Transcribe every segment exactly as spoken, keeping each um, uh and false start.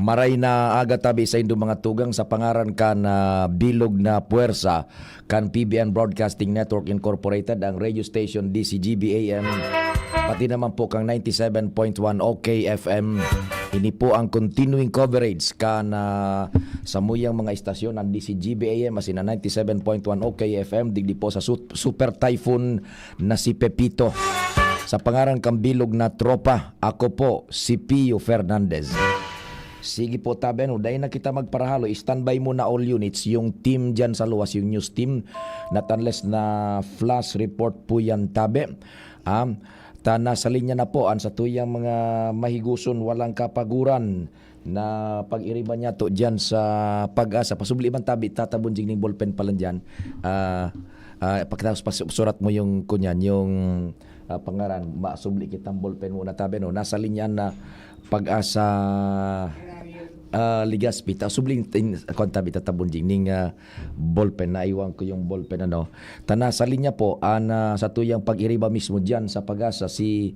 Maray na aga tabi saindo mga tugang, sa pangaran kan, ah, bilog na puwersa kan P B N Broadcasting Network Incorporated, ang radio station D C G B A M, pati naman po kang ninety-seven point one O K F M. Ini po ang continuing coverage kan, ah, samuyang mga istasyon, ang D C G B A M asin ang ninety-seven point one O K F M, digdi po sa su-, Super Typhoon na si Pepito. Sa pangaran kan bilog na tropa, ako po si Pio Fernandez. Sige po, tabi, ano, dai na kita magparahalo. Standby muna all units, yung team dyan sa luwas, yung news team, not unless na flash report po yan, tabi. Ah, ta nasa linya na po ang satuyang mga mahiguson, walang kapaguran na pag-iriba niya to dyan sa Pag-asa. Pasubli man tabi, tatabon jing ning ballpen pa lang dyan. Ah, ah, pagkatapos pas-, surat mo yung, kunyan, yung, ah, pangaran, masubli kitang ballpen muna tabi, no? Nasa linya na Pag-asa, ah, Legazpi. Ta-, subling tin-, kwan tabi, tatabon jing ning, ah, ballpen. Naiwan ko yung ballpen, ano. Ta nasa linya po, an, ah, satuyang pag-iriba mismo dyan sa Pag-asa, si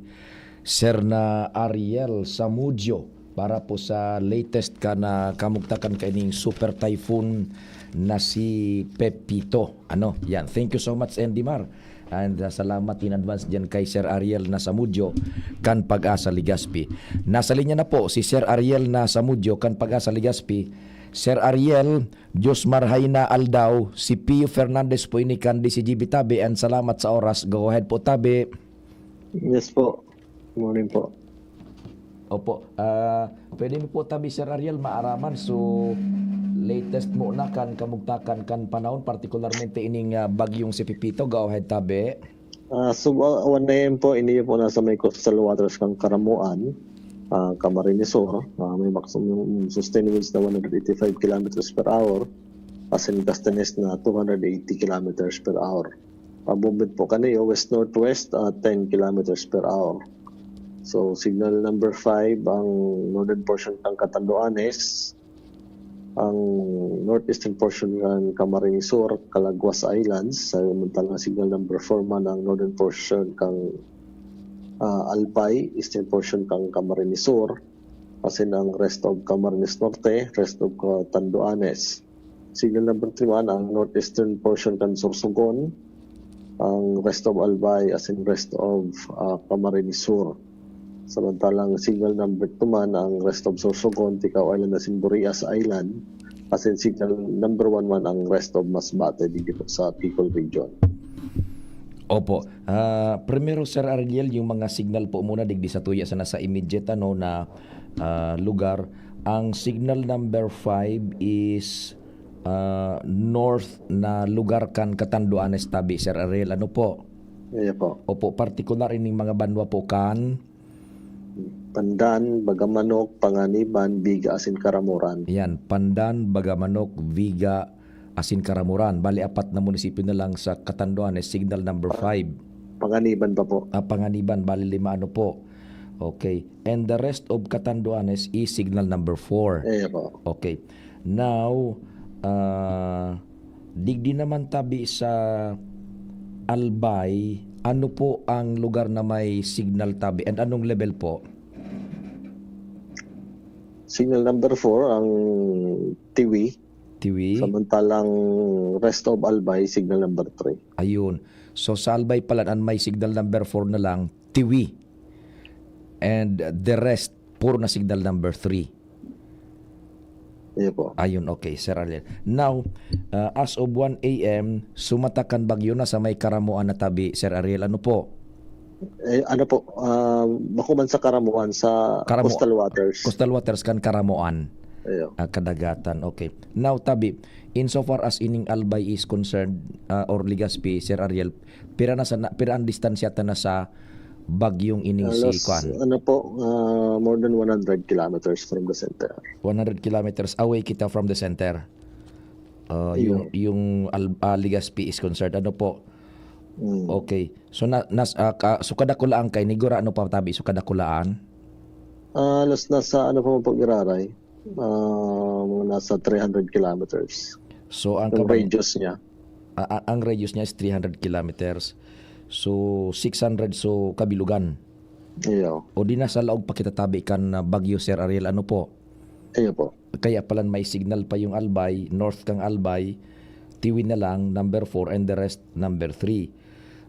Sir na Ariel Samudio para po sa latest kan kamugtakan kaining super typhoon na si Pepito. Ano, yan. Thank you so much, Andy Mar. And, ah, salamat in advance dyan kay Sir Ariel na Samudio kan Pag-asa Legazpi. Nasa linya na po si Sir Ariel na Samudio kan Pag-asa Legazpi. Sir Ariel, Diyos marhay na aldaw. Si Pio Fernandez po ini kan D C G B tabi, and salamat sa oras. Go ahead po, tabi. Yes po. Morning po. Opo. Ah, pwede mi po tabi, Sir Ariel, maaraman. So, latest muna kan kamugtakan kan panahon, partikularmente ining, ah, bagyong si Pepito. Go ahead, tabi. Ah, so, ah, one A M po, ini po nasa may coastal waters kan Caramoan, ah, Camarines Sur. Ah, may maximum sustained winds na one hundred eighty-five kilometers per hour, asin gustiness na two hundred eighty kilometers per hour. Pabunbit po kaniyo, west-northwest, ah, ten kilometers per hour. So, signal number five, ang northern portion kan Catanduanes, ang northeastern portion kan Camarines Sur, Calaguas Islands, samantalang signal number four man ang northern portion kan, ah, Albay, eastern portion kan Camarines Sur, asin ang rest of Camarines Norte, rest of Catanduanes. Signal number three man ang northeastern portion kan Sorsogon, ang rest of Albay, asin rest of, ah, Camarines Sur. Samantalang signal number two man ang rest of Sorsogon, Ticao Island, asin Burias Island, asin signal number one man ang rest of Masbate, digdi po sa Bicol Region. Opo. Ah, primero, Sir Ariel, yung mga signal po muna digdi sa tuya sana sa immediate, ano, na, ah, lugar. Ang signal number five is, ah, north na lugar kan Catanduanes tabi, Sir Ariel. Ano po? Iya po. Opo, partikular ining mga banwa po kan Pandan, Bagamanok, Panganiban, Viga, asin Caramoran. Yan, Pandan, Bagamanok, Viga, asin Caramoran. Bali, apat na munisipyo na lang sa Catanduanes, signal number five. Panganiban pa po. Ah, Panganiban, bali lima, ano po. Okay. And the rest of Catanduanes is signal number four. Eh, po. Okay. Now, ah, digdi naman tabi sa Albay, ano po ang lugar na may signal tabi and anong level po? Signal number four, ang Tiwi. Tiwi. Samantalang rest of Albay, signal number three. Ayun. So, sa Albay pala, ang may signal number four na lang, Tiwi. And the rest, puro na signal number three. Iyo po. Ayun, okay, Sir Ariel. Now, uh, as of one A M, sumatak kan bagyo na sa may Caramoan na tabi, Sir Ariel. Ano po? Eh, ano po, ah, bako man sa Caramoan, sa Caramo-, coastal waters. Coastal waters kan Caramoan. Iyo. Ah, kadagatan. Okay. Now, tabi, insofar as ining Albay is concerned, ah, or Legazpi, Sir Ariel, pira na sa, na, pira ang distansya ta na sa bagyong ining si Halos, kuan? Ano po, ah, more than one hundred kilometers from the center. One hundred kilometers away kita from the center. Ah, Iyo. yung, yung Al-, ah, Legazpi is concerned. Ano po? Mm. Okay. So, na, nas, ah, ka, so kadakulaan kay Nigora, ano pa tabi? So kadakulaan? Ah, halos nasa ano pa man po giraray? Ah, mga nasa three hundred kilometers. So ang Yung kabang, radius niya. ah, ah, ang radius niya is three hundred kilometers. So six hundred so kabilugan. Iyo. O di nasa laog pa kita tabi kan ah, Bagyo, Sir Ariel, ano po? Iyo po. Kaya palan may signal pa yung Albay, north kang Albay, Tiwi na lang, number four, and the rest, number three.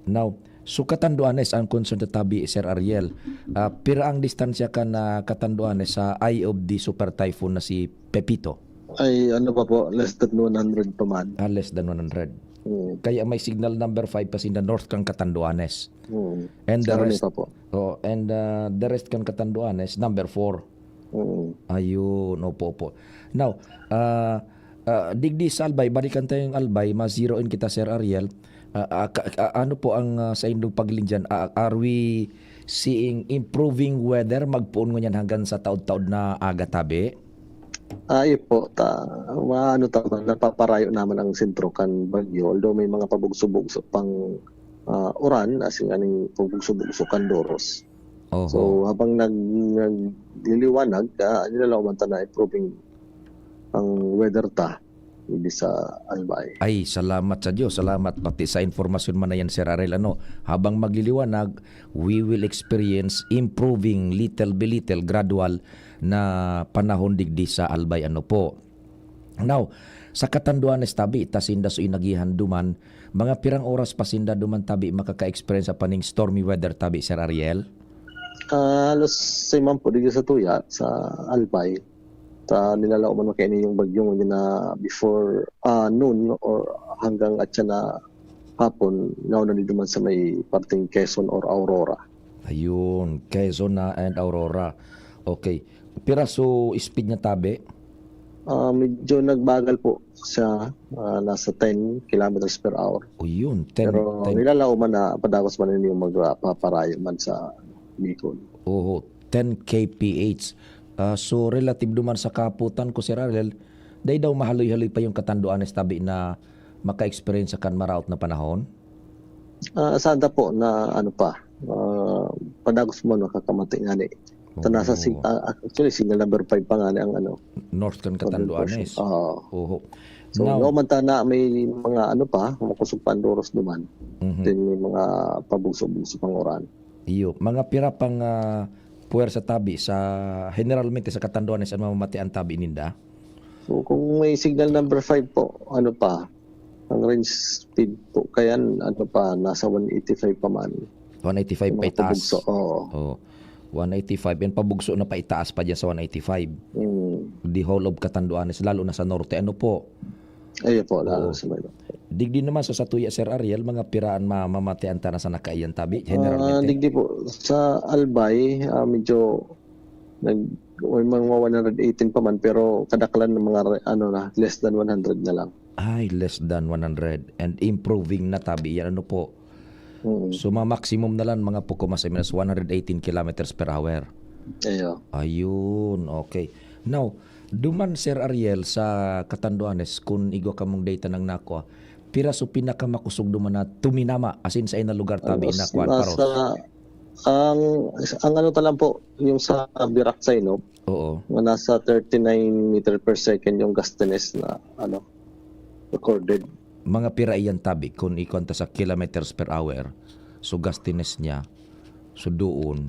Now, so Catanduanes ang concern ta tabi, Sir Ariel. Ah, pira ang distansya kan ah, Catanduanes sa eye of the super typhoon na si Pepito? Ay, ano pa po, less than one hundred pa man. Ah, less than one hundred. Hmm. Kaya may signal number five pa sinda north kang Catanduanes. Hmm. And the Sa ano rest, pa po? Oh, and ah, the rest kan Catanduanes, number four. Hmm. Ayun, opo, opo. Now, ah, ah, digdi sa Albay, balikan tayo yung Albay, ma-zero in kita, Sir Ariel. Ah, ah, ka- ah, ano po ang ah, sa indong paglinjan? Ah, are we seeing improving weather magpoon ngunyan hanggang sa taod-taod na aga tabi? Ay po, ta, maano ta man, napaparayo naman ang sentro kan bagyo, although may mga pabugso-bugso pang ah, uran, asin nganing pabugso-bugso kan doros. Oho. So, habang nag, nagliliwanag, ah, nilalaman ta na improving ang weather ta, hindi sa Albay. Ay, salamat sa Diyos. Salamat pati sa informasyon man na yan, Sir Ariel. Ano, habang magliliwanag, we will experience improving little by little, gradual na panahon digdi sa Albay. Ano po? Now, sa Catanduanes tabi, ta sinda so inagihan duman, mga pirang oras pa sinda duman tabi makaka-experience pa ning stormy weather tabi, Sir Ariel? Ah, halos same man po dito sa Tuya, sa Albay. Ta nilalaw man kaini yung bagyo ngunyan na before ah, noon or hanggang atya na hapon, nauna dito man sa may parteng Quezon or Aurora. Ayun, Quezon na and Aurora. Okay. Pira so speed niya tabi? Ah, medyo nagbagal po siya, ah, nasa ten kilometers per hour. O yun, ten, Pero ten. Nilalaw man na padagos man yung magpaparayo man sa Bicol. Oho, ten K P H. Ah, so, relative duman sa kahapotan ko, Sir Ariel, dai daw mahaloy-haloy pa yung Catanduanes tabi na maka-experience sa kan maraot na panahon? Ah, saan ta po na ano pa, ah, padagos mo nakakamati nga ni. Ta nasa sig- Oo. ah, actually, signal number five pa nga ni ang ano. North kan Northern Catanduanes. portion. Oo. Oho. So, Now, no man ta na may mga ano pa, makusog pa ang doros duman. Mhm. Then may mga pabugso-bugso pang uran. Iyo, mga pira pang ah, puwersa tabi sa, generalmente sa Catanduanes, ang mamamatian tabi ninda? So, kung may signal number five po, ano pa, ang range speed po, kaya ano pa, nasa one eighty-five pa man. One eighty-five Yung pa mga itaas. pabugso, oo. Oh. One eighty-five. And pabugso na pa itaas pa dyan sa one eighty-five. Mm. The whole of Catanduanes, lalo na sa norte. Ano po? Ayun po, lalo Oo. sa may Digdi naman sa Satuya, Sir Ariel, mga piraan mamamatian ta na sa nakaiyan tabi, Ah, generalmente. Digdi po, sa Albay, ah, medyo nag, may mga one hundred eighteen pa man, pero kadaklan ng mga re- ano na, less than one hundred na lang. Ay, less than one hundred. And improving na tabi yan. Ano po? Mm. So, mga maximum na lang, mga poko mas o menos one hundred eighteen kilometers per hour. Ayo. Ayun, okay. Now, duman, Sir Ariel, sa Catanduanes, kung igwa kamong data nang nakwa, pira so pinakamakusog duman na tuminama, as in sa inang lugar tabi Halos na kwan, paros? nasa, ang, ang ano ta lang po, yung sa Virac Sinop, Oo. mga nasa thirty-nine meter per second yung gustiness na ano, recorded. Mga pira iyan tabi, kung ikwan ta sa kilometers per hour, so gustiness niya, so doon,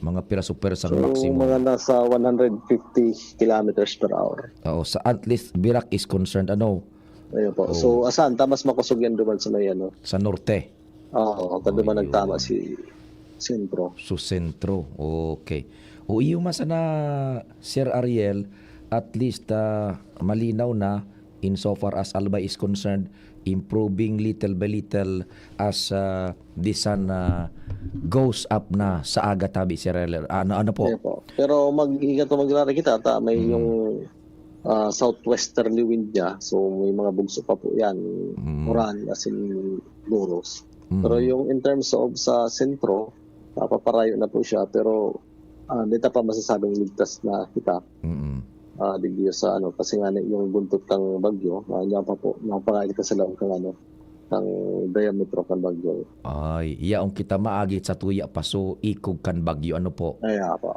mga pira so pwersang So, maximum. mga nasa one hundred fifty kilometers per hour. Oo, sa at least Virac is concerned, ano, Ayun po. Oo. So, asan? Tamas makusog yan duman sa may ano. Sa norte. Oo, oh, duman Ayun. Nagtama si Sentro. So, sentro. Okay. O iyo man sana, Sir Ariel, at least ah, malinaw na in so far as Albay is concerned, improving little by little as ah, the sun ah, goes up na sa aga tabi, Sir Ariel. Ano, ano po? Ayun po. Pero mag-ingat po, maglari kita. Ta, may Mm. yung ah, southwesterly wind niya. So, may mga bugso pa po yan. Mm. Uran, as in, Boros. Mm. Pero yung in terms of sa sentro, napaparayo na po siya. Pero ah, hindi ta pa masasabing ligtas na kita. Mm-mm. Ah, digdi sa ano, kasi nga na yung buntot kang bagyo, ah, niya pa po, niya pa nga kita sa loob kang ano, ang diametro kan bagyo. Ay, yaong kita maagi sa tuya paso, ikog kan bagyo. Ano po? Kaya po.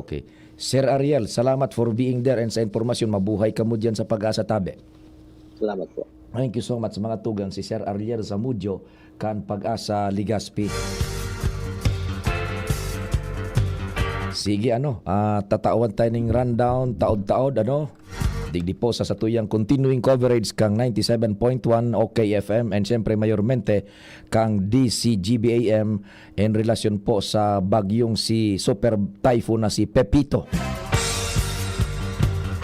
Okay. Sir Ariel, salamat for being there and sa impormasyon. Mabuhay kamo diyan sa Pag-asa, tabi. Salamat po. Thank you so much, mga tugang. Si Sir Ariel Zamudio, kan Pag-asa, Legazpi. Sige, ano, ah, tatawan tayo ning rundown, taod-taod, ano? Digdi po sa satuyang continuing coverage kang ninety-seven point one O K F M and siyempre mayormente kang D C G B A M in relasyon po sa bagyong si Super Typhoon na si Pepito.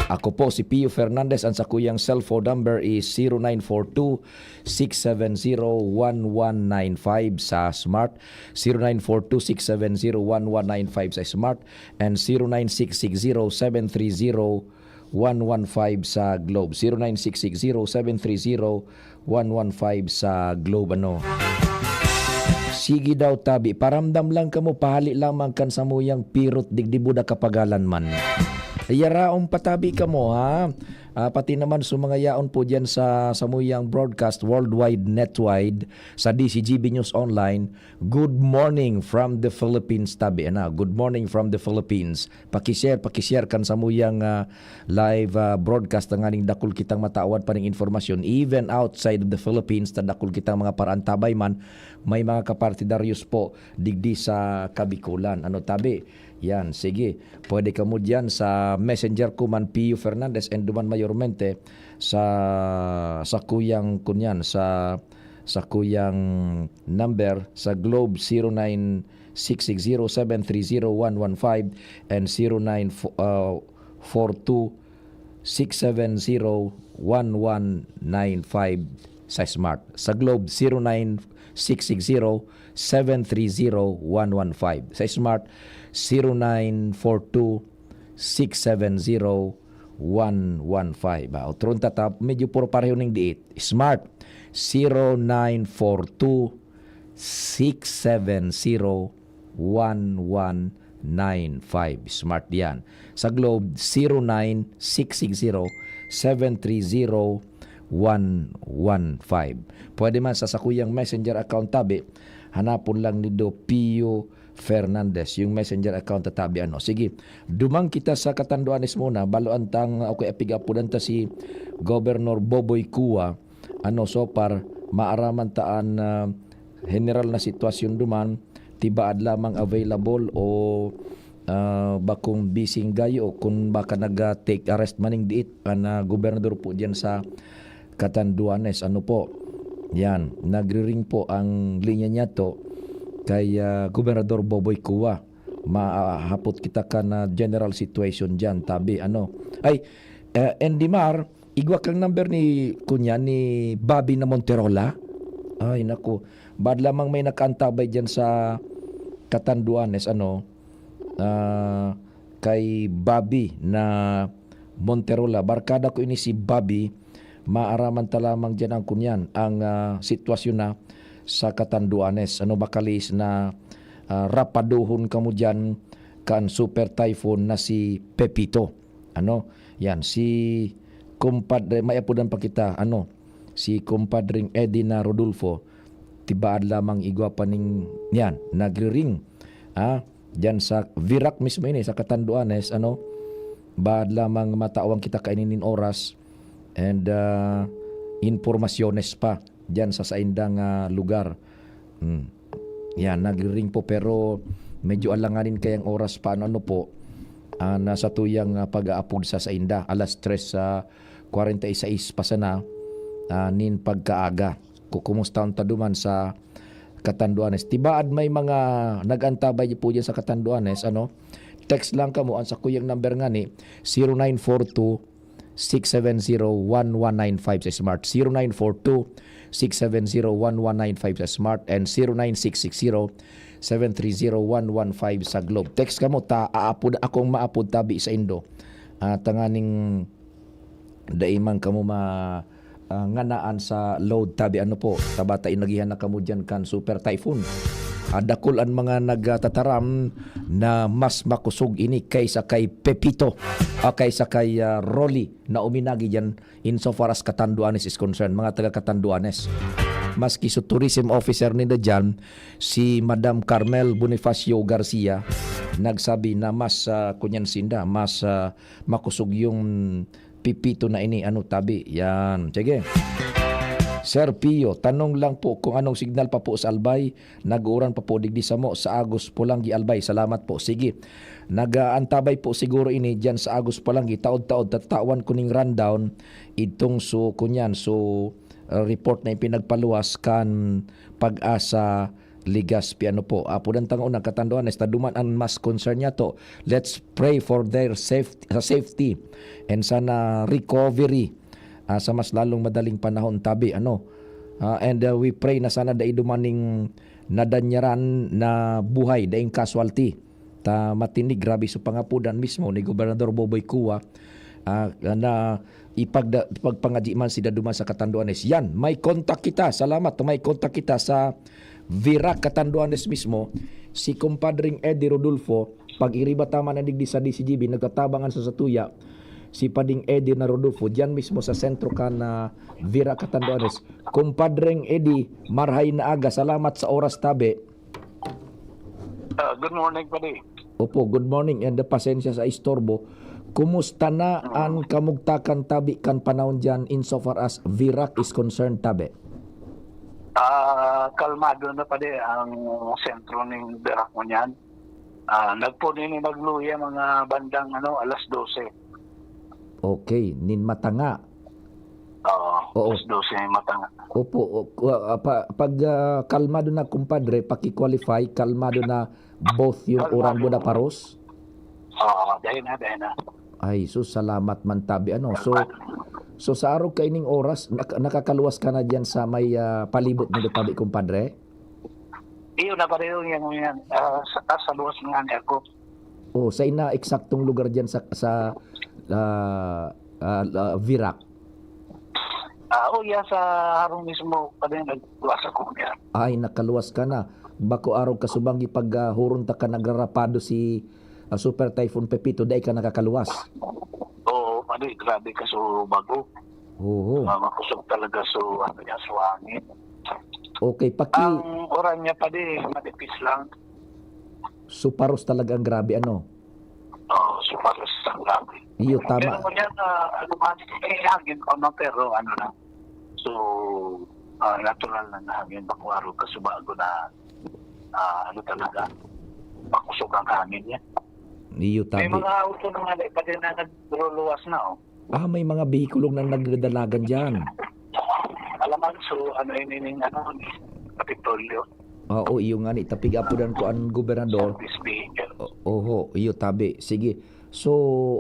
Ako po si Pio Fernandez, ang sakuyang cellphone number is zero nine four two, six seven zero, one one nine five sa Smart, zero nine four two, six seven zero, one one nine five sa Smart, and zero nine six six zero, seven three zero, one one five sa Globe. Zero nine six six zero, seven three zero, one one five sa Globe, ano. Sige daw, tabi, paramdam lang kamo, pahali lamang kan samuyang pirot, digdi buda kapagalan man. Yaraon pa, tabi, kamo, ha? Ah, pati naman sa mga yaon po diyan sa samuyang broadcast, worldwide, netwide, sa D C G B News Online, good morning from the Philippines, tabi, ana. Good morning from the Philippines. Paki-share, paki-share kan samuyang, ah, live, ah, broadcast, tanganing dakul kitang matawad pa ning informasyon. Even outside of the Philippines, ta dakul kitang mga paraantabay man, may mga kapartidaryos po digdi sa Kabikulan. Ano, tabi? Yan, sige. Pwede kamo diyan sa messenger ko man, Pio Fernandez, and duman mayormente sa, sa kuyang kunyan, sa, sa kuyang number sa Globe, zero nine six six zero, seven three zero, one one five and zero nine four two, six seven zero, one one nine five sa Smart. Sa Globe, zero nine six six zero, seven three zero, one one five. Sa Smart, zero nine four two, six seven zero, one one five. Ah, otron tatap, medyo puro pareho ning diit. Smart, zero nine four two, six seven zero, one one nine five. Smart yan. Sa Globe, zero nine six six zero, seven three zero, one one five. Pwede man sa sakuyang messenger account, tabi, hanapon lang nindo Pio Fernandez, yung messenger account, tabi, ano. Sige, duman kita sa Catanduanes muna, baloan tang, okay, apigapudan ta si Governor Boboy Cua, ano, so far, maaraman ta an, ah, general na sitwasyon duman, tibaad lamang available o, ah, bakong bising gayo o kung baka nag-, ah, take a rest maning diit an, ah, gobernador po diyan sa Catanduanes. Ano po? Yan, nagri-ring po ang linya niya to kay, ah, Gobernador Boboy Cua. Mahapot kita kan, ah, general situation diyan, tabi. Ano? Ay, eh, Endimar, igwa kang number ni, kunya, ni Bobby na Monterola? Ay, naku. Bad lamang may nakaantabay diyan sa Catanduanes, ano, ah, kay Bobby na Monterola. Barkada ko ini si Bobby. Maaraman ta lamang diyan ang kunyan, ang, ah, sitwasyon na sa Catanduanes. Ano, bakalis na, ah, rapaduhon kamo diyan kan super typhoon na si Pepito. Ano? Yan, si kumpadre, may apodan pa kita, ano? Si kumpadring Eddie na Rodolfo, tibaad lamang igwa pa ning, yan, nagri-ring. Ah, diyan sa Virac mismo ini, sa Catanduanes, ano? Baad lamang matawan kita kaini nin oras and, ah, impormasyones pa diyan sa saindang, ah, lugar. Hmm. Yan, nagri-ring po, pero medyo alanganin kayang oras pa, ano, ano po, ah, na sa tuyang, ah, pag-aapod sa sainda. Alas tres sa kwarenta y seis pa sana, ah, nin pagkaaga. Kukumustahon ta duman sa Catanduanes. Tibaad may mga nag-antabay po diyan sa Catanduanes, ano? Text lang kamo, ang sakuyang number ngani, zero nine four two, six seven zero, one one nine five sa Smart. Zero nine four two, six seven zero, one one nine five sa Smart and zero nine six six zero, seven three zero, one one five sa Globe. Text kamo ta, aapod akong maapod tabi sa indo. Ah, tanganing dai man kamo ma, ah, nganaan sa load tabi, ano po, tabata inagihan na kamo diyan kan super typhoon. Ah, dakul an mga nagtataram na mas makosog ini kaysa kay Pepito o kaysa kay, ah, Rolly na uminagi diyan insofar as Catanduanes is concerned, mga taga Catanduanes. Maski su tourism officer ninda diyan, si Madam Carmel Bonifacio Garcia, nagsabi na mas, ah, kunyan sinda, mas, ah, makosog yung pipito na ini, ano, tabi. Yan. Sige. Sir Pio, tanong lang po kung anong signal pa po sa Albay, nag-uuran pa po digdi samo sa Agos Polangui, Albay. Salamat po. Sige. Nag-aantabay po siguro ini diyan sa Agos Polangui. Taod-taod, tatawan ko ning rundown. Itong so, kunyan, so, uh, report na ipinagpaluwas kan Pag-asa Legazpi, ano po. Apo dan tanga una, katanduan, esta duman ang mas concern niya to. Let's pray for their safety, sa safety. And sana recovery, ah, sa mas lalong madaling panahon, tabi, ano. Ah, and, uh, we pray na sana dai dumaning nadanyaran na buhay, daing casualty. Ta matindi, grabe so pangapodan mismo ni Gobernador Boboy Cua, ah, na ipagda-, ipagpangadyi man si daduman sa katanduanes. Yan, may contact kita. Salamat, may contact kita sa Virac, Catanduanes mismo. Si Compadring Eddie Rodolfo, pag-iriba tama na digdi sa D C G B, nagtatabangan sa satuya. Si Pading Eddie na Rodolfo, diyan mismo sa sentro ka na Virac, Catanduanes. Compadring Eddie, marhay na aga. Salamat sa oras, tabi. Ah, good morning, padi. Opo, good morning and pasensya sa istorbo. Kumusta na Mm. ang kamugtakan tabi kan panahon diyan insofar as Virac is concerned, tabi? Ah, kalmado na, padi, ang sentro ning Virac ngunyan. Ah, nagpuni ni nagluya mga bandang, ano, alas dose. Okay, nin matanga. Oo, Oo. alas dose may matanga. Opo, o, ku-, ah, pa-, pag, ah, kalmado na, kumpadre, paki-qualify, kalmado na both yung Kalmado. Oran Buda Paros? Oo, dahil na, dahil na. Ay, sus, salamat man tabi, ano. So, Kalmado. so sa arog kaining oras, nak-, nakakaluwas ka na diyan sa may, ah, palibot mo tabi, kumpadre? Iyo, napareho yan, yan. Ah, sa, sa luwas nga ni ako. Oh, sa ina eksaktong lugar diyan sa, sa, ah, ah, la-, Virac? Ah, oh, yeah, sa harong mismo, kami nagluwas ako niya. Ay, nakaluwas ka na. Bako arog ka subang pag, ah, huron ta ka nagrarapado si, ah, Super Typhoon Pepito, dai ka nakakaluwas? Oo, padi, grabe ka so bago. Oo. Ah, makusog talaga so, ano niya, so hangin. Okay, paki- Ang uran niya, padi, manipis lang. So, paros talaga ang grabe, ano? Oo, so paros ang grabe. Iyo, tama. Pero ngunyan, ah, ano man, eh, hangin pa man, pero ano na. So, ah, natural na na hangin, bakwaro, kasubago na, ah, ano talaga, makusog ang hangin niya. Iyo, May tabi. mga auto na nga, eh, pati na nagluluwas na, oh. Ah, may mga behikulong na nagdadalagan diyan. Alam mo, so, ano yun, yun, yung ano, Kapitolyo. Oo, iyo nga ni, tapiga po dan ko ang gobernador. Service vehicle. O-, oho, iyo, tabi. Sige. So,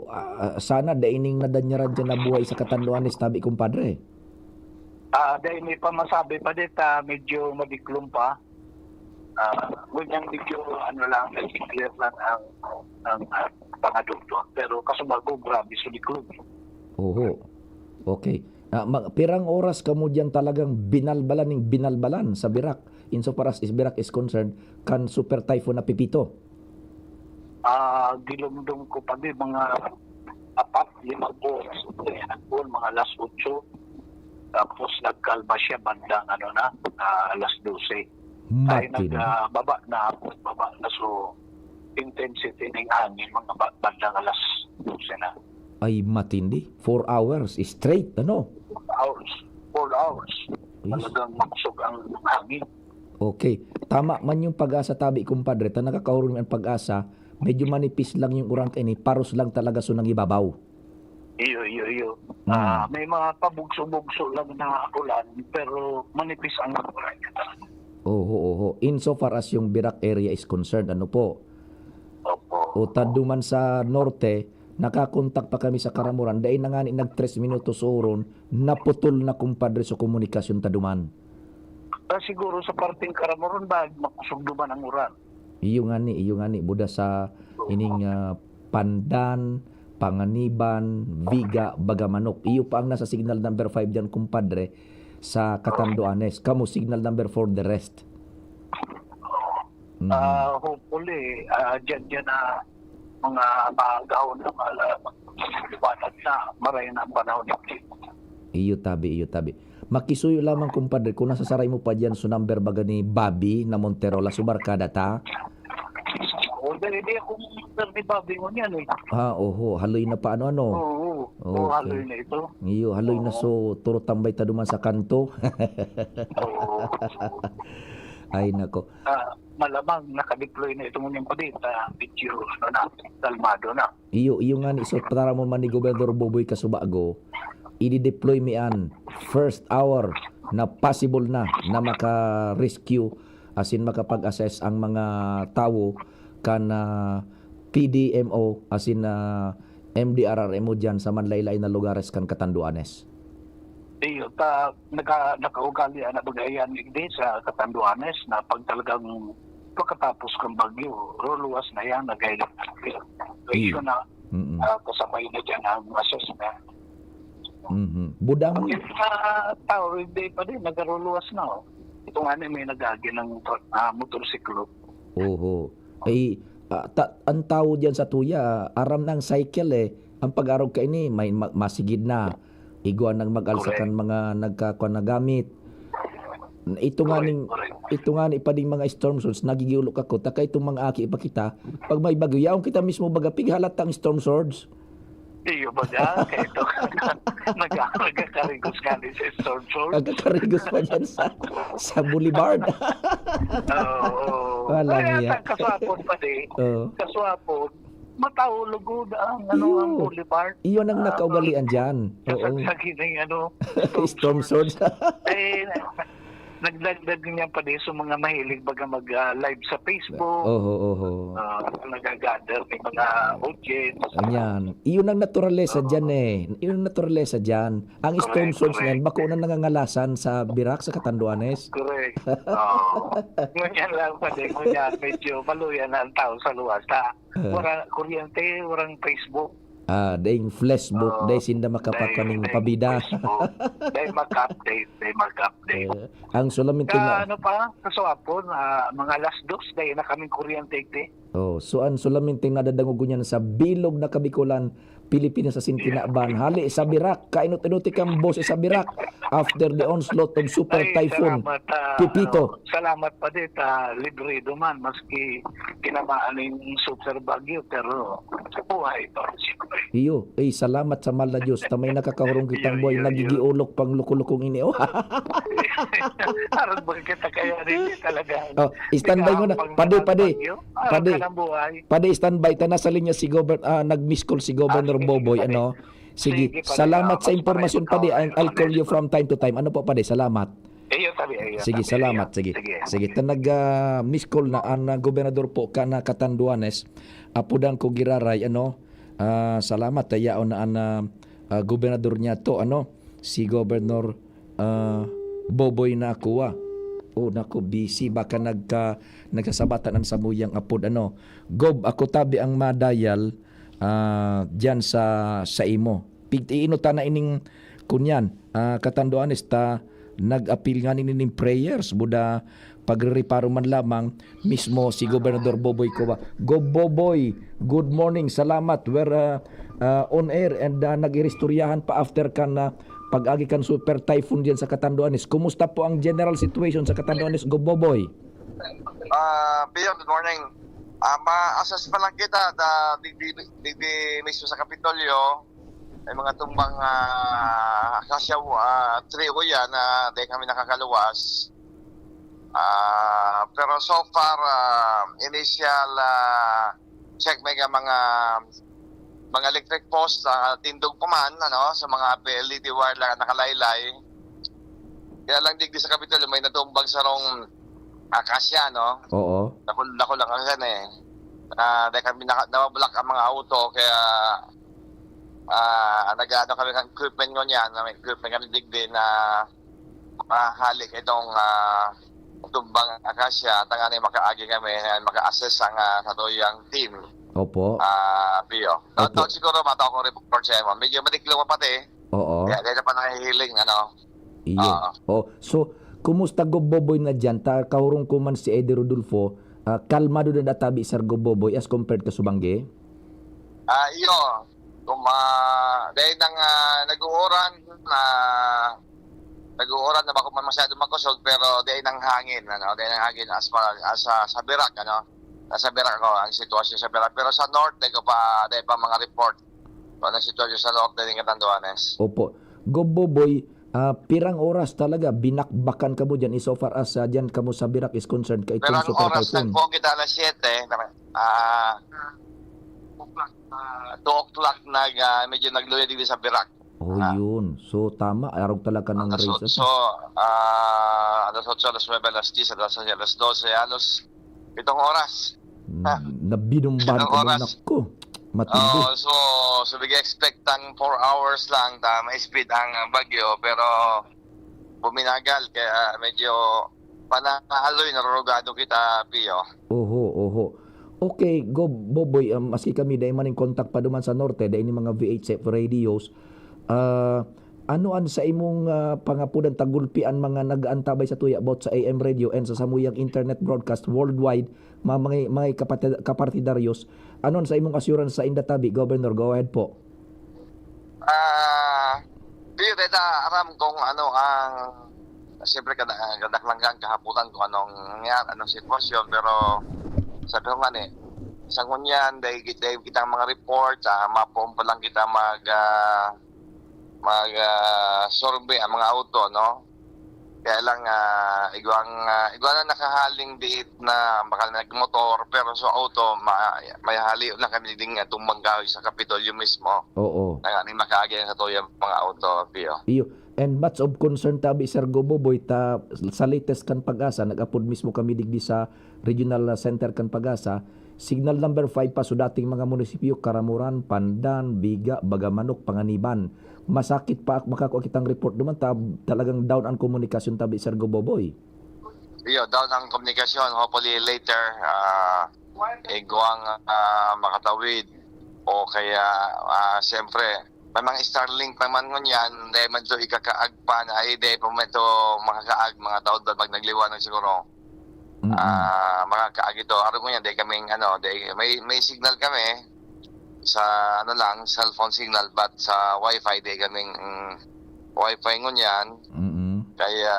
ah, sana dai ning nadanyaran diyan na buhay sa Catanduanes, tabi, kumpadre? Ah, dai may pamasabi pa dit, ah, medyo madiklom pa. Ah, ngunyan medyo, ano lang, nag-clear lang ang, ang, ah, pangadugdog. Pero kasubago, grabe sa diklom. Oho. Okay. Ah, ma-, pirang oras kamo diyan talagang binalbalan ning binalbalan sa Virac? Insofar as is Virac is concerned, kan Super Typhoon na Pepito? Ah, gilumdom ko pa di mga apat, limang oras. Kaya nagpuon, mga alas otso. Tapos nagkalma siya bandang ano na, ah, alas dose. Ay, Matindi. nag, ah, baba na, baba na. So, intensity ng hangin, mga ba-, bandang alas dose na. Ay, matindi. Four hours straight, ano? Four hours. Four hours. Yes. Talagang makusog ang hangin. Okay. Tama man yung Pag-asa tabi, kumpadre. Ta nakakahurong ang Pag-asa, medyo manipis lang yung uran kaini, paros lang talaga so nangibabaw. Iyo, iyo, iyo. Mm. Ah, may mga pabugso-bugso lang na ulan, pero manipis ang ulan niya talaga. Oho, oho. Insofar as yung Virac area is concerned, ano po? Opo. O taduman sa norte, nakakontak pa kami sa Karamoran, dai na ngani nag tres minutos oron, naputol na, kumpadre, sa komunikasyon taduman. Ah, siguro sa parteng Karamoran ba, makusog duman ang uran? Iyo ngani, iyo ngani, buda sa ining, ah, Pandan, Panganiban, Viga, Bagamanok. Iyo pa ang nasa signal number five diyan, kumpadre, sa Catanduanes. Kamo, signal number four, the rest. Mm. Ah, hopefully, ah, diyan, diyan na mga maagahon na mga liwanag na maray na ang panahon ni Kim. Iyo tabi, iyo tabi. Makisuyo lamang, kumpadre, kung nasasaray mo pa diyan sa number baga ni Bobby na Monterola, sa barkada ta. O, dahil di ako number ni Bobby ngunyan eh. Ah, oho. Haloy na pa ano-ano. Oo. Oo, okay. Haloy na ito. Iyo, haloy na. Oo. So, turo tambay ta duman sa kanto. Oo. Ay, nako. Ah, malamang nakadeploy na ito ngunyan pa din. Ah, medyo, ano na, kalmado na. Iyo, iyo ngani, so, tataramon man ni Gobernador Boboy Casubago, i-deploy mi an first hour na possible na, na maka-rescue asin makapag-assess ang mga tawo kan, ah, P D M O asin, ah, M D R R M O diyan sa manlaylay na lugares kan Catanduanes. Iyo, ta, naka-, nakaugalian na baga yan, digdi sa Catanduanes na pag talagang pagkatapos kan bagyo, luluwas na yan, nagay-, Iyo. na, Mm. ah, kasabay na dyan ang assessment. Mhm. Budang Ang mga tao, hindi pa din, nagaruluwas na, oh. Ito nga na may nag-agi ng, ah, motorsiklo. Oho. Ay, ah, ta-, ang tao diyan sa tuya, aram na ang cycle, eh. Ang pag-arog kaini, may ma-, masigid na. Igwa nang mag-alsa Correct. kan mga nagkakuan na gamit. Ito nga Correct, ning, correct. ito nga ni pa ding mga storm surge, nagigiulok ako, taka itong mga aki pa kita, pag may bagyo, yaon kita mismo baga, pighalat ang storm surge. Iyo baga, kaya ito, nag-, nagkakarigos nga ni sa storm surge. Nagkakarigos pa dyan sa, sa boulevard. Oo, oo. Wala Kaya niya. ta-, kaswapon pa di. Oo. Kaswapon, matao lugod ang, ano, Iyo. ang boulevard. Iyon ang Ah, nakaugalian dyan. Oo. Kasagsagan ng, ano, Storm surge. Eh, nagdagdag niya pa din sa mga mahilig baga mag, ah, live sa Facebook. Oho, oho. Ah, nagagather may mga audience. Anyan. Iyon ang naturalesa Oo. dyan eh. Iyon ang naturalesa dyan. Ang storm Correct, surge na yan, correct. bako na nangangalasan sa Birak, sa Catanduanes. Correct. Oo. Ngunyan lang pa din, ngunyan, medyo maluya na ang tao sa luwas. Ha? Ah. Warang kuryente, warang Facebook. Ah, daing flashbook, Oo. dai sinda makapakaning Dai, dai pabida. Facebook. Dai mag-update, dai mag-update. Eh, ang sulaminting Ka, na ano pa, kaswapon, ah, mga alas dos, dai na kaming kuryente, igdi. Oh, so ang sulaminting nadadangog ko niyan sa bilog na Kabikolan, Pilipinas asin Yeah. kinaban. Hali sa Birak, kainot-inoti kang boses sa Birak. After the onslaught of Super Ay, Typhoon salamat, ah, Pepito. ano, salamat pa din, ah, libre duman, maski kinamaan ning super bagyo, pero buhay pa rin, siyempre. Iyo, eh, salamat sa mahal na Diyos, ta may nakakahurong kitang Iyo, buhay, iyo, iyo. nagigiulok pang luko-lukong ini, oh. Parang bakit kita kaya rin talaga? Oh, standby muna. Bigla akong Padi, padi. bagyo. Parang Padi. ka ng buhay. Padi, standby. Ta, nasa linya si Govern-, ah, nag-miss call si Governor Ah, sige, Boboy, sige, padi. ano? Sige, Sige, padi. salamat Ah, sa mas impormasyon, maayos padi. pa I'll, I'll call you padi. from time to time. Ano po, padi? Salamat. Iyo, tabi, iyo, Sige, tabi, salamat. iyo. Sige. Sige. Sige, ta nag, ah, miss call na an, ah, gobernador po kan, ah, Catanduanes. Apodan ko giraray, ano? Ah, salamat, ta yaon na an, ah, ah, gobernador niyato, ano? Si Governor, ah, Boboy na ako, ah. Oh, nako, busy. Baka nagka-, nagsasabatan an samuyang apod, ano? Gob, ako tabi ang madayal, ah, diyan sa, sa imo. Pig-, iinutan na ining, kunyan, ah, Catanduanes ta nag-apil nga nin, nin prayers, buda pagrereparo man lamang mismo si Gobernador Boboy Coba. Gob Boboy, good morning, salamat. We're, ah, ah, on air and, ah, nag-iristoryahan pa after kan, ah, pag-agi kan super typhoon diyan sa Catanduanes. Kumusta po ang general situation sa Catanduanes, Gob Boboy? Ah, Pio, good morning. Ah, ma-assess pa lang kita, ta, digdi, digdi mismo sa Kapitolyo, may mga tumbang, ah, akasya, ah, tree ko yan na di kami nakakaluwas. Ah, pero so far, ah, initial, ah, check, may ka mga, mga electric post, ah, tindog pa man, ano, sa mga P L D T wire lang nakalaylay. Kaya lang digdi sa Kapitolyo, may natumbang sarong akasya, no? Oo. Dakul-, dakul lang kasi yan eh. Ah, dahil kami naka-, nabablock ang mga auto, kaya, ah, nag-aano kami ng equipment ngunyan, na may equipment kami digdi na mahali ka itong, ah, tumbang akasya, tanganing makaagi kami, ah, maka-assess ang, ah, satuyang team. Opo. Ah, Pio. Opo. Taon-taon siguro, mataw akong report sa imo. Medyo madiklo pa pati. Oo. Kaya, kaya pa nangihiling, ano? Iyo. Oo. Oh, so, kumusta, Gob Boboy, na diyan? Ta, kahurong ko man si Eddie Rodolfo, ah, kalmado na databi, Sir Gob Boboy, as compared ka subanggi? Ah, iyo. Kung ma-, dahil nang, ah, nag-uuran, na nag-uuran na, bako man masyado makusog, pero dai nang hangin, ano, dai nang hangin as far as sa, sa Virac, ano. Nasa Virac ako, ang sitwasyon sa Virac. Pero sa north, dai ko pa, dai pa mga report. Ano ang sitwasyon sa north, dai Catanduanes. Opo. Gob Boboy, ah, pirang oras talaga binakbakan kamo diyan, insofar as, ah, diyan kamo sa Virac is concerned, kay Pero ang Typhoon oras Typhoon? Nagpoon kita alas siyete, ah, ah, two o'clock nag, ah, medyo nagluya digdi sa Virac. Oh, Ah. yun. So, tama. Arog talaga ng Alas race. Otso, ah, alas otso, alas nuebe, alas diyes, alas onse, alas dose, halos pitong oras. Mm, Ah. Nabinumbahan Pitong ka ba? Oras. Nako, matindi. Oo, so, so, big expect ang four hours lang, ta, may speed ang bagyo, pero buminagal, kaya medyo panahaloy, narurugado kita, Pio. Oho, oho. Okay, Gob Boboy, um, maski kami, dai man ning contact pa duman sa norte, dai ning mga V H F radios. Ah, ano an sa imong, ah, pangapudan ta gulpi an mga nag-aantabay sa tuya about sa A M radio and sa samuyang internet broadcast worldwide, mga, mga, mga kapati-, kapartidaryos? Ano an sa imong assurance sa inda tabi, Governor? Go ahead po. Ah, Pio, dai ta aram kung ano ang, siyempre, kada, kadaklan kan kahapotan kung anong nangyari, anong sitwasyon, pero sabi ko nga ni, sa ngunyan, dai, dai kitang mga report, ah, mapoon pa lang kita mag, ah, mag, ah, survey ang mga auto, no? Kaya lang, ah, igwang, ah, igwa na nakahaling diit na baka nagmotor, pero sa auto, ma-, may hali na kami ding, ah, tumbang kahoy sa Kapitolyo mismo. Oo. Kaya ni makaagi ang sa tuya mga auto, Pio. Iyo. And much of concern tabi, Sir Goboboy, ta sa latest kan PAGASA, nag-apod mismo kami digdi sa regional center kan PAGASA, signal number five pa, so dating mga munisipyo, Caramoran, Pandan, Biga, Bagamanok, Panganiban. Masakit pa ak-, makakua kitang report duman ta talagang down an komunikasyon tabi, Sir Goboboy. Iyo, down ang komunikasyon. Hopefully later, ah, igwang, ah, makatawid o kaya, ah, siyempre, may mga Starlink naman ngunyan, dai man to ikakaag pa na, ay, dai pa man to makakaag, mga taon pa pag nagliwanag siguro. Mm-mm. Ah, makakaag ito. Araw ngunyan, dai kaming, ano, dai, may, may signal kami sa, ano lang, cellphone signal, but sa wifi, dai kaming, mm, wifi ngunyan. Mm-mm. Kaya,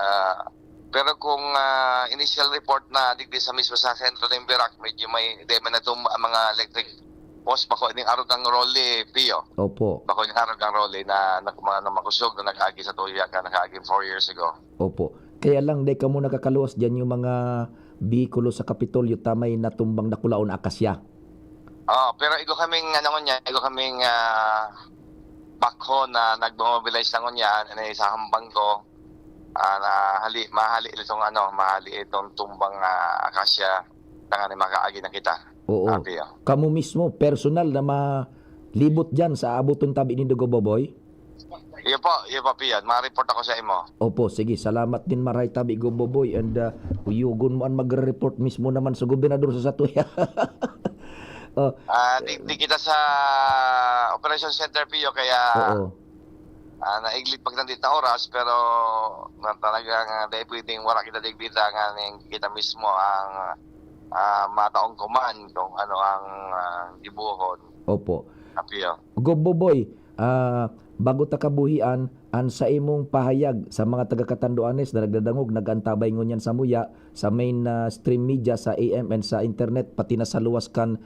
pero kung, ah, initial report na digdi sa mismo sa sentro ng Virac, medyo may, dai man natum-, ang mga electric post, bako ning arog ang Rolly, Pio. Opo. Bako ning arog ang Rolly na, na, na makusog na nakaagi sa tuya ka, nakaagi four years ago. Opo. Kaya lang, dai kamo nakakaluwas diyan, yung mga behikulo sa Kapitolyo ta may natumbang dakulaon na akasya. Oh, pero igo kaming, ano, ngunyan, igo kaming, ah, backhoe na nagmo-mobilize na ngunyan, ano, sa hambang ko, ah, na hali, mahali itong, ano, mahali itong tumbang, ah, akasya, tanganing makaagi na kita. Oo. Sabi, oh. Kamo mismo, personal na malibot diyan sa abuton tabi nindo, Goboboy? Iyo po, iyo po, Pian. Ma-report ako sa imo. Opo, sige. Salamat din, maray tabi, Goboboy. And, ah, uyogon mo an magre-report mismo naman sa gobernador sa satuya. Oh. Ah, di, di kita sa Operation Center, Pio, kaya, Oo. ah, naiglit pag nandito na oras, pero na talagang, ah, dahil pwedeng wala kita digdita nga ning kita mismo ang, ah, mataong command kung ano ang, ah, gibohon. Opo. Ah, Pio. Goboboy, ah, bago ta kabuhian, an sa imong pahayag sa mga taga Catanduanes na nagdadangog, nag-antabay ngunyan samuya sa main, ah, stream media sa A M and sa internet, pati na sa luwas kan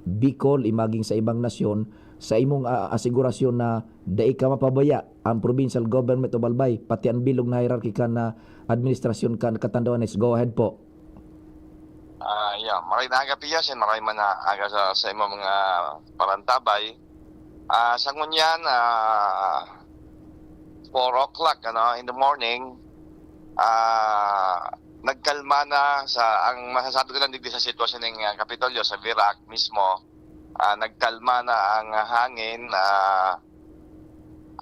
Bicol, imaging sa ibang nasyon, sa imong, ah, asigurasyon na dai ka mapabaya, ang provincial government of Albay, pati ang bilog na hierarchical na administrasyon kan Catanduanes. Go ahead po. Ah, yeah. Maray na aga, Pio, and maray man na aga sa, sa imong mga parantabay. Ah, sa ngunyan, ah, four o'clock, ano, in the morning, ah, nagkalma na sa, ang masasabi ko lang digdi sa sitwasyon ng, ah, Kapitolyo, sa Virac mismo, ah, nagkalma na ang hangin, ah,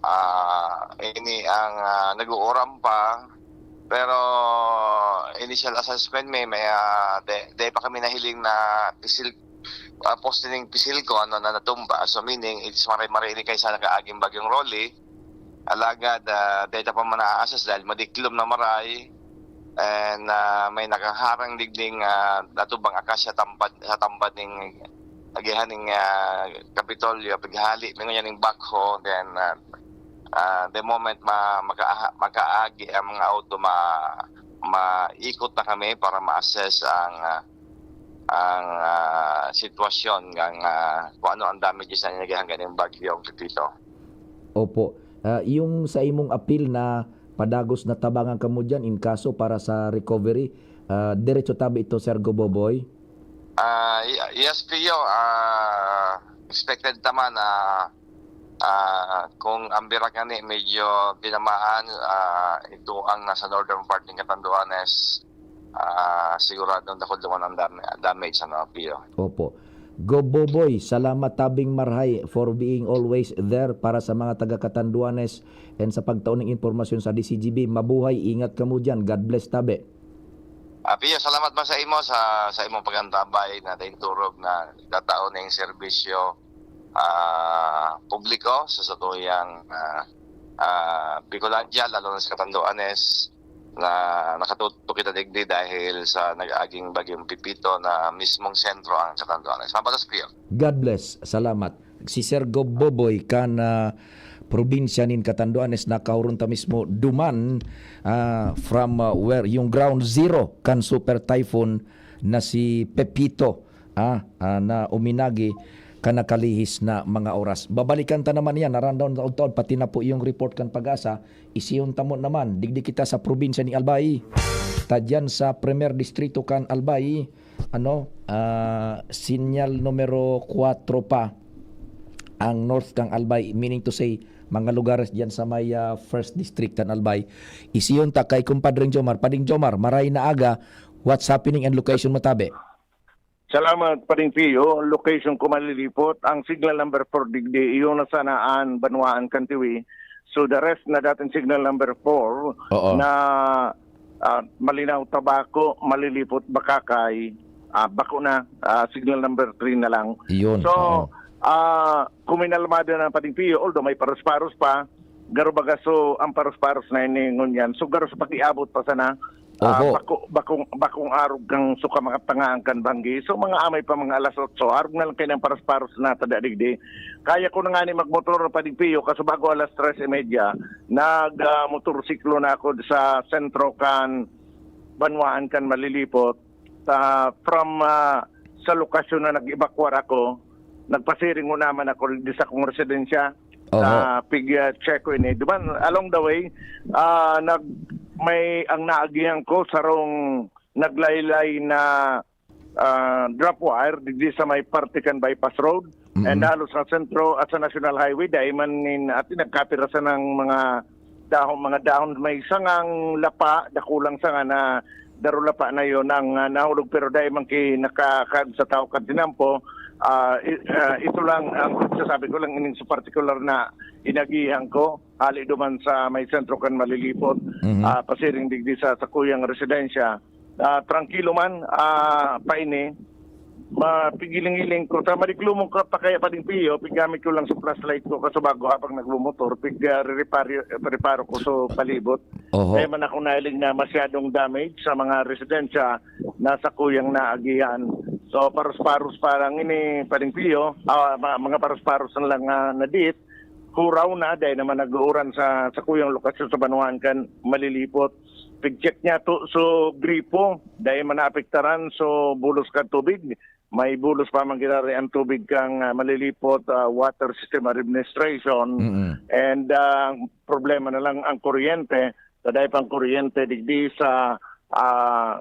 ah, ini ang, ah, nag-uuran pa. Pero initial assessment, may, may, ah, de, de pa kami nahiling na pisil, ah, poste ning pisil ko, ano, na natumba. So, meaning, it's maray-maray ini kaysa nakaaging Bagyong Rolly. Alagad, ah, data pa man na-assess dahil madiklom na maray. And, ah, may nakaharang digding, ah, natubang akasya tambad, sa tambad ning agihan ning, ah, Kapitolyo, paghali, may ngunyan ning backhoe, then, ah, Ah, the moment ma maka makaagi ang mga auto, ma maikot na kami para ma-assess ang, ah, ang, ah, sitwasyon ng, ah, kung ano ang damages na nilagay hanggang yung bagyong Pepito. Opo. Ah, yung sa imong apil na padagos na tabangan kamo diyan in kaso para sa recovery, ah, diretso tabi ito, Sir Goboboy? Ah, y- yes, Pio. Ah, expected naman na, ah, kung ang birak nga ni medyo tinamaan, ah, ito ang nasa northern part ng Catanduanes, ah, siguradong dakul naman ang dam- damage, ano, Pio. Opo. Goboboy, salamat tabing marhay for being always there para sa mga taga Catanduanes and sa pagtao ng impormasyon sa D C G B. Mabuhay, ingat kamo diyan. God bless tabi. Ah, Pio, salamat ba sa imo sa sa imong pag-antabay na daing turog na nagtatao na yung serbisyo, ah, publiko sa satuyang, ah, ah, Bicolandia, lalo na sa Catanduanes, na nakatutok kita digdi dahil sa nag-aging bagyong Pepito na mismong sentro ang Catanduanes. Mabalos, Pio. God bless. Salamat. Si Sir Gob Boboy kan, ah, probinsya nin Catanduanes, nakahuron ta mismo duman, ah, from, ah, where yung ground zero kan super typhoon na si Pepito, ah, ah, na uminagi kan nakalihis na mga oras. Babalikan ta naman yan, around taon-taon, pati na po yung report kan PAGASA, isiyon ta mo naman, digdi kita sa probinsya ni Albay. Ta dyan sa Primer Distrito kan Albay, ano, ah, sinyal numero kwatro pa ang north kang Albay, meaning to say, mga lugares diyan sa may, ah, first district kan Albay. Isiyon ta kay Kumpadring Jomar. Pading Jomar, maray na aga, what's happening and location mo tabi? Salamat, Pading Pio. Location ko malilipot. Ang signal number four digdi, iyon na sana an banwaan kan Tiwi. So, the rest na dating signal number four Oo. na, ah, Malinaw, Tabaco, Malilipot, Bacacay, ah, bako na, ah, signal number three na lang. Iyon, So, oo. ah, kuminalmada na, Pading Pio, although may paros-paros pa, garo baga, so, ang paros-paros na ini ngunyan. So, garo sa pag-iabot pa sana, ah, Oho. bako, bakong, bakong arog kang suka makatangaan kan banggi. So, mga amay pa, mga alas otso, arog na lang kayo ng paros-paros na tada digdi. Kaya ko na nga ni magmotor, Pading Pio, kaso bago alas tres y media, nag, ah, motorsiklo na ako sa sentro kan banwaan kan Malilipot. Ah, from, ah, sa lokasyon na nag-evacuar ako, nagpasiring ko naman ako di sa akong residensya. Oho. Sa pig, ah, check ko ini. Duman, along the way, ah, nag-, may ang naagihan ko, sarong naglaylay na, ah, drop wire digdi sa may parte kan bypass road. Mm-mm. And halos sa sentro at sa National Highway, dai man nin, ati nagkapira sa ng mga dahon, mga dahon, may sangang lapa, dakulang sanga na darulapa na yon ang, ah, nahulog, pero dai man ki nakakag sa tao kan tinampo. Ah, i-, ah, ito lang ang sasabi ko lang ining sa partikular na inagihan ko, hali duman sa may sentro kan Malilipot, Mhm. ah, pasiring digdi sa sakuyang residensya. Ah, trangkilo man, ah, paini, mapigiling-iling ko. Sa madiklumong ka pa kaya, Pading Pio, piggamit ko lang sa flashlight ko, kaso bago habang nagmumotor, pig, ah, rereparo, reparo ko sa palibot. Oho. Kaya man ako nahiling na masyadong damage sa mga residensya na sakuyang naagihan. So, paros-paros pa lang ini, Pading Pio, ah, ma-, mga paros-paros na lang, ah, nadit, huraw na, dahil naman nag-uuran sa, sa kuyang lokasyon sa banwaan kan Malilipot. Pig-check niya to, so gripo, dahil man naapektaran, so bulos kan tubig. May bulos pa man ginari ang tubig kang, ah, Malilipot, ah, Water System Administration. Mm-mm. And, ah, ang problema na lang ang kuryente. Sa dahil pang kuryente, digdi sa, ah,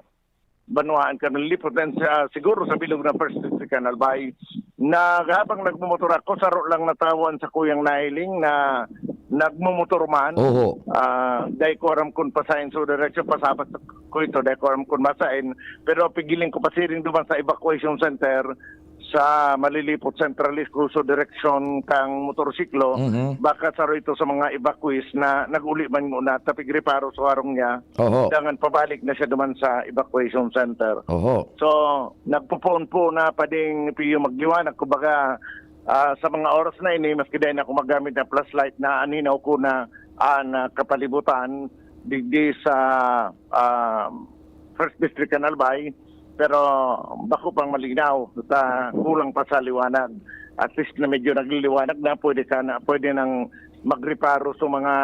banwaan kan Malilipot. And sa, siguro sa bilog na First District kan Albay, na habang nagmumotor ako, saro lang natawo an sakuyang nahiling na nagmumotor man. Oho. Ah, dai ko aram kun pasain sa direksyon, pasabat ko ito, dai ko aram kun masain. Pero pigiling ko pasiring duman sa evacuation center sa Malilipot Central School, so direksyon kang motorsiklo, Mhm. baka saro ito sa mga evacuees na nag-uli man nguna, tapig reparo sa warong niya. Oho. Dangan pabalik na siya duman sa evacuation center. Oho. So, nagpupuon po na pwedeng piyo magliwanag. Kumbaga, ah, sa mga oras na ini, maski dahil ako magamit ng flashlight, na aninaw ko na ang, ah, kapalibutan digdi sa, ah, First District kan Albay, pero bako pang malinaw, ta kulang pa sa liwanag. At least na medyo nagliliwanag na, pwede sana, pwede nang magreparo sa mga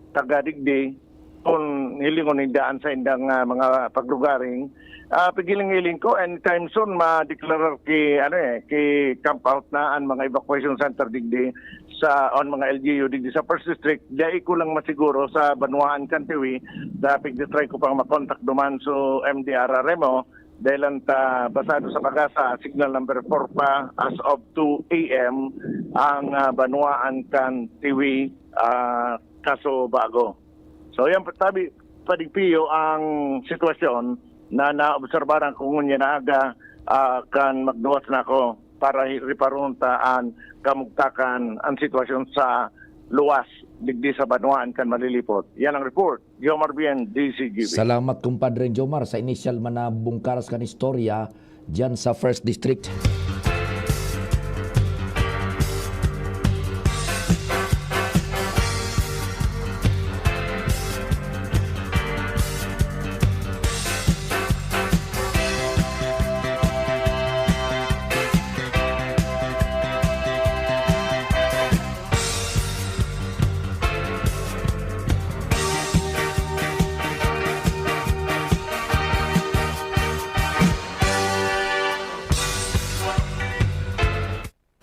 taga digdi, kun hilingon nindaan sa indang, ah, mga paglugaring. Ah, pigiling-hiling ko, anytime soon, madeklarar ki, ano eh, ki camp out na an mga evacuation center digdi sa, on mga L G U digdi sa First District. Dai ko lang masiguro sa banwaan kan Tiwi, dapit di try ko pang makontak duman so M D R R M O, dahil lang ta basado sa Pagasa, signal number four pa as of two A M ang, ah, banwaan kan Tiwi, ah, Kaso Bago. So, yan, tabi, padigpiyo ang sitwasyon na naobserbaran ko ngunyan na aga, ah, kan magduwas na ako para hi-, riparon ta an kamugtakan, ang sitwasyon sa luwas digdi sa banwaan kan Malilipot. Yan ang report. Jomar Bien, D C G B. Salamat, Compadre Jomar, sa inisyal man na bungkaras kan istorya diyan sa First District.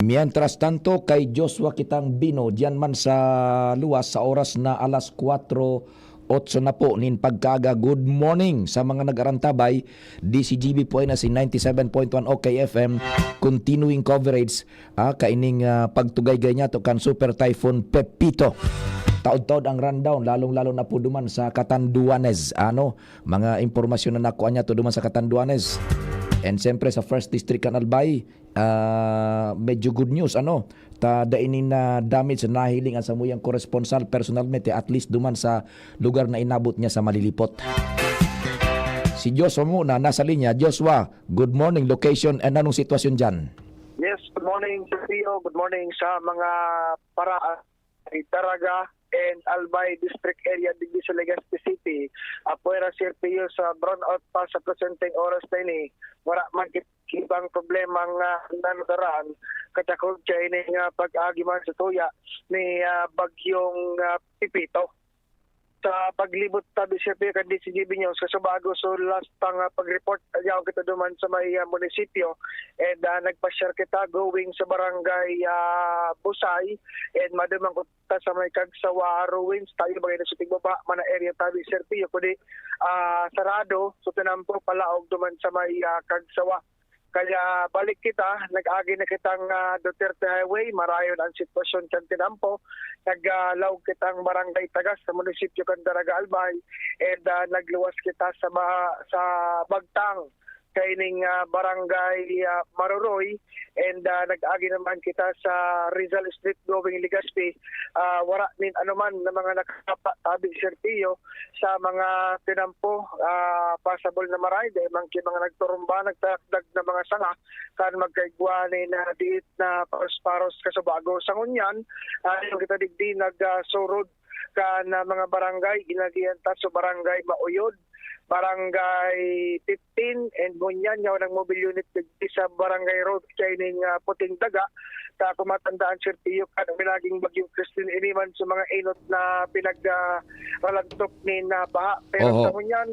Mientras tanto, kay Joshua Kitang Bino, diyan man sa luwas, sa oras na alas kwatro otso na po nin pagkaaga. Good morning sa mga nag-arantabay. D C G B po ay nasa ninety-seven point one O K F M. Continuing coverage, ah, kaining, ah, pagtugaygay niya to kan Super Typhoon Pepito. Taod-taod ang rundown, lalong-lalo na po duman sa Catanduanes. Ano, mga impormasyon na nakuha niya to duman sa Catanduanes. And siyempre sa First District kan Albay, ah, medyo good news, ano, ta dai nin na-damage, nahiling ang samuyang koresponsal personalmente, at least duman sa lugar na inabot niya sa Malilipot. Si Joshua muna, nasa linya. Joshua, good morning, location, and anong sitwasyon diyan? Yes, good morning, Sir Pio. Good morning sa mga para-, Daraga and Albay District Area digdi sa Legazpi City. Apwera, Sir Pio, sa brownout pa sa presenteng oras na ini. Wala man kit-, ibang problema nga nanadaran, katakod kaining, ah, pag-agi man sa tuya ni, ah, Bagyong, ah, Pepito. Sa paglibot tabi, Sir Pio, kan D C G B News, kasubago so last pang, ah, pag-report, yaon kita duman sa may, ah, munisipyo, and, ah, nagpasyar kita going sa barangay, ah, Busay, and maduman ko ta sa may Kagsawa ruins, tayo bagay na sa tigbaba, mana area tabi, Sir Pio, kundi, ah, sarado, so tinampo, palaog duman sa may, ah, Kagsawa. Kaya balik kita, nag-agi na kitang, ah, Duterte Highway, marayon ang sitwasyon kan tinampo. Naglaog kitang Barangay Tagas sa munisipyo kan Daraga, Albay, and, ah, nagluwas kita sa ma-, sa Bagtang, kaining, ah, Barangay, ah, Maruroy, and, ah, nag-agi naman kita sa Rizal Street going Legazpi. Ah, wara nin anuman na mga nakakapa, tabi, Sir Pio, sa mga tinampo, ah, pasabol na maray, dahil man ki mga nagturumba, nagtarakdag na mga sanga, kan magkaigwa ni na diit na paros-paros kasubago. Sa ngunyan, ah, yung kita digdi nag, ah, surod kan, ah, mga barangay, ginagihan ta sa Barangay Mauyod, Barangay fifteen, and ngunyan, yaw nang mobile unit digdi sa Barangay Road, kaining, ah, Puting Daga. Ta kung matandaan, Sir Pio, kan minaging Bagyong Christine, ini man sa mga inot na pinag, ah, ralantok nin, ah, baha. Pero Oho. Sa ngunyan,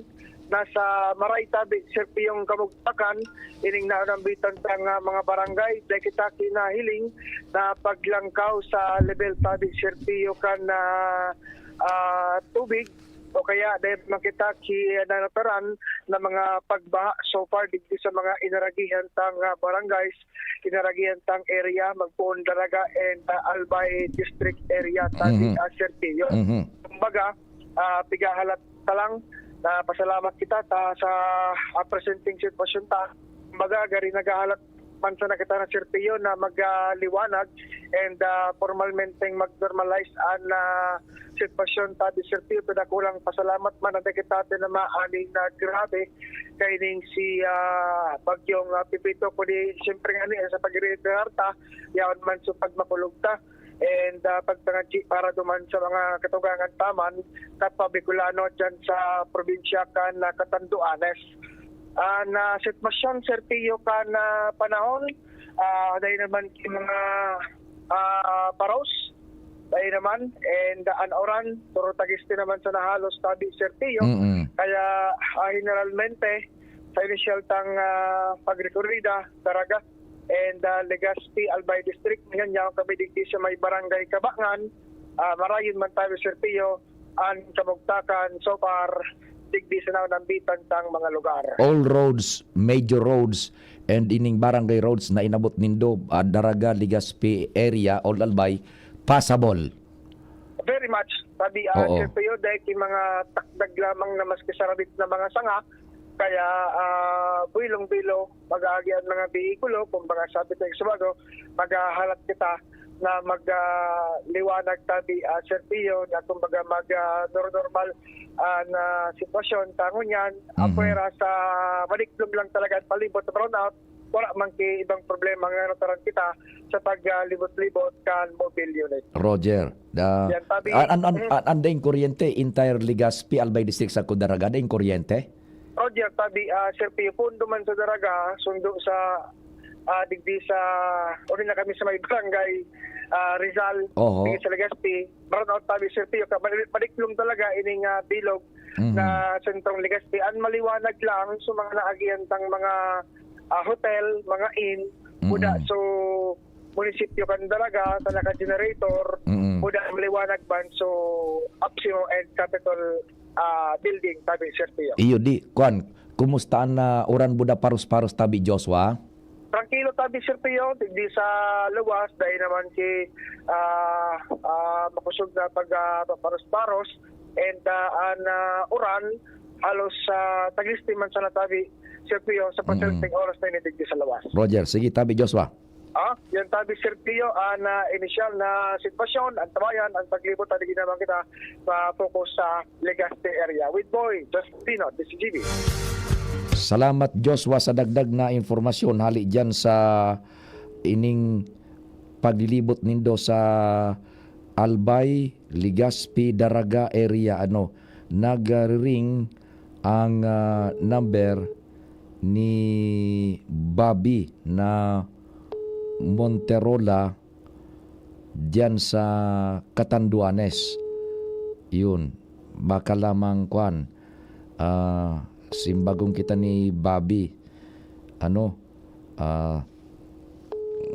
nasa maray tabi, Sir Pio, yung kamugtakan, ining naanambitan ta nga mga barangay. Dahil kita kinahiling na paglangkaw sa level tabi, Sir Pio, kan, ah, ah, tubig, o kaya dahil makita ki nanataran na mga pagbaha so far digdi sa mga inaragihan tang, ah, barangays, inaragihan tang area, Magpoon Daraga and, ah, Albay District area, tabi, Mhm. ah, Sir Pio. Mhm. Kumbaga, ah, pigahalat ta lang na pasalamat kita ta sa, ah, presenteng sitwasyon ta. Kumbaga, gari naghahalat man sana kita na, Sir Pio, na magliwanag and, ah, formalmenteng mag-normalize an, ah, sitwasyon tabi, Sir Pio. Pinakulang pasalamat man ang kita na maaning na grabe kaining si, ah, Bagyong, ah, Pepito. Kundi, siyempre nga ni, sa pag-repair ta, yaon man sa pagmakulog ta. And, ah, pagpangadji para duman sa mga katugangan ta man na pa Bicolano dyan sa probinsya kan, ah, Catanduanes. Ah, na sitwasyon, Sir Pio, kan, ah, panahon, ah, dahil naman ki mga, ah, paros, dai naman, and, ah, an uran, puro tagisti naman sana halos tabi, Sir Tio. Mm-mm. Kaya, ah, generalmente, sa inisyal tang, ah, pagrekorida, Daraga, and, ah, Legazpi, Albay District, ngunyan yaon kami digdi sa may Barangay Kabangan, ah, marayon man tabi, Sir Tio, an kamugtakan so far digdi sa naonambitan tang mga lugar. All roads, major roads, and ining barangay roads na inabot nindo, ah, Daraga, Legazpi area, all Albay, passable. Very much. Sabi, ah, Oo. Sir Pio, dahil yung mga takdag lamang na maski sarabit na mga sanga, kaya, ah, bilong-bilo, mag-aagi ang mga behikulo, kumbaga sabi ko yung sumago, maghahalat kita na mag, ah, liwanag tabi, ah, Sir Pio, na kumbaga mag, ah, nor-, normal, ah, na sitwasyon. Tangon yan, Mhm. apwera sa maliklom lang talaga at palibot na brownout, wala man ki ibang problema nga nataran kita sa paglibot-libot kan mobile unit. Roger. Da, Yan, tabi. an, an, an, Mm. an, an daing kuryente, entire Legazpi, Albay District sa Daraga, daing kuryente? Roger, tabi, ah, Sir Pio, pundo man sa Daraga, sundo sa, ah, digdi sa, uli na kami sa may barangay, ah, Rizal, Oho. digdi sa Legazpi. Brownout, tabi, Sir Pio, ka, mali-, maliklom talaga ining, ah, bilog Mhm. na sentrong Legazpi. Ang maliwanag lang sa mga naagihan tang mga, ah, hotel, mga inn, Mm-mm. buda. So, munisipyo kan Daraga, sa naka-generator, Mm-mm. buda maliwanag man. So, Opsimo and Capitol, ah, Building, tabi, Sir Pio. Iyo, di, kwan, kumusta an, ah, uran buda paros-paros tabi, Joshua? Trangkilo tabi, Sir Pio, digdi sa luwas, dahil naman si, ah, ah, makusog na pag, ah, paparos-paros, and, ah, an, ah, uran, halos, ah, tagisti man sana tabi, Sir Pio, sa Mm. pasyenteng oras na ini digdi sa luwas. Roger, sige, tabi, Joshua. Ah, yan tabi, Sir Pio, an, ah, inisyal na sitwasyon, antabayan, ang paglibot, tabi naman kita, pa-focus sa Legazpi area. With Boy Justino, D C G B. Salamat, Joshua, sa dagdag na impormasyon hali diyan sa ining paglilibot nindo sa Albay, Legazpi, Daraga area. Ano, nagre-ring ang, ah, number ni Bobby na Monterola diyan sa Catanduanes. Yun. Baka lamang, kwan, ah, simbagong kita ni Bobby. Ano? Ah,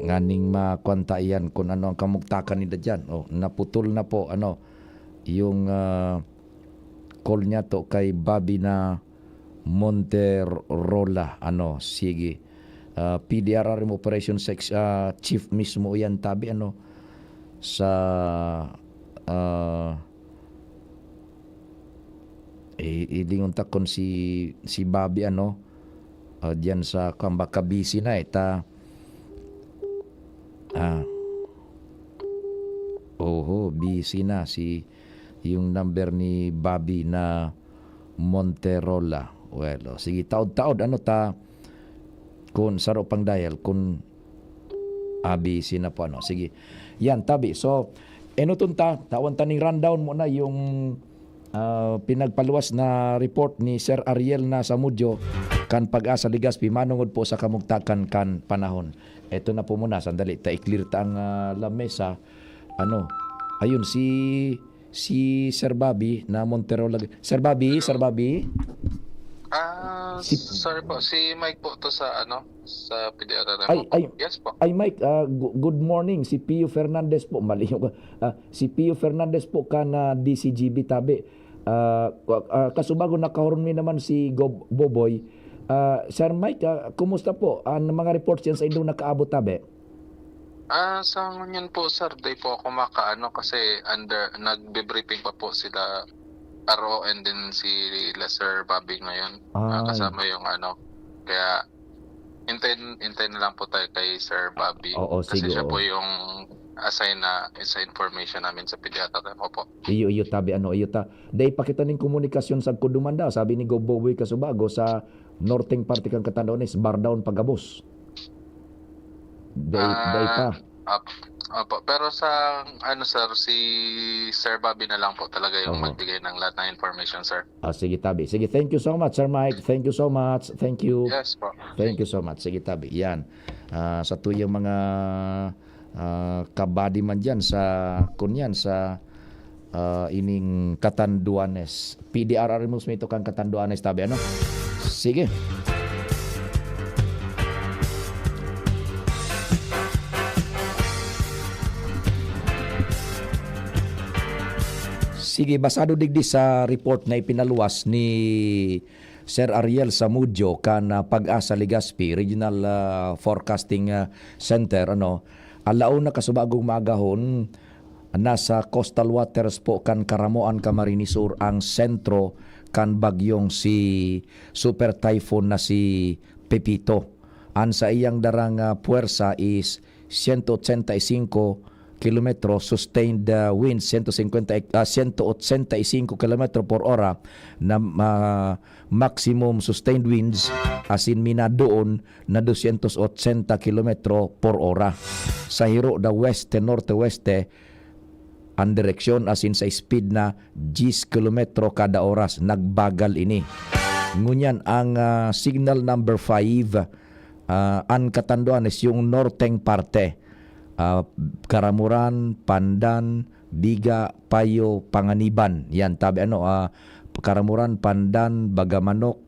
nganing makwan ta iyan kung ano ang kamugtakan nila diyan. Oh, naputol na po, ano, yung, ah, call niya to kay Bobby na Monterola, ano, sige. Ah, P D R R M Operation Sex, ah, Chief mismo yan, tabi, ano, sa, ah, i-, ilingon ta kun si, si Bobby, ano, ah, diyan sa, kwan, baka busy na, eh, ta, ah, oho, busy na si, yung number ni Bobby na Monterola. Well, oh, sige, taod-taod, ano ta, kun saro pang dial, kun A B C na po, ano. Sige. Yan, tabi. So, enuton ta, tawan ta ning rundown muna yung, ah, pinagpaluwas na report ni Sir Ariel na Samudyo kan Pag-asa Legazpi manungod po sa kamugtakan kan panahon. Eto na po muna, sandali, ta i-clear ta ang, ah, lamesa. Ano, ayun, si, si Sir Bobby na Montero lag-, Sir Bobby, Sir Bobby? Ah, Si sorry po, si Mike po to sa ano, sa P D R R M Ay, po. ay, Yes po. ay, Mike, ah, gu-, good morning. Si Pio Fernandez po, mali yung, ah, si Pio Fernandez po kan, ah, D C G B tabi. Ah, kwa-, ah, kasubago nakahuron mi naman si Gob-, Boboy. Ah, Sir Mike, ah, kumusta po? Ang mga reports yan sa indong nakaabot tabi? Ah, sa ngunyan po, sir, di po ako makaano kasi under, nagbe-briefing pa po sila R O and then si Sir Bobby ngayon. Ah, Ay. kasama yung ano. Kaya, hintayin, hintayin na lang po tayo kay Sir Bobby. Oo, Kasi sige, siya oo. po yung assign na sa information namin sa pediatra. Opo. Iyo, iyo, tabi, ano, iyo ta. Dai pa kita ning komunikasyon sa Kuduman daw, sabi ni Gob Boboy kasubago sa norteng parte kan Catanduanes, bar down pagabos. Dai, dai pa. Ah, op-, opo. Pero sa, ano, sir, si Sir Bobby na lang po talaga yung Oo. magbigay ng lahat ng information, sir. Ah, sige, tabi. Sige, thank you so much, Sir Mike. Thank you so much. Thank you. Yes po. Thank you so much. Sige, tabi. Yan. Ah, sa tuyang mga, ah, body man diyan sa, kunyan, sa, ah, ining Catanduanes. P D R R mismo ito kan Catanduanes, tabi, ano? Sige. Sige, basado digdi sa report na ipinaluwas ni Sir Ariel Samudio kan, ah, PAGASA Legazpi Regional, ah, Forecasting, ah, Center, ano, alauna kasubagong maagahon, nasa coastal waters po kan Caramoan, Camarines Sur ang sentro kan bagyong si Super Typhoon na si Pepito. An saiyang darang, ah, puwersa is siyento otsenta y singko kilometro, sustained, ah, winds siyento singkwenta, ah, siyento otsenta y singko kilometro por ora na, ah, maximum sustained winds, asin minadoon na dosyentos otsenta kilometro por ora. Sa hiro na weste-norte-weste, an direksyon asin sa speed na diyes kilometro kada oras. Nagbagal ini. Ngunyan, ang, ah, signal number five, ah, an Catanduanes, yung norteng parte, ah, Caramoran, Pandan, Viga, Payo, Panganiban. Yan, tabi ano, ah, Caramoran, Pandan, Bagamanok,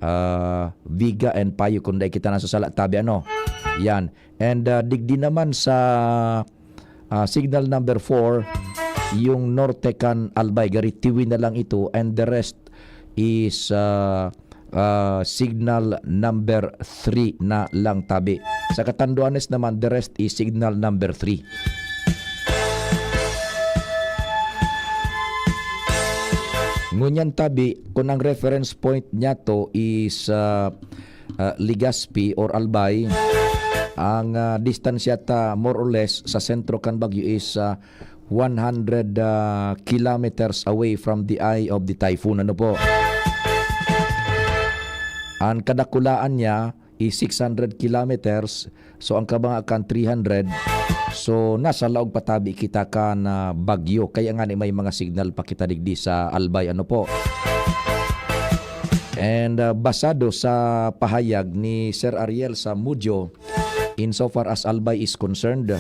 ah, Viga, and Payo, kung dai kita nasasala, tabi ano. Yan. And, ah, digdi naman sa, ah, signal number four, yung norte kan Albay, gari tiwi na lang ito, and the rest is, ah, ah, signal number three na lang, tabi. Sa Catanduanes naman, the rest is signal number three. Ngunyan, tabi, kung ang reference point niya to is, ah, ah, Legazpi or Albay, ang, ah, distansya ta more or less sa sentro kan bagyo is, ah, one hundred, ah, kilometers away from the eye of the typhoon. Ano po? Ang kadakulaan niya is six hundred kilometers. So, ang kabanga kan three hundred. So, nasa laog pa tabi kita kan, ah, bagyo. Kaya nga ni may mga signal pa kita digdi sa Albay. Ano po? And, ah, basado sa pahayag ni Sir Ariel Samudio, insofar as Albay is concerned,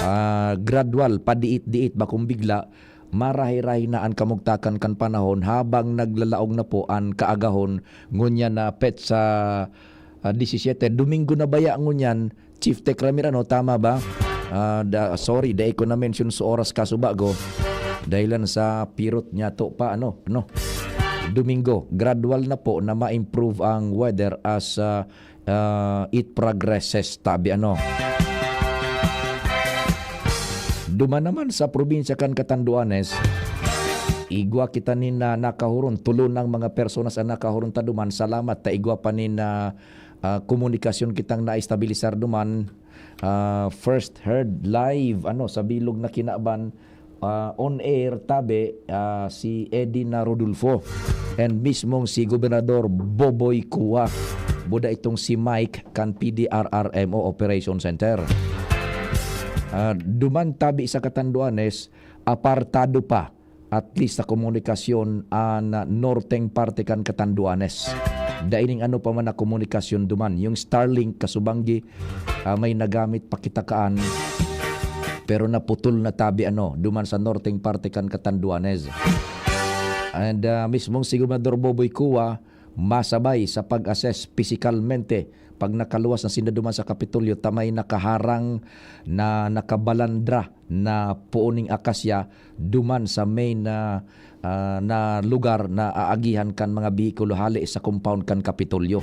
ah, gradual, padiit-diit, bakong bigla, marahay-rahay na an kamugtakan kan panahon habang naglalaog na po an kaagahon. Ngunyan na petsa, ah, disisiyete, Domingo na baya ngunyan, Chief Tech Ramir, ano, tama ba? Ah, da, sorry, dai ko na-mention sa oras kasubago. Dahilan sa pirot niya to pa, ano, no? Domingo, gradual na po na ma-improve ang weather as, ah, ah, it progresses, tabi ano. Duman naman sa probinsya kan Catanduanes, igwa kita nin, ah, nakahuron, tulo nang mga personas ang nakahuron ta duman. Salamat ta igwa pa nin, ah, ah, komunikasyon kitang naestabilisar duman. Ah, first heard live, ano, sa bilog na kinaban, ah, on air, tabi, ah, si Eddie na Rodulfo and mismong si Gobernador Boboy Cua. Buda itong si Mike kan P D R R M O Operation Center. Ah, duman tabi sa Catanduanes, apartado pa, at least sa komunikasyon an norteng parte kan Catanduanes. Dai ning ano pa man na komunikasyon duman. Yung Starlink, kasubanggi, ah, may nagamit pa kita kaan, pero naputol na tabi ano, duman sa norteng parte kan Catanduanes. And, ah, mismong si Gobernador Boboy Cua, masabay sa pag-assess pisikalmente, pag nakaluwas na sinda duman sa Kapitolyo, ta may nakaharang na nakabalandra na puon ning akasya duman sa main na, ah, na lugar na aagihan kan mga behikulo hale sa compound kan Kapitolyo.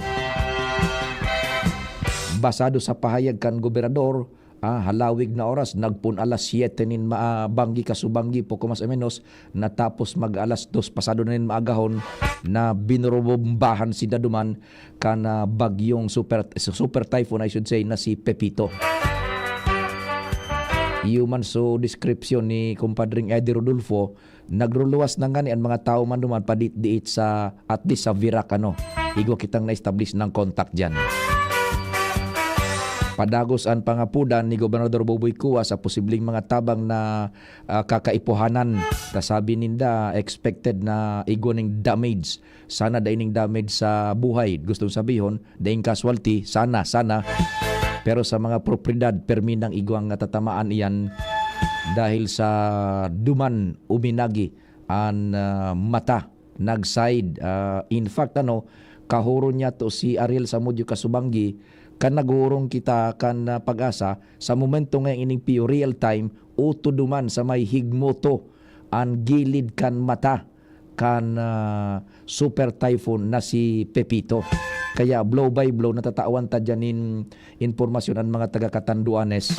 Basado sa pahayag kan gobernador, ah, halawig na oras, nagpon alas siyete nin ma-, banggi kasubanggi, poko mas o menos, natapos mag-alas dos, pasado na nin maagahon, na binurubumbahan sinda duman kan, ah, bagyong super, super typhoon, I should say, na si Pepito. Iyo man so description ni Kumpadring Eddie Rodolfo, nagruluwas na ngani an mga tawo man duman padiit-diit sa, at least sa Virac, ano. Igwa kitang na-establish ng contact diyan. Padagos an pangapodan ni Gobernador Boboy Cua sa posibleng mga tabang na, ah, kakaipuhanan. Ta sabi ninda, expected na igwa ning damage. Sana dai ning damage sa buhay. Gustong sabihon, daing casualty. Sana, sana. Pero sa mga propiedad, permi nang igwang natatamaan iyan dahil sa duman uminagi an, ah, mata, nag-side. Ah, in fact, ano, kahuron niya to si Ariel Zamudio Kasubanggi, kan naghuhuron kita kan, ah, Pag-asa, sa momento nga ining piyo, real time, uto duman sa may higmo to an gilid kan mata kan, ah, super typhoon na si Pepito. Kaya blow by blow, natatawan ta dyan nin impormasyon an mga taga Catanduanes.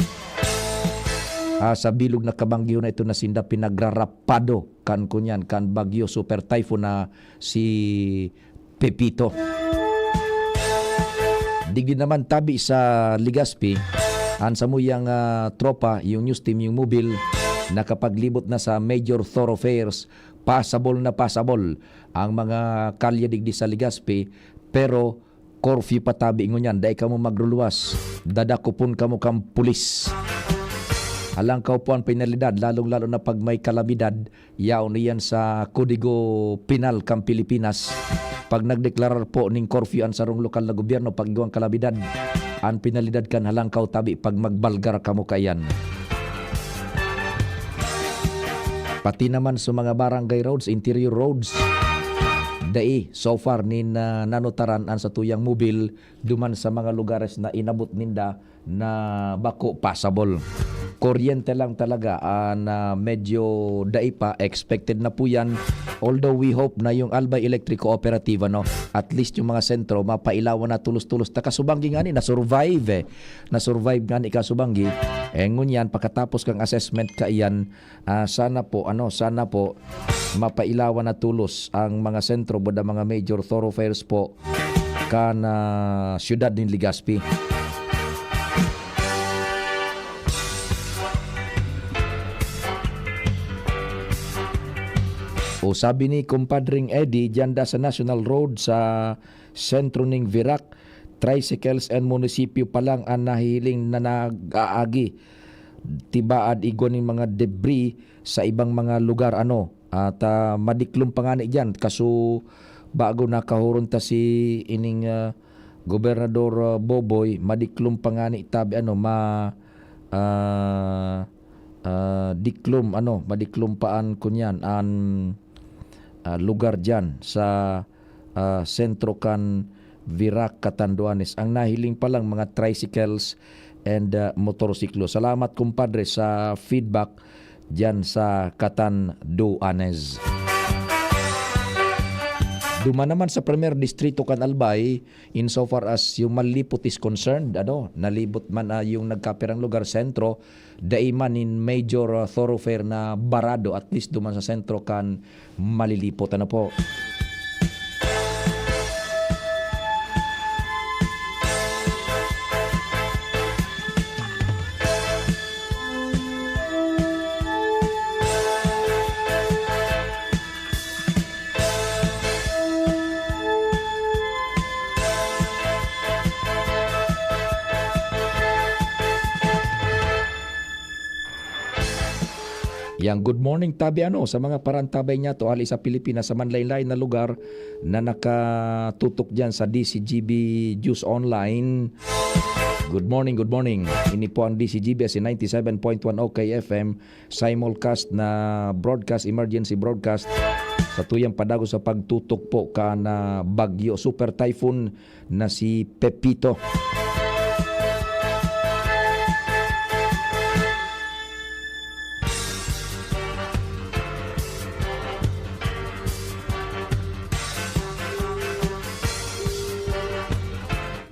Ah, sa bilog na kabanggihon na ito na sinda pinagrarapado kan kunyan, kan bagyo super typhoon na si Pepito. Digdi naman tabi sa Legazpi, ang samuyang, ah, tropa, yung news team, yung mobile, nakapaglibot na sa major thoroughfares. Pasabol na pasabol ang mga kalye digdi sa Legazpi, pero curfew pa tabi ngunyan, dai kamo magruluwas. Dadakopon kamo kan pulis. Halangkaw po ang penalidad, lalong-lalo na pag may kalamidad, yaon iyan sa Kodigo Penal kan Pilipinas. Pag nagdeklarar po ning curfew an sarong lokal na gobyerno pag igwang kalamidad, an penalidad kan halangkaw tabi pag magbalgar kamo kaiyan. Pati naman sa mga barangay roads, interior roads, dai so far nin, ah, nanutaran an satuyang mobil duman sa mga lugares na inabot ninda na bako pasabol. Kuryente lang talaga an, ah, medyo dai pa, expected na po yan. Although we hope na yung Albay Electric Cooperative, ano, at least yung mga sentro, mapailawan na tulos-tulos. Ta Kasubanggi nga ni, na-survive eh. Na-survive nga ni Kasubanggi. Eh, ngunyan, pakatapos kang assessment kaiyan, ah, sana po, ano, sana po, mapailawan na tulos ang mga sentro, buda mga major thoroughfares po, kan, ah, siyudad nin Legazpi. O sabi ni Kumpadring Eddie, diyan da sa National Road sa sentro ning Virac, tricycles and munisipyo pa lang an nahihiling na nag-aagi. Tibaad igwa nin mga debris sa ibang mga lugar, ano. At, ah, madiklom pa ngani diyan, kaso bago nakahuron ta si ining, ah, Gobernador, ah, Boboy, madiklom pa ngani tabi, ano, ma-, ah, ah, diklom, ano, madiklom pa an kunyan, an, ah, lugar diyan sa, ah, sentro kan Virac, Catanduanes. Ang nahiling pa lang, mga tricycles and, ah, motorsiklo. Salamat, kumpadre, sa feedback diyan sa Catanduanes. Duman naman sa Primer Distrito kan Albay, insofar as yung Malilipot is concerned, ano, nalibot man, ah, yung nagkapirang lugar, sentro, dai man nin major, ah, thoroughfare na barado, at least duman sa sentro kan Malilipot. Ano po? Yang good morning tabi, ano, sa mga parantabay niya to, hali sa Pilipinas, sa manlain-lain na lugar na nakatutok diyan sa D C G B News Online. Good morning, good morning. Ini po ang D C G B as in ninety-seven point one O K F M, simulcast na broadcast, emergency broadcast, sa tuyang padagos sa pagtutok po kan, ah, bagyo, super typhoon na si Pepito.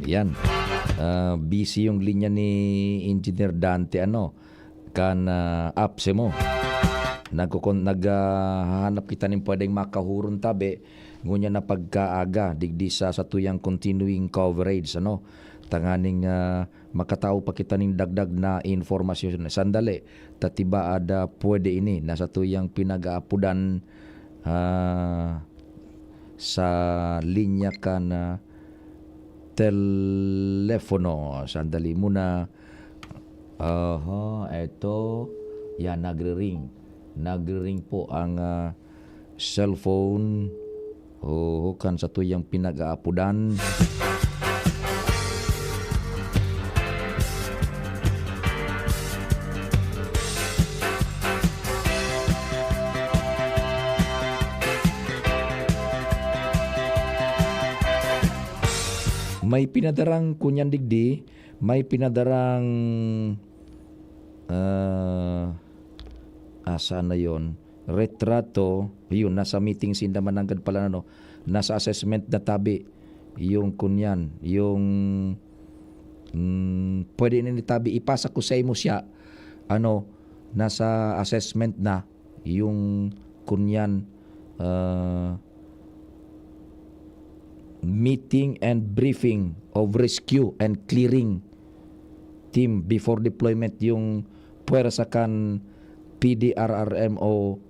Yan. Ah, busy yung linya ni Engineer Dante, ano, kan, ah, apse mo. Nagkukon-, nag, ah, hahanap kita nin pwedeng makahuron tabi, ngunyan na pagkaaga, digdi sa satuyang continuing coverage, ano, tanganing, ah, makatao pa kita nin dagdag na informasyon. Sandali, tatibaad, ah, pwede ini, na satuyang pinag-aapodan, ah, sa linya kan, ah, telepono. Sandali muna. Aha, eto. Yan, nagre-ring. Nagre-ring po ang, ah, cellphone. Oo, kan satuyang pinag-aapodan. May pinadarang kunyan digdi, may pinadarang, ah, asa na yon? Retrato, yun, nasa meeting sinda mananggad pala, ano, nasa assessment na tabi yung kunyan, yung, mm, pwede na ni tabi, ipasa ko sa imo siya, ano, nasa assessment na yung kunyan, ah, meeting and briefing of rescue and clearing team before deployment yung puwersa kan P D R R M o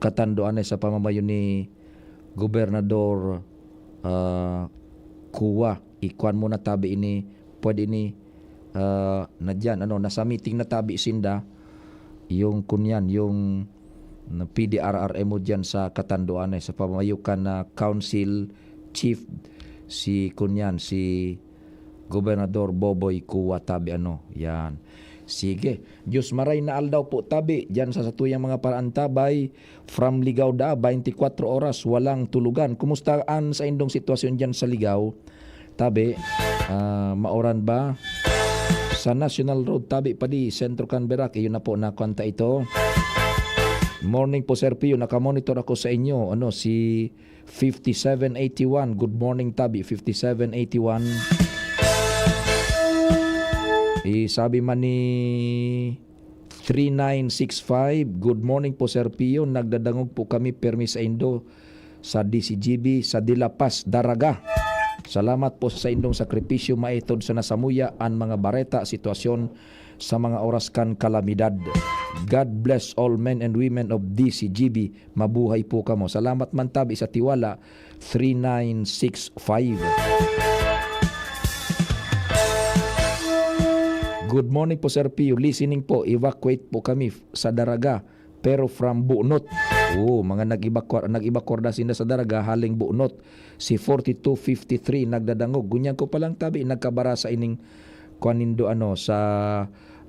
katanduan na sa pamamayo ni Gobernador, ah, Cua. Ikuan mo na tabi ini, pwede ini, ah, na diyan, ano, nasa meeting na tabi sinda, yung kunyan, yung P D R R M o diyan sa katanduan na sa pamamayo kan na council chief, si kunyan, si Gobernador Boboy Cua tabi, ano, yan. Sige. Diyos maray na aldaw po tabi, diyan sa satuyang mga paraantabay, from Ligao da, twenty-four oras, walang tulugan. Kumusta an saindong sitwasyon diyan sa Ligao? Tabi, ah, mauran ba? Sa National Road, tabi pa di, Centro Canberra, iyo na po na kwanta ito. Morning po, Sir Pio, nakamonitor ako sa inyo. Ano, si fifty-seven eighty-one. Good morning, tabi, fifty-seven eighty-one. Eh, sabi man ni three nine six five, "Good morning po, Sir Pio. Nagdadangog po kami permi sa indo sa D C G B sa De La Paz, Daraga. Salamat po sa indong sakripisyo, maitod sa nasamuya an mga bareta, sitwasyon sa mga oras kan kalamidad. God bless all men and women of D C G B. Mabuhay po kamo." Salamat man tabi sa tiwala, three nine six five. Good morning po, Sir Pio. Listening po. Evacuate po kami f-, sa Daraga, pero from Bunot. Oo, mga nag-evacuar-, nag-evacuar na sinda sa Daraga, haling Bunot. Si forty-two fifty-three nagdadangog. Ngunyan ko palang tabi, nagkabara sa ining kwan nindo, ano, sa,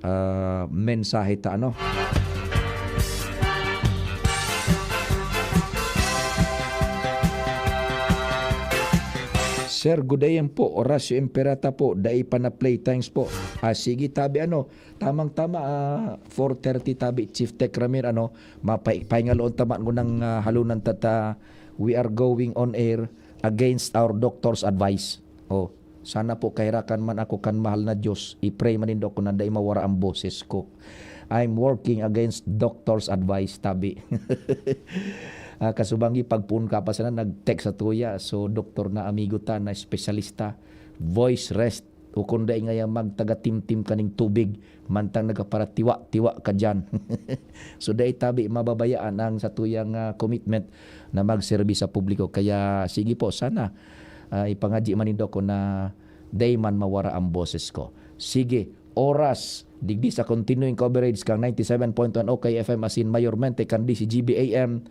ah, mensahe ta, ano. Sir, good A M po, Horacio Imperata po, dai pa na-play, thanks po. Ah, sige, tabi, ano, tamang-tama, ah, four thirty tabi, Chief Tech Ramir, ano, mapay-, pahingaloon ta man ngunang, ah, halunan ta, ta, we are going on air against our doctor's advice. Oh, sana po kahirakan man ako kan mahal na Diyos. I-pray man nindo ako na dai mawara ang boses ko. I'm working against doctor's advice, tabi. Ah, kasubangi, pagpoon ka pa sana, nag-text sa tuya. So, doktor na amigo ta, na espesyalista. Voice rest. O kung dai ngaya magtaga-timtim kaning tubig, mantang nagkaparatiwa-tiwa ka diyan. So, dai tabi mababayaan ang satuyang, ah, commitment na magserbi sa publiko. Kaya, sige po, sana, ah, ipangadyi man nindo ako na dai man mawara ang boses ko. Sige, oras, digdi sa continuing coverage kang ninety-seven point one O K F M asin mayormente kan D C G B A M,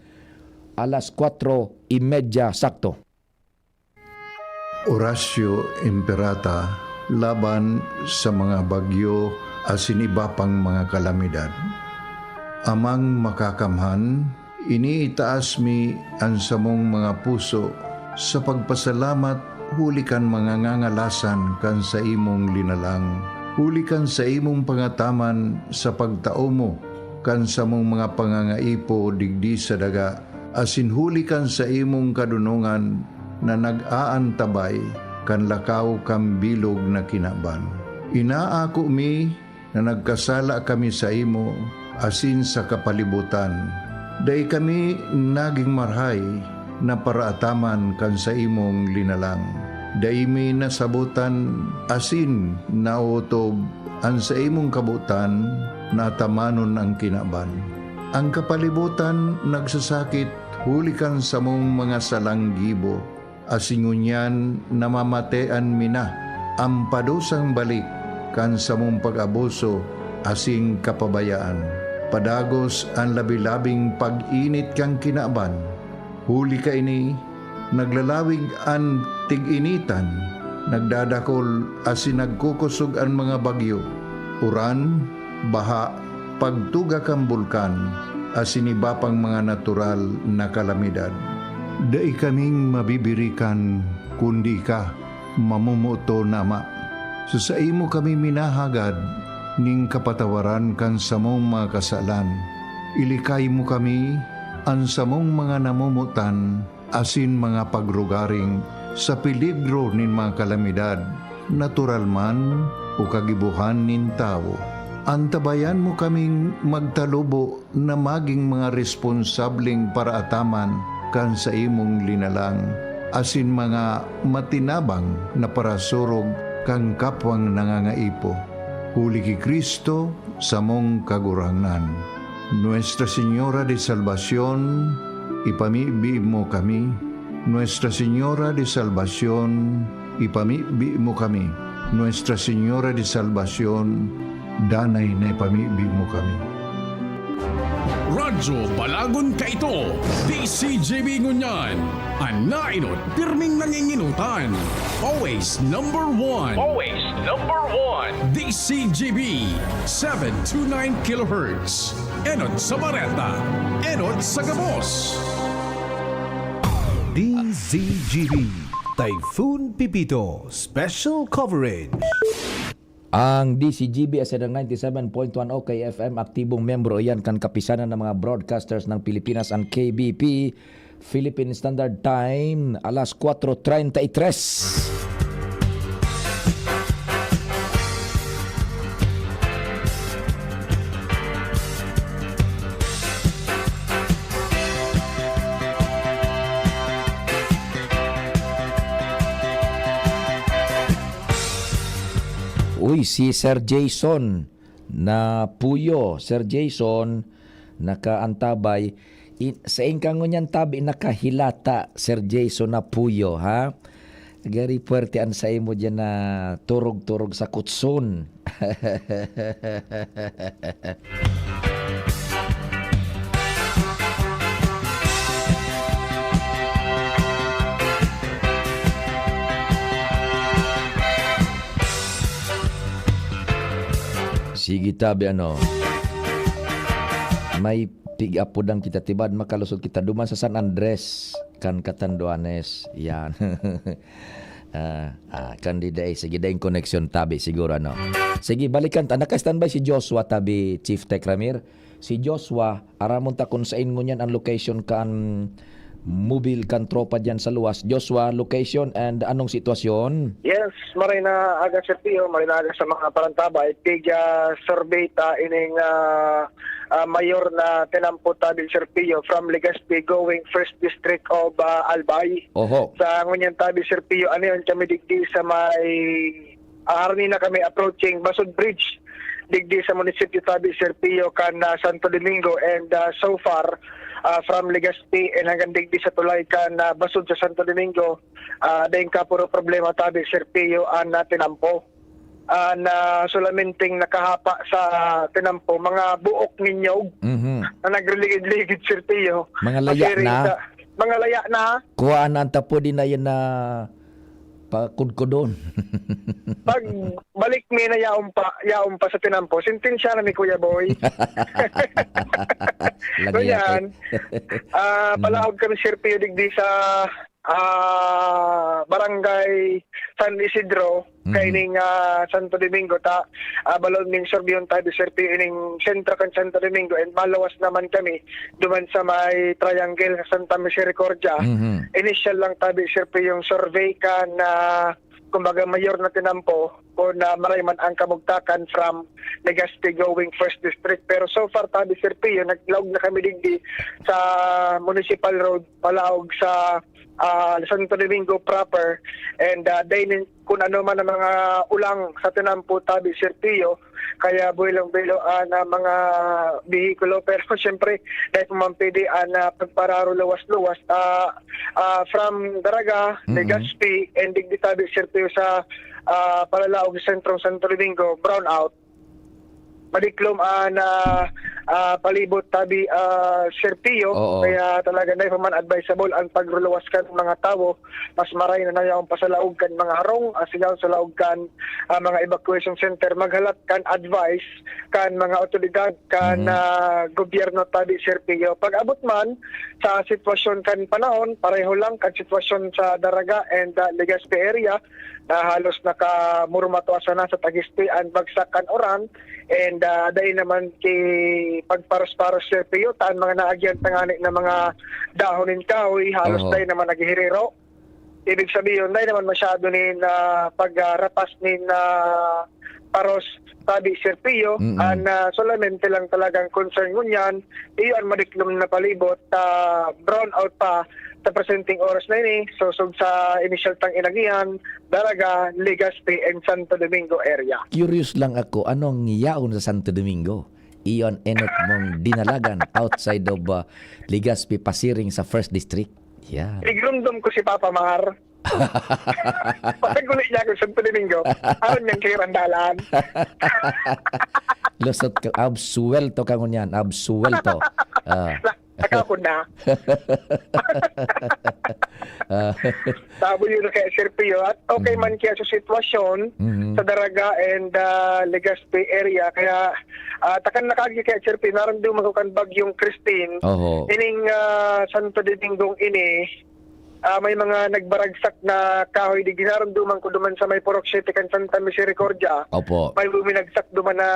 alas kwatro y media sakto. Horacio Imperata laban sa mga bagyo asin iba pang mga kalamidad. Amang Makakamhan, iniitaas mi an samong mga puso sa pagpasalamat huli kan mga ngangalasan kan saimong linalang, huli kan saimong pangataman sa pagtao mo kan samong mga pangangaipo digdi sa daga, asin huli kan saimong kadonongan na nag-aantabay kan lakaw kan bilog na kinaban. Inaako mi na nagkasala kami saimo asin sa kapalibotan. Dai kami nagin marahay na paraataman kan saimong linalang. Dai mi nasabotan asin naotob an saimong kabotan na atamanon an kinaban. An kapalibotan nagsasakit huli kan samong mga salang gibo, asin ngunyan namamatean mi na an padusang balik kan samong pag-abuso asin kapabayaan. Padagos an labi-labing pag-init kan kinaban, huli kaini, naglalawig an tig-initan, nagdadakol asin nagkukosog an mga bagyo, uran, baha, pagtuga kan bulkan, asin iba pang mga natural na kalamidad. Dai kaming mabibirikan kundi ika, Mamomoton, Ama, sa saimo kami minahagad ning kapatawaran kan samong mga kasalan. Ilikay mo kami, an samong mga namomotan, asin mga pagrugaring sa peligro nin mga kalamidad, natural man o kagibohan nin tawo. Antabayan mo kaming magtalubo na magin mga responsableng paraataman kan saimong linalang, asin mga matinabang na parasurog kan kapwang nangangaipo. Huli ki Cristo, samong Kagurangnan. Nuestra Señora de Salvacion, ipamibi mo kami. Nuestra Señora de Salvacion, ipamibi mo kami. Nuestra Señora de Salvacion, danay na ipamibi mo kami. Radyo Balagon kaito, D C G B ngunyan. An nainot, pirming nanginginutan. Always number one. Always number one. D C G B, seven two nine kilohertz. Enot sa bareta, enot sa gabos. D Z G B, Typhoon Pepito, Special Coverage. Ang D Z G B S N R ninety-seven point one O K F M, aktibong miyembro iyan kan Kapisanan ng mga Broadcasters ng Pilipinas, ang K B P, Philippine Standard Time, alas kwatro treinta y tres. Uy, si Sir Jason Napuyo, Sir Jason, nakaantabay. I-, sain ka ngunyan tabi nakahilata, Sir Jason Napuyo, ha? Gari puwerte an saimo diyan na turog-turog sa kutson. Sige, tabi, ano, may pig-apodan kita, tibad makalusot kita duman sa San Andres, kan Catanduanes. Yan. Ah, ah, kan di dai, sige, daing koneksyon, tabi, siguro, ano. Sige, balikan ta. Naka-standby si Joshua, tabi, Chief Tech Ramir. Si Joshua, aramon ta kun sain ngunyan an location kan mobil kan tropa diyan sa luwas. Joshua, location and anong sitwasyon? Yes, maray na aga, Sir Pio, maray na aga sa mga parantabay. Pig, ah, survey ta ining, ah, ah, mayor na tinampo tabi, Sir Pio, from Legazpi going first district of, ah, Albay. Oho. Sa ngunyan tabi, Sir Pio, ano yun, kami digdi sa may, ah, harani na kami approaching Basud Bridge, digdi sa munisipyo tabi, Sir Pio, kan, ah, Santo Domingo. And, ah, so far, ah, from Legazpi and hanggang digdi sa tulay kan, ah, Basud sa Santo Domingo, ah, daing kapuro problema tabi, Sir Pio, an, ah, tinampo. Ah, na solamenting nakahapa sa tinampo, mga buok ninyog Mhm. na nagriligid-ligid, Sir Pio. Mga laya Pagkiri na. sa, mga laya na. Kuha na ang tapo, di na yan na pakudkudon. Pag balik mi na yaon pa, yaon pa sa tinampo, sentensya na ni Kuya Boy. Lagi Ngunyan, yate. ah, Mhm. palaog kami, Sir Pio, digdi sa, ah, Barangay San Isidro, Mhm. kaining, ah, Santo Domingo, ta, ah, balon ning sorbihon tabi, Sir Pio, ining sentro kan Santo Domingo, and maluwas naman kami duman sa may triangle sa Santa Misericordia. Mhm. Initial lang tabi, Sir Pio, yung survey kan, ah, kumbaga, mayor na tinampo kung, ah, maray man ang kamugtakan from Legazpi going first district. Pero so far, tabi, Sir Pio, naglaog na kami digdi sa Municipal Road, palaog sa, ah, Santo Domingo proper. And, ah, dahil kun ano man ang mga ulang sa tinampo tabi, Sir Pio, kaya buwelong-buwelo an, ah, mga behikulo. Pero siyempre, dahil pa man pwede an, ah, pagpararo luwas-luwas, ah, ah, from Daraga, Mm-mm. Legazpi, and digdi tabi, Sir Pio, sa, ah, palalaog sa sentrong Santo Domingo, brown out. Madiklom an, ah, ah, palibot tabi, ah, Sir Pio. Oo. Kaya talaga dai pa man advisable ang pagruluwas kan mga tawo. Mas maray na nayaon pa sa laog kan mga harong, ah, sigaw sa laog kan, ah, mga evacuation center. Maghalat kan advice kan mga otoridad kan, Mhm. ah, gobyerno tabi, Sir Pio. Pag-abot man sa sitwasyon kan panahon, pareho lang kan sitwasyon sa Daraga and, ah, Legazpi area, na halos nakamurmatua sana sa tag-este an bagsak kan uran, and, ah, dai naman ki pagparos-paros, Sir Pio, ta an mga naagyan tangani na mga dahon nin kahoy, halos Oho. dai naman naghihiriro. Ibig sabihin, dai naman masyado nin, ah, pagrapas nin, ah, paros tabi, Sir Pio. Mm-mm. An, ah, solamente lang talagang concern ngunyan, iyo an madiklom na palibot, ah, brown out pa sa presenteng oras na ini, sosog sa inisyal tang inagihan, Daraga, Legazpi, and Santo Domingo area. Curious lang ako, anong yaon sa Santo Domingo? Iyon enot mong dinalagan outside of, ah, Legazpi, pasiring sa First District. Yeah. Igrumdom ko si Papa Mar. Pagkaguli niya ako sa Santo Domingo, aron niyang kairandalan. Lusot ka, absuwelto ka ngunyan, absuwelto. Ah. Nakapon na. Ah. Tabo yun kay Sir Pio. At okay Mhm. man kaya sa sitwasyon Mhm. sa Daraga and, ah, Legazpi area. Kaya, ah, takan na kagi kay Sir Pio, naramdaman ko kan Bagyong Christine. Oho. Ining, ah, Santo Domingong ini, ah, may mga nagbaragsak na kahoy di ginaramdaman ko duman sa may Purok Siete kan Santa Misericordia. Opo. May buminagsak duman na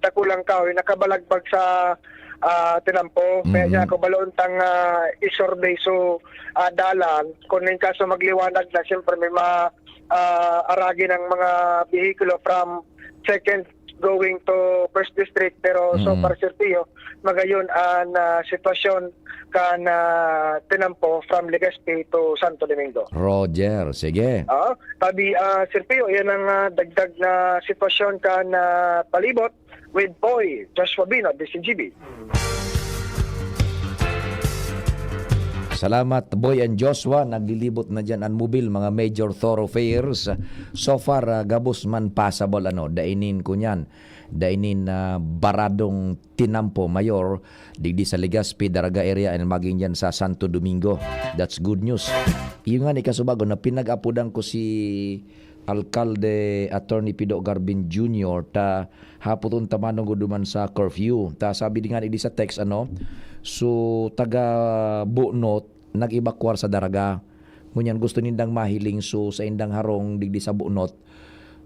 dakulang kahoy, nakabalagbag sa, ah, tinampo. Kaya Mhm. niya ako baloon tang, ah, isurvey. So, ah, dalan, kung in kaso magliwanag na, siyempre may ma-, ah, aragi ng mga behikulo from second going to first district. Pero so Mm. far, Sir Pio, magayon ang, ah, sitwasyon kan, ah, tinampo from Legazpi to Santo Domingo. Roger, sige. Ah, tabi, ah, Sir Pio, yan ang, ah, dagdag na sitwasyon kan, ah, palibot with Boy Joshua Bino, D C G B. Salamat, Boy and Joshua. Naglilibot na diyan an mobil, mga major thoroughfares. So far, ah, gabos man passable, ano, dainin ko niyan. Dainin na baradong tinampo, Mayor, digdi sa Legazpi, Daraga area, and magin diyan sa Santo Domingo. That's good news. Iyo nga ni kasubago na pinag-apodan ko si Alkalde Attorney Pido Garbin Junior ta hapoton ta manongod duman sa curfew. Ta sabi di nga ni di sa text, ano, so taga Bunot nag-evacuar sa Daraga. Ngunyan gusto nindang mahiling, so sa indang harong digdi sa Bunot.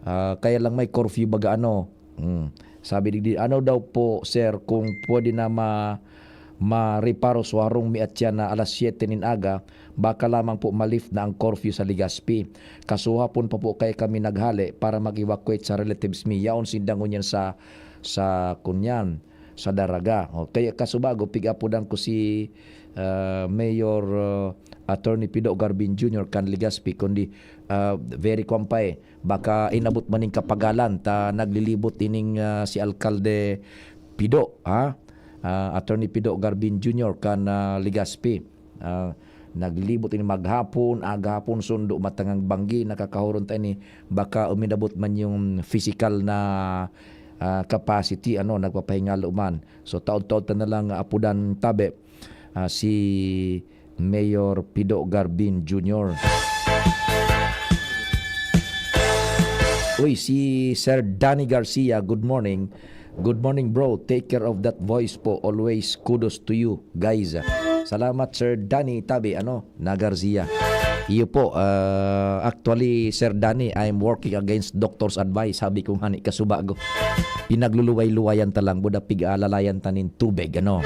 Ah, kaya lang may curfew baga, ano. Hmm. Sabi digdi, "Ano daw po, sir, kung pwede na ma-, mareparo sa harong mi at siya na alas siyete nin aga, baka lamang po ma-lift na ang curfew sa Legazpi. Kasuhapon pa po kaya kami naghale para mag-evacuate sa relatives mi. Yaon sinda ngunyan sa, sa kunyan, sa Daraga." O, kaya kasubago, pig-apodan ko si, ah, Mayor, ah, Attorney Pido Garbin Junior kan Legazpi, kundi, ah, very kuwan pa eh. Baka inabot man ning kapagalan ta naglilibot ining, ah, si Alkalde Pido, ha? Ah, Attorney Pido Garbin Junior kan, ah, Legazpi. Ah, naglilibot ini maghapon, aga hapon, sundo, matangang banggi, nakakahuron ta ini. Baka uminabot man yung physical na, ah, capacity, ano, nagpapahingalo man. So, taod-taod ta na lang apodan tabi, ah, si Mayor Pido Garbin Junior. Uy, si Sir Danny Garcia, good morning. Good morning, bro. Take care of that voice po. Always kudos to you, guys. Salamat, Sir Danny Tabi, ano, na Garcia. Iyo po, ah, actually, Sir Danny, I'm working against doctor's advice. Sabi ko nga ni kasubago, pinagluluway-luwayan ta lang, buda pig-aalalayan ta nin tubig, ano.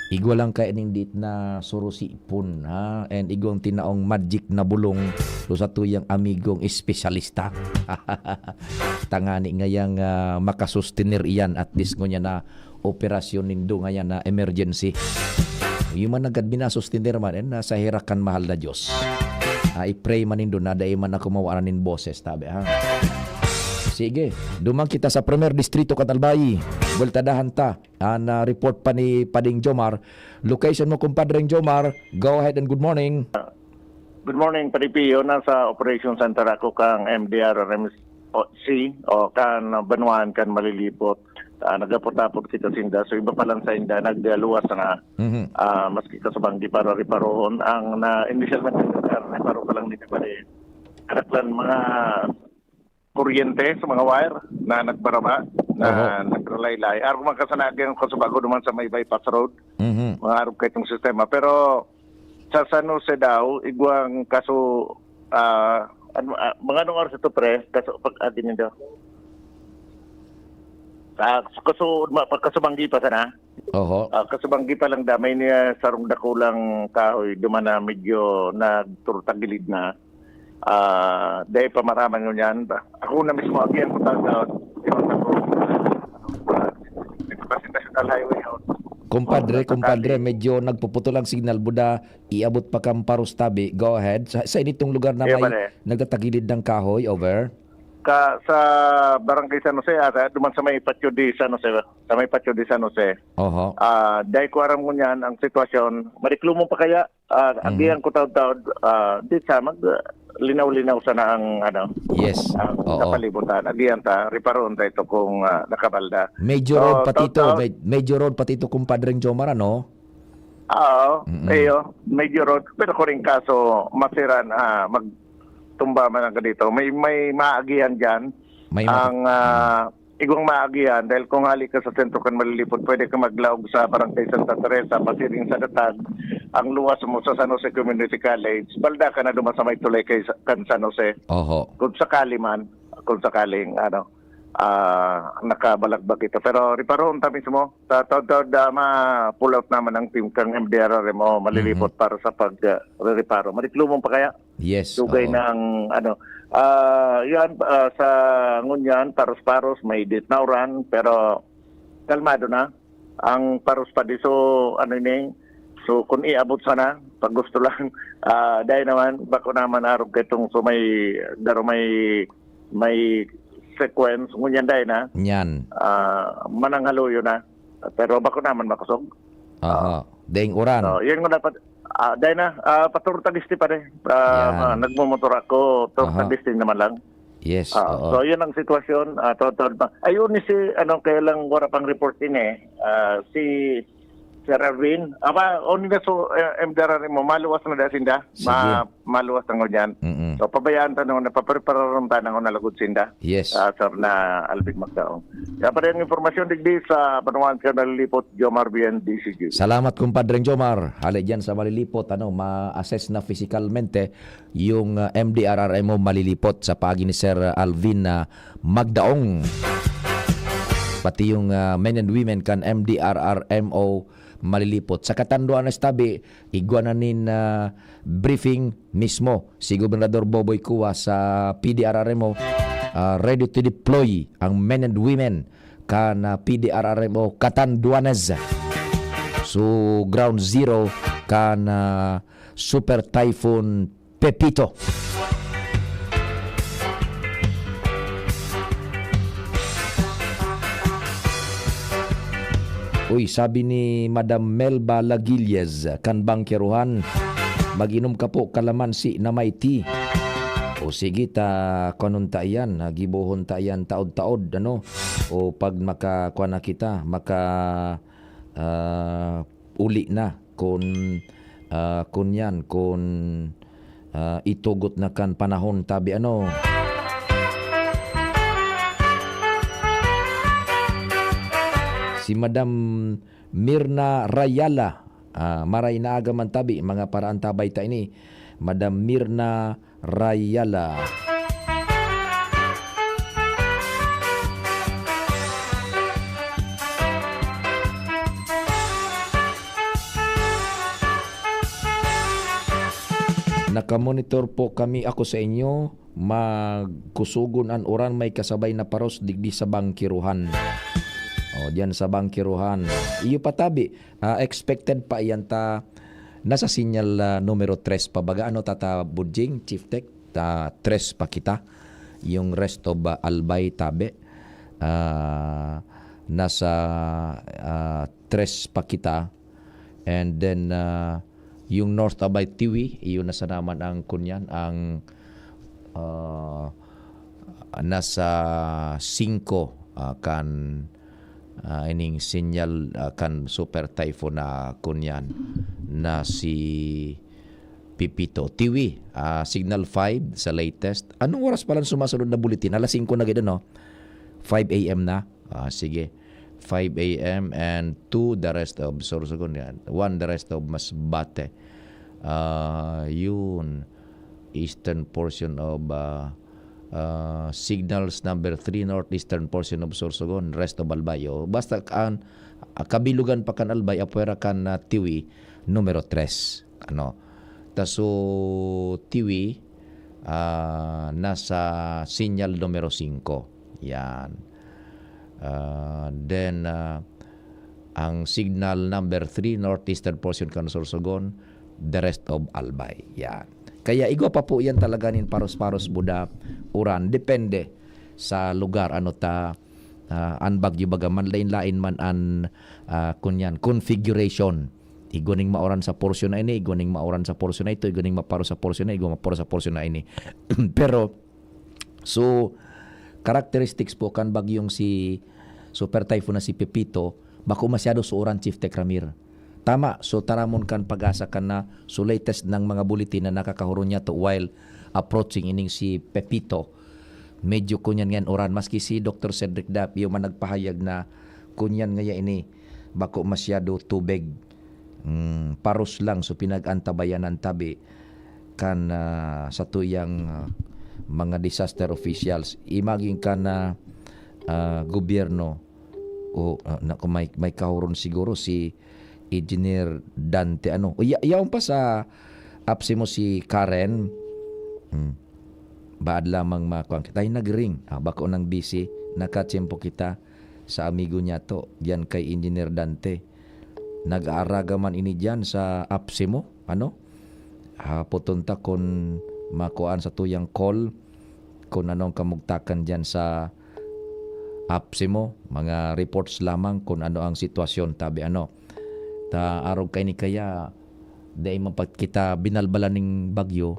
Igwa lang kaya ning dit na surusipon, ha? And igwang tinaong magic na bulong do sa tuyang amigong espesyalista. Tangani ngayang, ah, makasustener iyan, at least ngunyan na operasyon nindo ngayan na emergency. Yung man nagad minasustener man, eh, nasa herak kan mahal na Diyos. Ah, i-pray man nindo na dai man ako mawaran nin boses, tabi, ha? Sige, duman kita sa Primer Distrito, Katalbay. Bultadahan ta. An, ah, report pa ni Pading Jomar. Location mo, kumpadreng Jomar. Go ahead and good morning. Good morning, Padi Pio. Nasa Operation Center ako kang M D R R M C o kan banwaan kan Malilibot. Ah, nagapot-apot kita sinda. So, iba pa lang sa inda, nagluwas na. Mhm. Ah, maski ka sa banggi para reparohon. Ang na, initial na reparo pa lang nila, pare, karaklan mga kuryente sa mga wire na nagbaraba, na Oho. nagralaylay. Arog man kasanagan ko sa bago naman sa may bypass road. Mhm. Mga arog kaitong sistema. Pero sa San Jose daw, igwang kaso, ah, ano, ah, mga anong oras ito, pre? Kaso, pag, ah, din daw. Ah, kaso, ma-, pagkasubanggi pa sana? Oho. Ah, kasubanggi pa lang da, may niya sarong dakulang kahoy, duman na medyo nagturtagilid na. Ah, dahil pa maraman ngunyan. Ako na mismo, agihan ko tao, tao, tao, tao, National Highway yun. Kumpadre, Sa kumpadre, Cali. medyo nagpuputol ang signal, buda, iabot pa kang Paros Tabi. Go ahead. Sa, sa initong lugar na Iya, may pare. nagtatagilid ng kahoy, over. Ka, sa Barangay San Jose, ata, duman sa may Patio de San Jose, sa may Patio de San Jose. Oho. Ah, dahil ko aram ngunyan ang sitwasyon, mariklumon pa kaya, ah, Mhm. agihan ko taod-taod, ah, di sa mag, linaw-linaw sana ang, ano, Yes. ang Oo. kapalibutan. Agihan ta, reparoon ta ito kung, ah, nakabalda. Major So, road pati ito, taod-taod. ma-, major road pati ito, kumpadreng Jomar, ano? Oo, Mm-mm. iyo, major road. Pero kung rin kaso, masira na, magtumba man ang ganito. May, may maagihan dyan. May mata- Ang, ah, igwang maagihan, dahil kung hali ka sa sentro kan Malilipot, pwede ka maglaog sa Barangay Santa Teresa, pasiring sa Datag, ang luwas mo sa San Jose Community College, balda ka na duman sa may tulay kay sa, kan San Jose. Oho. Kung sakali man, kung sakaling, ano, ah, nakabalagbag ito. Pero reparoon ta mismo. Sa taod-taod, ah, ma-pull out naman ang team kang M D R R M o Malilipot Mhm. para sa pag, ah, reparo. Mariklumon pa kaya? Yes, Dugay oo. ng, ano, ah, yan, ah, sa ngunyan, paros-paros, may dit na uran, pero kalmado na. Ang paros pa di, so, ano ini, so, kung iabot sana, pag gusto lang, ah, dahil naman, bako naman arog ketong so may, daro may, may sequence, ngunyan dahil na, Nyan. ah, mananghaluyo na. Pero bako naman makosog. Aha. Ah. Daing uran. So, yun nga dapat, ah, dahil na, ah, paturo Tagisti pa rin. Ah, Yan. ah, nagmumotor ako, turo Aha. Tagisti naman lang. Yes, Ah, oo. so, yun ang sitwasyon. Ah, taod-taod pa. Ayun ni si, ano, kaya lang wala pang report din eh. Ah, si Sir Erwin. Aba, on na so, eh, M D R R mo, maluwas na dahil sinda. Sige. Ma-, maluwas na ngunyan. Mm-mm. So, pabayaan ta na, napaprepararon ta na ngunyan lagod sinda. Yes. Ah, Sir na Alvin Magdaong. Kaya pa rin ang impormasyon, digdi sa Banwaan ka Nalilipot, Jomar Bien, D C G. Salamat, kumpadreng Jomar. Hali dyan sa Malilipot, ano, ma-assess na fisikalmente yung, ah, M D R R M O Malilipot sa paagi ni Sir Alvin, ah, Magdaong. Pati yung, ah, men and women kan M D R R M O Malilipot. Sa Catanduanes tabi, igwa na nin, ah, briefing mismo si Gobernador Boboy Cua sa P D R R M O, ah, ready to deploy ang men and women kan, ah, P D R R M O Catanduanes. So, ground zero kan, ah, Super Typhoon Pepito. Uy, sabi ni Madam Melba Lagilles kan bangkerohan, "Mag-inom ka po kalamansi na may tea." O sige, ta, kuanon ta iyan, ah, gibohon ta iyan taod-taod, ano? O pag maka, kuan na kita, maka, ah, uli na, kun, ah, kun yan, kun, ah, itugot na kan panahon, tabi ano. Si Madam Mirna Rayala, ah, maray na aga man tabi, mga paraantabay ta ini. Madam Mirna Rayala. Nakamonitor po kami, ako sa inyo. Magkusugon an uran, may kasabay na paros digdi sa bangkiruhan. O, diyan sa bangkiruhan. Iyo pa tabi, ah, expected pa iyan ta nasa sinyal, ah, numero tres pa baga. Ano, Tata Budjing, Chief Tech? Ta, tres pa kita. Yung rest of, ah, Albay tabi, ah, nasa, ah, tres pa kita. And then, ah, yung North Albay Tiwi, iyon na sana man ang kunyan, ang, ah, nasa singko, ah, kan ah, ining sinyal, ah, kan super typhoon na kunyan na si Pepito. Tiwi, ah, signal five sa latest. Anong oras pala ang sumasunod na bulletin? Alas singko na gid, ano? Five A M na? Ah, sige. Five A M and two the rest of Sorsogon yan. One the rest of Masbate. Ah, yun. Eastern portion of, ah, ah, signals number three, northeastern portion of Sorsogon, rest of Albay. O, basta ang, ah, kabilugan pa kan Albay, apwera kan, ah, Tiwi, numero tres. Ano? Ta so, Tiwi, ah, nasa sinyal numero singko. Yan. Ah, then, ah, ang signal number three, northeastern portion kan Sorsogon, the rest of Albay. Yan. Kaya igwa pa po yan talaga nin paros-paros buda, uran. Depende sa lugar, ano ta, ah, an bagyo baga man, lain-lain man an, ah, kunyan, configuration. Igwa ning mauran sa porsyon na ini, igwa ning mauran sa porsyon na ito, igwa ning maparos sa porsyon na, igwa maparos sa porsyon na ini. Pero, so, characteristics po kan bagyong si Super Typhoon na si Pepito, bako masyado sa uran, Chief Tech Ramir. Tama, so taramon kan Pag-asa kan na, so latest ng mga bulletin na nakakahuron niya to while approaching ining si Pepito. Medyo kunyan ngayon uran, maski si Doctor Cedric Dapio man nagpahayag na kunyan ngaya ini, bako masyado tubig. Mm, paros lang, so pinag-antabayanan tabi kan, ah, satuyang, ah, mga disaster officials. Imagine kan, ah, ah, gobyerno o, ah, na, kung may, may kahuron siguro si Engineer Dante, ano. O, ya-, yaon pa sa apsi mo si Karen. Hmm. Baad lamang makuan kita. Ay, nag-ring. Ah, bako nang busy. Nakatiyempo kita sa amigo niya to. Diyan kay Engineer Dante. Nag-aaraga man ini diyan sa apsi mo, ano? Hapoton ta kun makuan satuyang call, kun ano ang kamugtakan diyan sa apsi mo. Mga reports lamang kun ano ang sitwasyon, tabi ano. Ta arog kaini kaya, dai man pa kita binalbalan ning bagyo.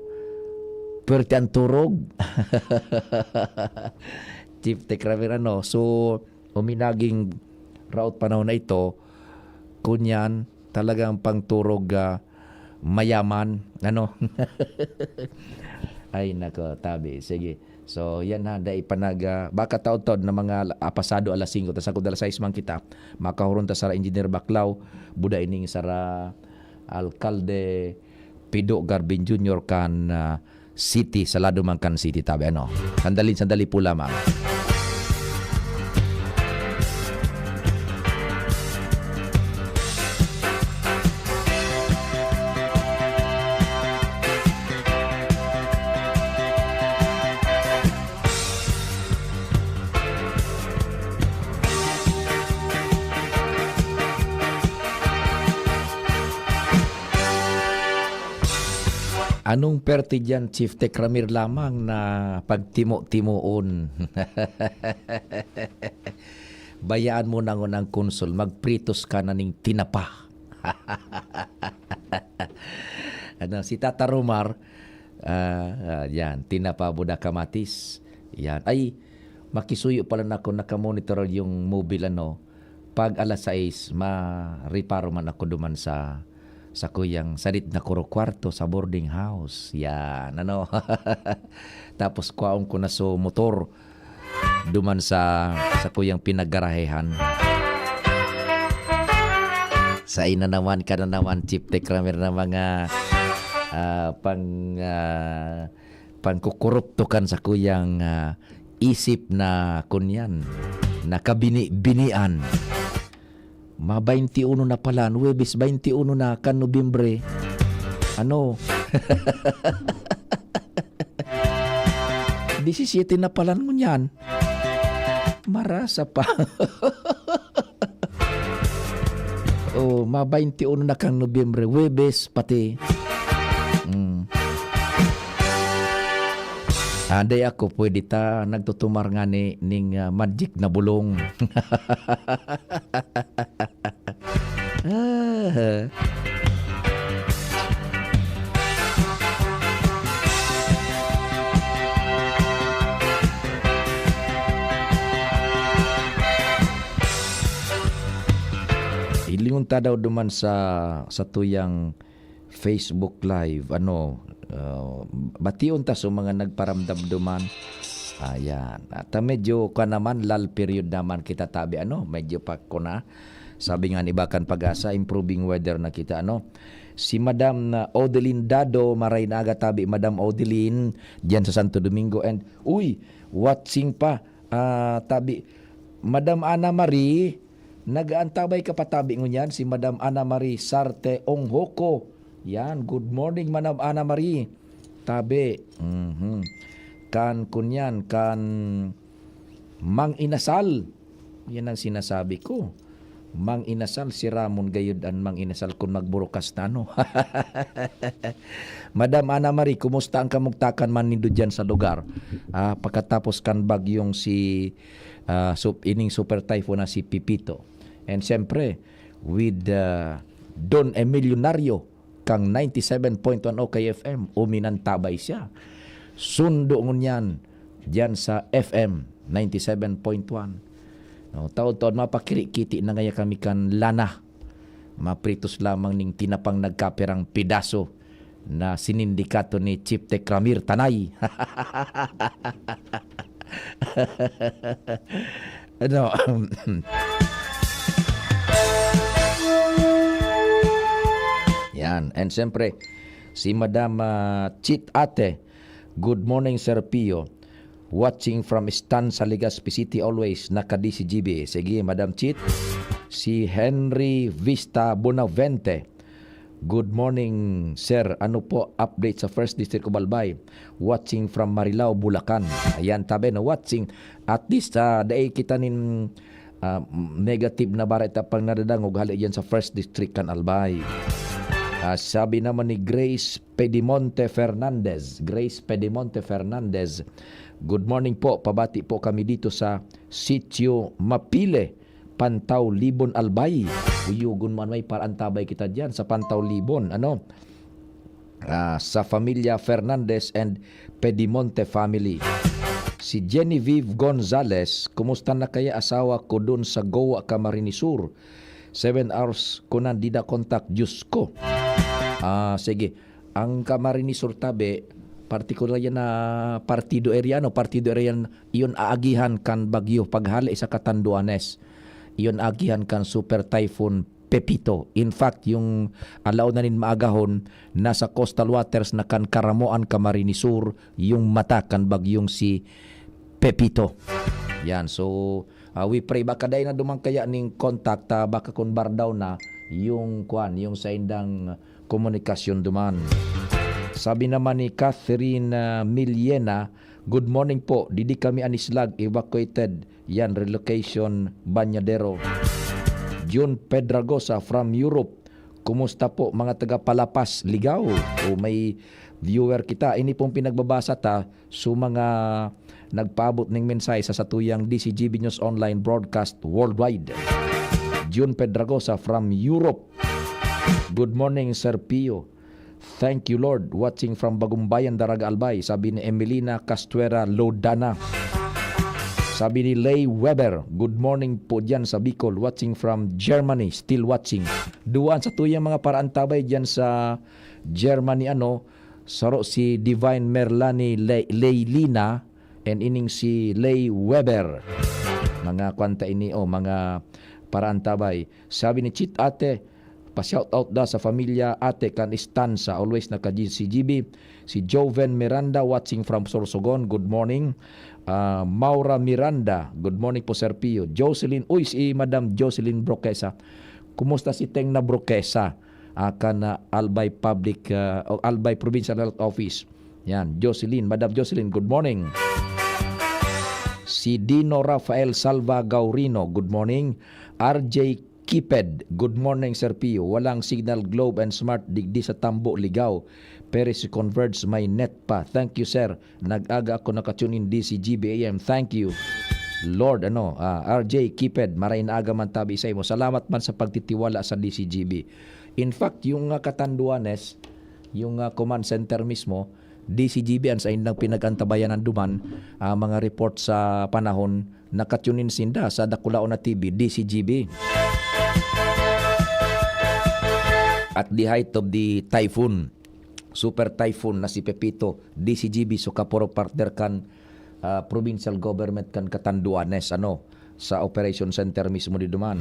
Puwerte ang turog. Chief Tech Ramir, ano. So, uminaging raot panahon na ito, kunyan, talagang pangturog, ah, mayaman, ano? Ay, nako, tabi. Sige. So, yan ha, dai pa nag, ah, baka taod-taod na mga ala-, ah, pasado alas singko, ta sagkod alas sais man kita, makahuron ta sara Engineer Baclao, buda ining sara Alkalde Pido Garbin Junior kan, ah, City, sa lado man kan City, tabi, ano. Sandali, sandali po lamang. Anong perte diyan, Chief Tech Ramir, lamang na pagtimo-timoon? Bayaan mo na ngunang konsol, magpritos ka na ning tinapa. Ano, si Tata Romar, ah, ah, yan, tinapa buda kamatis. Yan. Ay, makisuyo pala na ako, nakamonitor yung mobile, ano, pag alas sais, mareparo man ako duman sa, sa kuyang sadit na kuro kwarto sa boarding house. Yan, ano. Tapos kwaon ko na so motor duman sa, sa kuyang pinaggarahehan. Sa inanawan ka na naman, Chief Tech Ramir, na mga, ah, pang, ah, pangkukuruptukan sa kuyang, ah, isip na kunyan, na kabini-binian. Ma bainti uno na pala, Huwebes bainti uno na kan Nobyembre. Ano? Disisiyete na pala ngunyan. Marasa pa. Oh, ma bainti uno na kan Nobyembre, Huwebes pati. Mm. Anday ako, pwede ta nagtutumar ngani ning, ah, magic na bulong. Ah. Ingon ta daw duman sa, sa tuyang Facebook Live, ano, ah, bation ta sa mga nagparamdam duman. Ayan. At, ah, medyo ka naman, lull period naman kita tabi, ano, medyo pa ko na. Sabi nga ni Bakan Pag-asa, improving weather na kita, ano. Si Madam na Odeline Dado, maray na aga tabi, Madam Odeline, diyan sa Santo Domingo. And, uy, watching pa, ah, tabi, Madam Ana Marie, nag-aantabay ka pa tabi ngunyan, si Madam Ana Marie Sarte Onghoko. Yan, good morning, Madam Ana Marie. Tabi, mhm. Kan, kunyan, kan Mang Inasal. Yan ang sinasabi ko. Mang Inasal, si Ramon gayud an Mang Inasal kun magburukas na, no? Madam Ana Marie, kumusta ang kamugtakan man nindo diyan sa lugar? Ah, pagkatapos kan bagyong si, ah, sup-, ining super typhoon na si Pepito. And siyempre, with, ah, Don Emilionario, kan ninety seven point one O K F M, uminantabay siya. Sundo ngunyan diyan sa F M ninety seven point one. No, taod-taod mapakirikiti na ngaya kami kan lana. Mapritos lamang ning tinapang nagkapirang pidaso na sinindikato ni Chief Tekramir Tanay. Ano? Yan. And siyempre, si Madam, ah, Chit Ate. Good morning, Sir Pio. Watching from Stanza, Legazpi City always. Naka-D C G B. Sige, Madam Chit. Si Henry Vista Bonavente. Good morning, sir. Ano po update sa First District of Albay? Watching from Marilao, Bulacan. Ayan, tabi na watching. At least, ah, dai kita nin, ah, negative na bareta pang nadadangog hali diyan sa First District kan Albay. Ah, sabi naman ni Grace Pedimonte Fernandez. Grace Pedimonte Fernandez, "Good morning po. Pabati po kami dito sa Sitio Mapile." Pantaw Libon, Albay. Uyogon man may parantabay kita diyan sa Pantaw Libon, ano? Ah, sa Familia Fernandez and Pedimonte family. Si Genevieve Gonzalez, "Kumusta na kaya asawa ko dun sa Goa, Camarines Sur? Seven hours ko na di na contact, Diyos ko." Ah, sige. Ang Camarines Sur tabi, partikular yan na partido area, no? Partido area yan, iyon aagihan kan bagyo paghali sa Catanduanes. Iyon aagihan kan Super Typhoon Pepito. In fact, yung alaw na nin maagahon, nasa coastal waters na kan Caramoan, Camarines Sur, yung mata kan bagyong si Pepito. Yan. So, ah, we pray. Baka dai na duman kaya ning contact, ah, baka kun bardaw na yung, kwan, yung saindang komunikasyon duman. Sabi naman ni Catherine, ah, Miliena, "Good morning po. Didi kami Anislag, evacuated. Yan, relocation, Bañadero." Jun Pedragosa from Europe, "Kumusta po, mga taga Palapas, Ligao?" O, may viewer kita. Ini pong pinagbabasa ta, so, mga nagpaabot ning mensahe sa satuyang D C G B News Online Broadcast Worldwide. Jun Pedragosa from Europe. "Good morning, Sir Pio. Thank you, Lord. Watching from Bagumbayan, Daraga, Albay," sabi ni Emelina Castuera Lodana. Sabi ni Lay Weber, "Good morning po dyan sa Bicol. Watching from Germany. Still watching." Duwa an satuyang mga paraantabay dyan sa Germany, ano, saro si Divine Merlani Le-, Leylina, and ining si Lay Weber. Mga kwanta ini, o, mga paraantabay. Sabi ni Chit Ate, pa-shout out da sa pamilya Ate kan Estanza, always naka-G C G B. Si Joven Miranda, watching from Sorsogon, good morning. Ah, Maura Miranda, "Good morning po, Sir Pio." Jocelyn, uy, si Madam Jocelyn Broquesa. Kumusta si Teng na Broquesa? Ah, kan, ah, Albay Public, ah, o Albay Provincial Health Office. Yan, Jocelyn, Madam Jocelyn, good morning. Si Dino Rafael Salva Gaurino, good morning. R J Kiped, "Good morning, Sir Pio. Walang signal, Globe and Smart, digdi sa Tambo, Ligao. Pero si Converge may net pa. Thank you, sir. Nag-aga ako naka-tune in D C G B A M. Thank you, Lord." Ano, ah, R J Kiped, maray na aga man tabi sa imo. Salamat man sa pagtitiwala sa D C G B. In fact, yung, ah, Catanduanes, yung, ah, command center mismo, D C G B an saindang pinag-antabayanan duman, ah, mga report sa panahon, naka-tune in sinda sa dakulaon na T V, D C G B. at the height of the typhoon, super typhoon na si Pepito, D C G B, so kaporo partner kan, ah, provincial government kan Catanduanes, ano, sa operation center mismo di duman.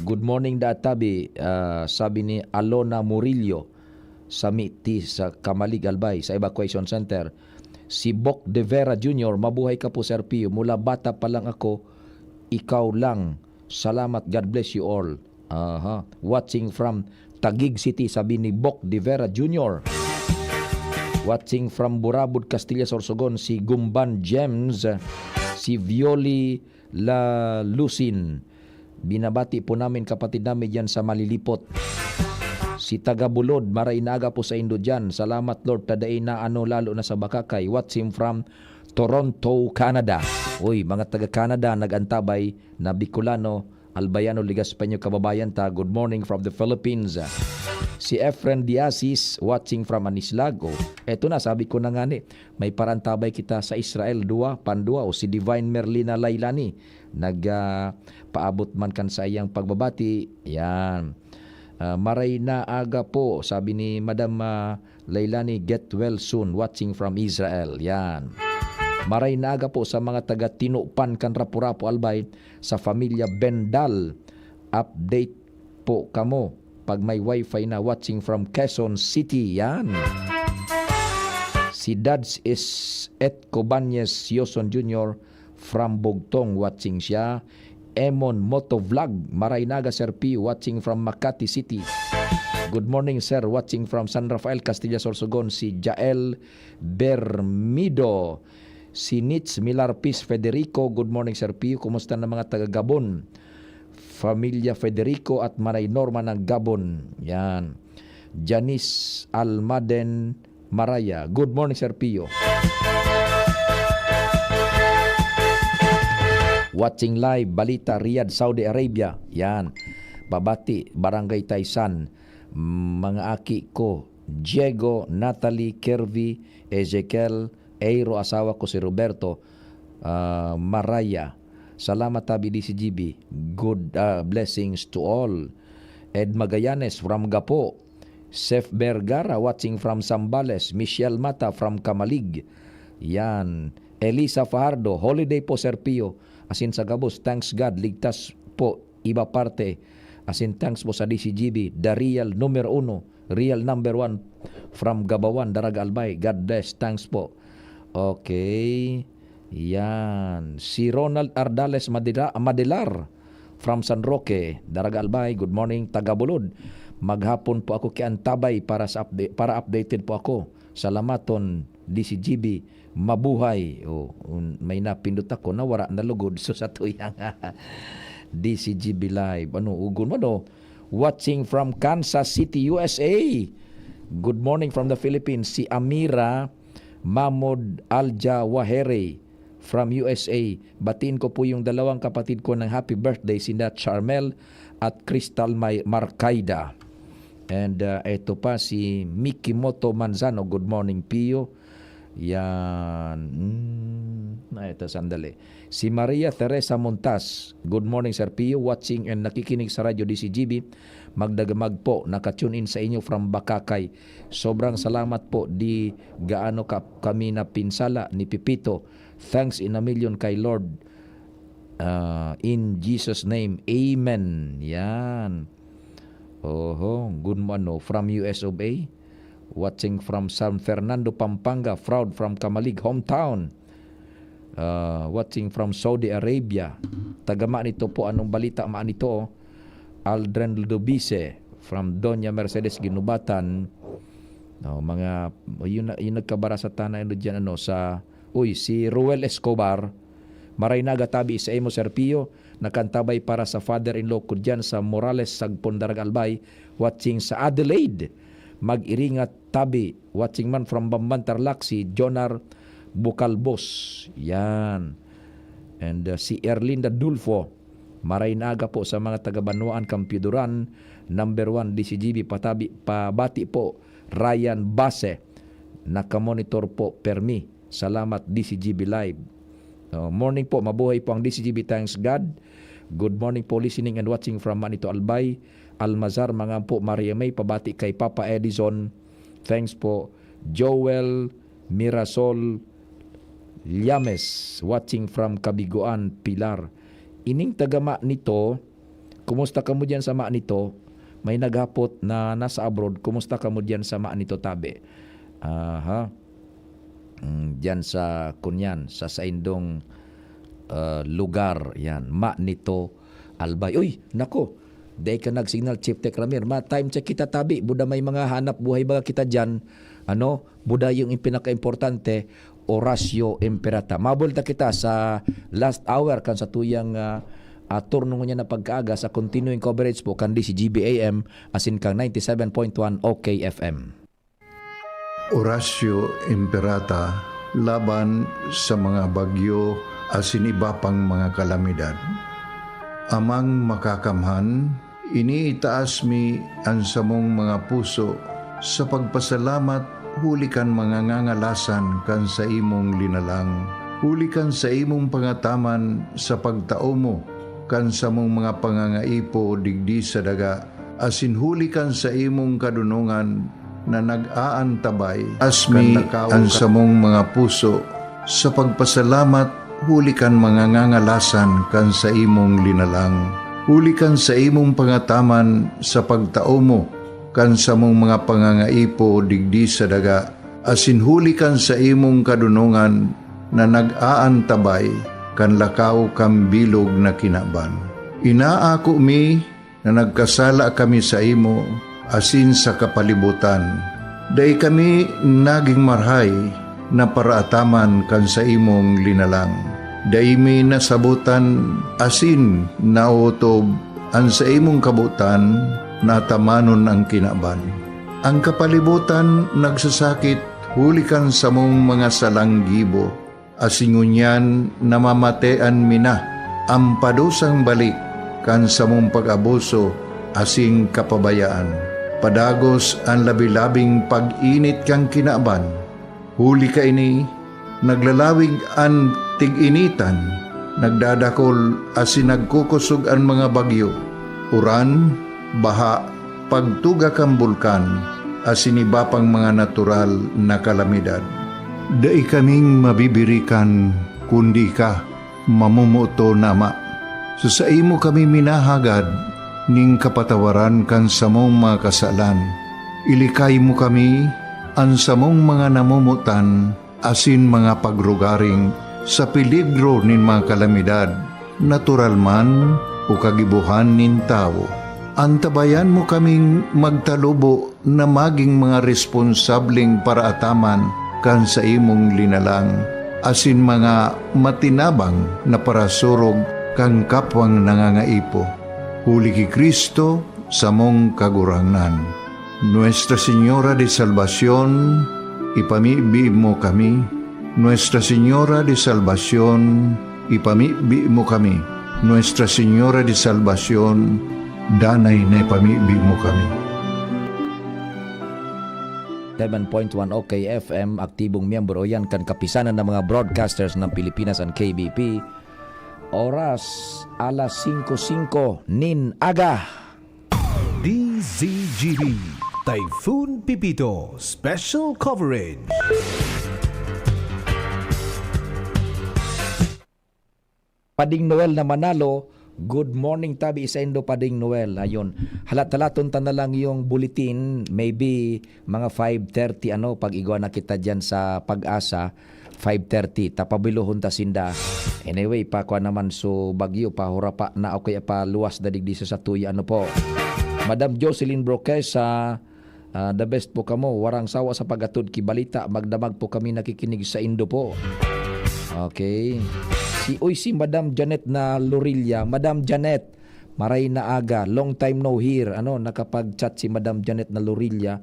Good morning, Daat Tabi, ah, sabi ni Alona Murillo, sa Miti, sa Camalig, Albay, sa evacuation center. Si Bok De Vera Junior, "Mabuhay ka po, Sir Pio. Mula bata pa lang ako, ikaw lang. Salamat, God bless you all." Aha. Watching from Taguig City, sabi ni Bok De Vera Junior. Watching from Burabod, Castilla, Sorsogon, si Gumban Gems, si Violi La Lucin. Binabati po namin kapatid namin diyan sa Malilipot. Si taga Bulod, maray na aga po sa indo diyan. Salamat, Lord, ta dai na ano, lalo na sa Bakakay. Watching from Toronto, Canada. Uy, mga taga Canada, nag-antabay na Bicolano, Albayano, Ligaspeño, kababayan ta. Good morning from the Philippines. Si Efren Diasis, watching from Anislag. Oh, eto na, sabi ko na nga ni, may parantabay kita sa Israel, duwa, pandua, o si Divine Merlina Lailani. Nag, ah, paabot man kan saiyang pagbabati. Yan. Ah, "Maray na aga po," sabi ni Madam, ah, Lailani, "Get well soon, watching from Israel." Yan. "Maray na aga po sa mga taga Tinupan kan Rapu-Rapu, Albay, sa Familia Bendal. Update po kamo pag may wifi na, watching from Quezon City." Yan. Si Dads is Etco Banyes Yoson Junior from Bugtong, watching siya. Emon Moto Vlog, "Maray na aga, Sir P, watching from Makati City." "Good morning, sir, watching from San Rafael, Castilla, Sorsogon." Si Jael Bermido. Si Nits Milarpis Federico, "Good morning, Sir P. Kumusta na mga taga Gabon?" Familia Federico at Manay Norma ng Gabon. Yan. Janice Almaden Maraya. "Good morning, Sir Pio." Watching live, Balita, Riyadh, Saudi Arabia. Yan. Babati, Barangay Taysan. Mga aki ko, Diego, Natalie, Kervy, Ezekiel, Eiro, asawa ko si Roberto, ah, Maraya. Salamat, Tabi D C G B. Good, ah, blessings to all. Ed Magallanes from Gapo. Seth Vergara watching from Zambales. Michelle Mata from Camalig. Yan. Elisa Fajardo, "Holiday po, Sir Pio." Asin sa gabos, "Thanks God, ligtas po, iba parte." Asin, "Thanks po sa D C G B, the real numero uno, real number one from Gabawan, Daraga Albay. God bless, thanks po." Okay. Yan. Si Ronald Ardales Madera-, Madelar from San Roque, Daraga Albay, "Good morning, taga Bulod. Maghapon po ako kiantabay para sa upda-, para updated po ako. Salamaton, D C G B, mabuhay." Oh, un-, may napindot ako, nawara na lugod. So, sa tuyang D C G B Live. Ano, ugon mo, no? Watching from Kansas City, U S A. "Good morning from the Philippines." Si Amira Mamod Alja Wahere from U S A. "Batiin ko po yung dalawang kapatid ko ng happy birthday, sina Charmel at Crystal May-, Marcaida." And, uh, eto pa si Mikimoto Manzano, "Good morning, Pio." Yan. Hmm, na ito, sandali. Si Maria Teresa Montas, "Good morning, Sir Pio. Watching and nakikinig sa Radyo D C G B. Magdagamag po. Naka-tune in sa inyo from Bakakay. Sobrang salamat po. Di gaano ka, kami napinsala ni Pipito. Thanks in a million kay Lord. Ah, in Jesus' name. Amen." Yan. Oho. Good mo, ano, from U S of A. Watching from San Fernando, Pampanga. Proud from Camalig, hometown. Ah, watching from Saudi Arabia. Taga Manito po, anong balita Manito? Aldrin Ludovise from Doña Mercedes Ginubatan. No, mga, yun na, yung nagkabarasatan na ano dyan, ano, sa, uy, si Ruel Escobar, "Maray na aga tabi sa imo, Sir Pio, nakantabay para sa father-in-law ko dyan sa Morales, Sagpon, Daraga Albay, watching sa Adelaide. Mag-iringat tabi, watching man from Bamban, Tarlac, si Jonar Bucalbos." Yan. And, uh, si Erlinda Dulfo, "Maray na aga po sa mga taga Banwaan, Kampiduran, number one, D C G B, patabi, pabati po, Ryan Base, nakamonitor po, permi. Salamat, D C G B Live." Oh, morning po, mabuhay po ang D C G B, thanks God. Good morning po, listening and watching from Manito, Albay. Almazar, mga po, Maria May, pabati kay Papa Edison. Thanks po. Joel Mirasol Llames, watching from Kabiguan, Pilar. Ining taga Manito, kumusta kamo diyan sa Manito? May naghapot na nasa abroad, kumusta kamo diyan sa Manito, tabi? Aha. Mm, diyan sa, kunyan, sa saindong, ah, lugar, yan, Manito, Albay. Uy, nako, dai ka nag-signal, Chief Tech Ramir. Ma-time check kita, tabi. Buda may mga hanap buhay baga kita diyan. Ano? Buda yung pinaka-importante, Horacio Imperata. Mabulta kita sa last hour kan sa tuyang, ah, ah, turno ngunyan na pagkaaga sa continuing coverage po kan D C G B A M asin kang ninety-seven point one O K F M. Horacio Imperata laban sa mga bagyo asin iba pang mga kalamidad. Amang Makakamhan, iniitaas mi an samong mga puso sa pagpasalamat huli kan mga ngangalasan kan saimong linalang, huli kan saimong pangataman sa pagtao mo kan samong mga pangangaipo digdi sa daga, asin huli kan saimong kadonongan na nag-aantabay kan lakaw an samong mga puso sa pagpasalamat huli kan mga ngangalasan kan saimong linalang, huli kan saimong pangataman sa pagtao mo kan samong mga pangangaipo digdi sa daga, asin huli kan saimong kadonongan na nag-aantabay kan lakaw kan bilog na kinaban. Inaako mi na nagkasala kami saimo asin sa kapalibotan. Dai kami nagin marahay na paraataman kan saimong linalang. Dai mi nasabotan asin naotob an saimong kabotan na atamanon an kinaban. An kapalibotan nagsasakit huli kan samong mga salang gibo, asin ngunyan namamatean mi na an padusang balik kan samong pag-abuso asin kapabayaan. Padagos an labi-labing pag-init kan kinaban. Huli kaini, naglalawig an tig-initan, nagdadakol asin nagkukosog an mga bagyo, uran, baha, pagtuga kan bulkan, asin iba pang mga natural na kalamidad. Dai kaming mabibirikan, kundi ika, mamomoton na Ama. Sa saimo kami minahagad nin kapatawaran kan samong mga kasalan. Ilikay mo kami, an samong mga namomotan, asin mga pagrugaring sa peligro nin mga kalamidad, natural man o kagibohan nin tawo. Antabayan mo kaming magtalubo na magin mga responsableng paraataman kan saimong linalang, asin mga matinabang na parasurog kan kapwang nangangaipo. Huli ki Cristo, samong Kagurangnan. Nuestra Señora de Salvacion, ipamibi mo kami. Nuestra Señora de Salvacion, ipamibi mo kami. Nuestra Señora de Salvacion, danay na ipamibi mo kami. Seven point one O K F M, aktibong miyembro yan kan Kapisanan ng mga Broadcasters ng Pilipinas, an K B P. Oras, alas singko singko nin aga. D Z G B, Typhoon Pepito, Special Coverage. Pading Noel na Manalo, good morning, tabi saindo, Pading Noel. Ayun. Halat-halaton ta na lang yung bulletin, maybe mga five thirty, ano, pag igwa na kita dyan sa Pag-asa, five thirty, ta pabilohon ta sinda. Anyway, pakua naman so bagyo, pahurapa na o kaya paluwas na digdi sa satuya, ano po. Madam Jocelyn Broquesa, ah, the best po kamo. Warang sawa sa pag-atod ki balita. Magdamag po kami nakikinig saindo po. Okay. Si, uy, si Madam Janet na Lorilla. Madam Janet, maray na aga. Long time no hear. Ano, nakapag-chat si Madam Janet na Lorilla.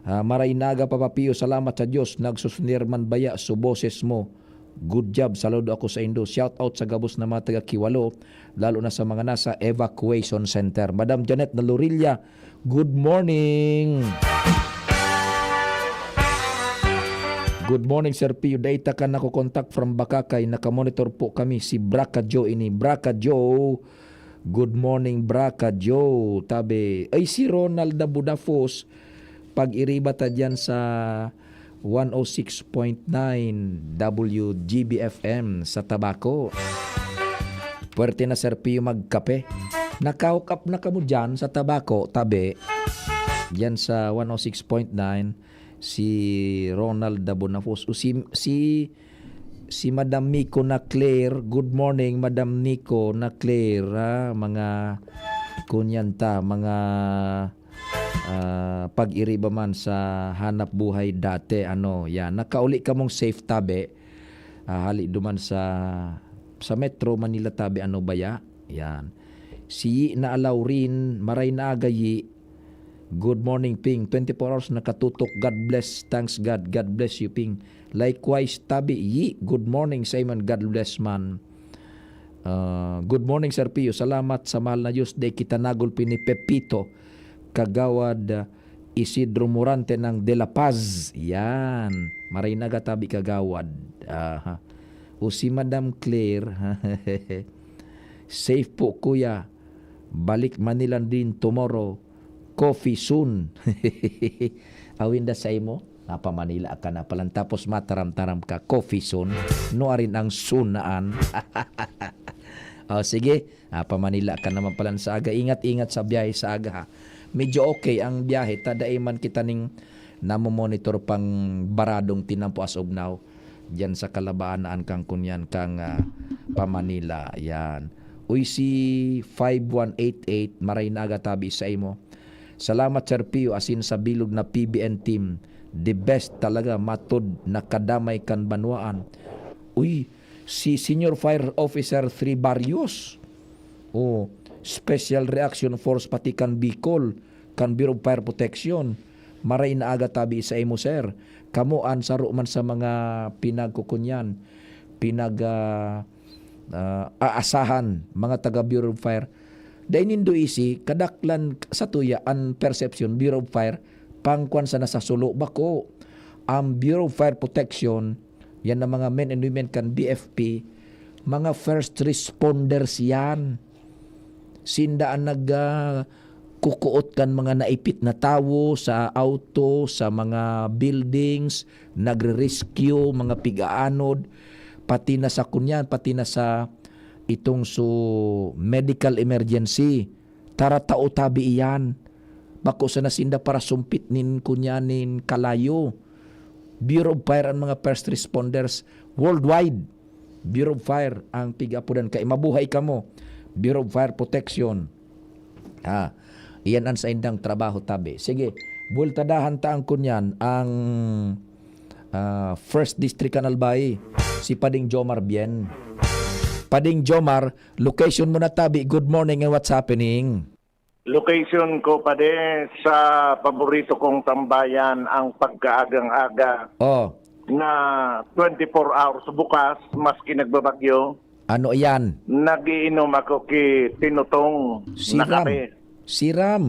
Ah, maray na aga, Papa Pio. Salamat sa Diyos. Nagsusunir man baya so boses mo. Good job. Saludo ako saindo. Shout out sa gabos na mga taga Kiwalo, lalo na sa mga nasa evacuation center. Madam Janet na Lorilla, good morning. Good morning, Sir Pio. Dai ta ka nakokontak from Bacacay. Nakamonitor po kami. Si Braca Joe ini. Braca Joe, Good morning, Braka Joe. Tabi, ay, si Ronald Dabudafos, pag-iriba ta dyan sa one oh six point nine W G B F M sa Tabaco. Puwerte na, Sir Pio, magkape. Naka-hook up na kamo dyan sa Tabaco, tabi. Dyan sa one oh six point nine, si Ronald Dabunafos. O si, si, si Madam Miko na Claire. Good morning, Madam Miko na Claire, ha? Mga, kunyan ta, mga, ah, pag-iriba man sa hanap buhay dati, ano, yan. Nakauli kamong safe, tabi. Ah, hali duman sa, sa Metro Manila, tabi, ano ba ya? Yan. Si Yi na Alaurin, maray na aga, Yi. Good morning, Ping. Twenty-four hours nakatutok. God bless. Thanks God. God bless you, Ping. Likewise, tabi, Yi. Good morning, Simon. God bless, man. Ah, good morning, Sir Pio. Salamat sa mahal na Diyos. Di kita nagulpi ni Pepito. Kagawad, ah, Isidro Morante ng De La Paz. Yan. Maray na aga, tabi, Kagawad. Aha. O si Madam Claire. Safe po, kuya. Balik Manila din tomorrow. Coffee soon. Awinda sa imo, napa Manila ka na palan, tapos mataram-taram ka, coffee soon. Nuarin ang sunaan. O, sige, napa Manila ka naman palan sa aga. Ingat-ingat sa biyahe sa aga, ha. Medyo okay ang biyahe, ta dai man kita ning namomonitor pang baradong tinampo as of now diyan sa Kalabaan, an kang kunyan kang, ah, pa Manila. Yan. Uy, si five one eight eight, maray na aga, tabi sa imo. Salamat, Sir Pio, asin sa bilog na P B N team. The best talaga, matod, nakadamay kan banwaan. Uy, si Senior Fire Officer three Barrios. O, Special Reaction Force pati kan Bicol, kan Bureau of Fire Protection. Maray na aga, tabi sa imo, sir. Kamo an saro man sa mga pinagkukunyan, pinag, ah, ah, aasahan, mga taga Bureau of Fire. Dai nindo isi, kadaklan sa tuya an perception, Bureau of Fire, pangkwan sana sa sulo, bako. Ang Bureau of Fire Protection, yan ang mga men and women kan B F P, mga first responders yan. Sinda an nag, ah, kukuot kan mga naipit na tawo sa auto, sa mga buildings, nagre-rescue, mga pig-aanod, pati na sa kunyan, pati na sa itong su medical emergency. Taratao tabi iyan. Bako sana sinda para sumpit nin kunyan nin kalayo. Bureau of Fire an mga first responders worldwide. Bureau of Fire ang pig-apodan kay mabuhay kamo. Bureau of Fire Protection. Ha, iyan an saindang trabaho tabi. Sige, buweltadahan ta ang kunyan, ang, ah, First District kan Albay, si Pading Jomar Bien. Pading Jomar, location mo na tabi. Good morning and what's happening? Location ko, padi, sa paborito kong tambayan, ang pagkaagang-aga Oh, na twenty-four hours bukas, maski nagbabagyo. Ano iyan? Nagiinom ako ki Tinutong na Siram. kape. Siram.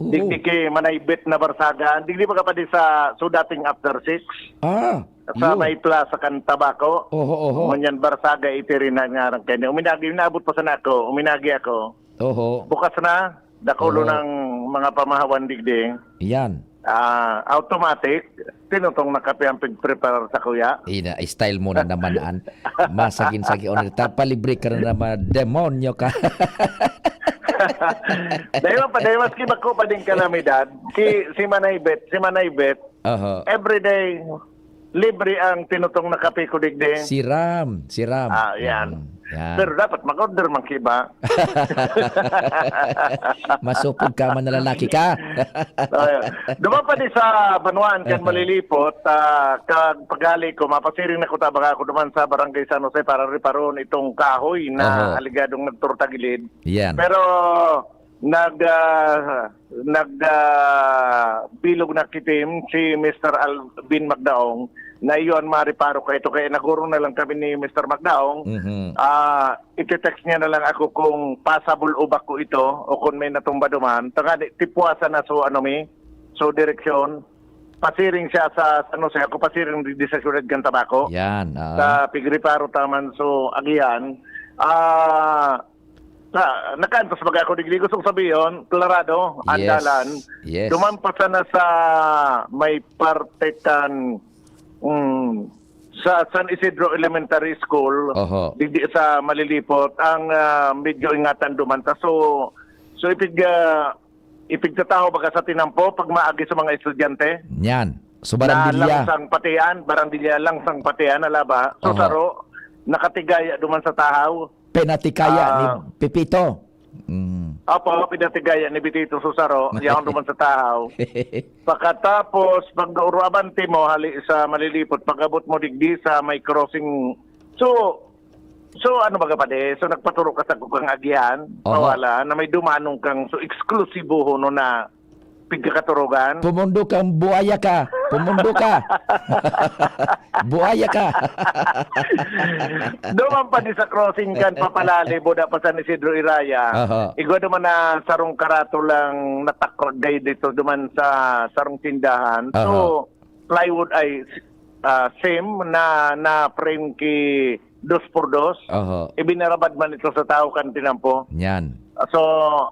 Oo. Digdi ki Manaybet na Barsaga. Digdi baga, padi, sa, so dating after six. Ah, Sa iyo. May Plaza kan Tabaco. Oho, oho. Ngunyan Barsaga, iti rin ang ngaran kaini. Uminagi, inaabot pa sana ako. Uminagi ako. Oho. Bukas na, dakulo Oo. ng mga pamahawan digdi. Iyan. Ah, automatic, Tinutong na kape ang pigpreparar sa kuya. Ina, style mo na naman, an. Masagin-sagi on ta, palibre ka na naman, demonyo ka. Dahil pa, dahil maski bako pa din kalamidad, si, si Manaybet, si Manaybet, Oho. everyday, libre ang Tinutong na kape ko digdi. Si Ram, si Ram. Ah, yan. Mm, yan. Pero dapat mag-order man kiba. Masupog ka man na lalaki ka. Ayan. Duman pa di sa banwaan kan Aha. Malilipot, ah, kag paghali ko, mapasiring na ko, tabang ako duman sa Barangay San Jose para reparon itong kahoy na Oho. aligadong nagturtagilid. Yan. Pero nag, ah, nag, ah, bilog na kitim si Mister Alvin Magdaong na iyon mareparo ka ito, kaya nagurong na lang kami ni Mister Magdaong. Mhm. Ah, iti-text niya na lang ako kung passable o bako ito o kung may natumba duman. Tangani, tipwasan na so, ano mi, so direksyon. Pasiring siya sa San Jose, ako pasiring di, di sa siyudad kan Tabaco. Yan, ah. Sa pigreparo taman so agihan. Ah, Sa, nakaantos baga ako digdi, gustong sabihin, klarado ang Yes. dalan. Yes. Duman pa sana sa may parte kan, mm, sa San Isidro Elementary School, Oho. digdi sa Malilipot, ang, ah, medyo ingatan duman ta. So, so ipig, ah, ipigtataho baga sa tinampo pag maagi sa mga estudyante Yan. So, na barandilya. langsang patian, barandilya langsang patian, alaba. So, Oho. saro, nakatigaya duman sa tahaw. Pinatikaya ni Ah. Pipito. Mm. Opo, pinatigaya ni Bitito Susaro, yaon duman sa tahaw. Pagkatapos, pag-uro abante mo, hali sa Malilipot, pag-abot mo digdi sa may crossing. So, so ano baga padi? So, nagpaturo ka sa kukang agihan, Oho. pawala, na may dumanong kang, so, eksklusibohon no na pigkakaturugan. Pumundo kang buaya ka. Pumundo ka. Buaya ka. Duman pa di sa crossing kan papalali, boda pa San Isidro Iraya. Aha. Igwa duman na sarong karato lang natakod day dito duman sa sarong tindahan. So, Aha. plywood ay, ah, same na, na frame ki dos por dos. Aha. Ibinarabad man ito sa tao kan tinampo. Yan. So,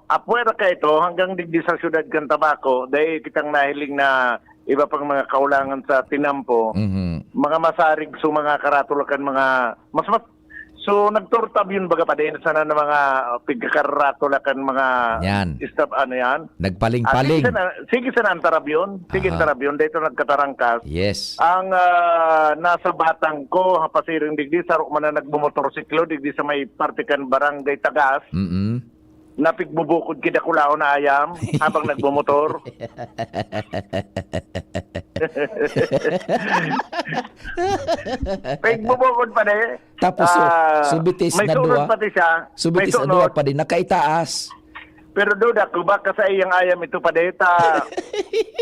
apwera ka ito, hanggang digdi sa siyudad kan Tabaco, dahil kitang nahiling na iba pang mga kaulangan sa tinampo, Mhm. mga masarig, so mga karatula kan mga, mas, mas, so nagturtab yun, baga pa din, sana na mga pigkakaratula kan mga Yan. istab, ano yan? Ah, Nagpaling-paling. sige sana, sige sana ang tarabyon. Sige ang Aha. tarabyon, dito nagkatarangkas. Yes. Ang, ah, nasa batang ko, ha, pasiring digdi, saro man na nagmumotorsiklo, digdi sa may parte kan Barangay Tagas. Mm-mm. Napigbubukod ki dakulaon na ayam habang nagmumotor. Pigbubukod pa di. Tapos, so, Ah, so bitis may na sunod duwa? pati siya. So May bitis na sunod. duwa pa din, nakaitaas. Pero duda ko, baka sa iyang ayam ito pa di, ta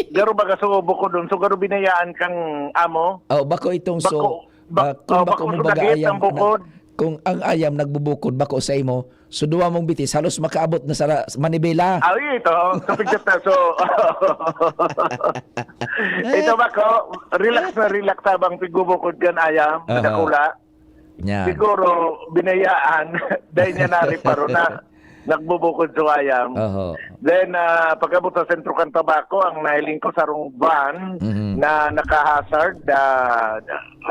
garo baga subo ko dun. So, garo binayaan kang amo. Oh, bako itong so, Bako, bak-, ah, kung oh, bako bako mo so baga dagit ayam ang bukod. nag-, kung ang ayam nagbubukod, bako sa imo, so duwa mong bitis, halos makaabot na sa ra-, manibela. Ah, ito, kapigdat na. So, ito bako, relax na relax habang pigbubukod kan ayam, Aha. dakula. Yan. Siguro, binayaan, dahil niya nariparo na nagbubukod sa ayam. Oho. Then, ah, pag-abot sa sentro kan Tabaco, ang nahiling ko sarong van Mhm. na naka-hazard, ah,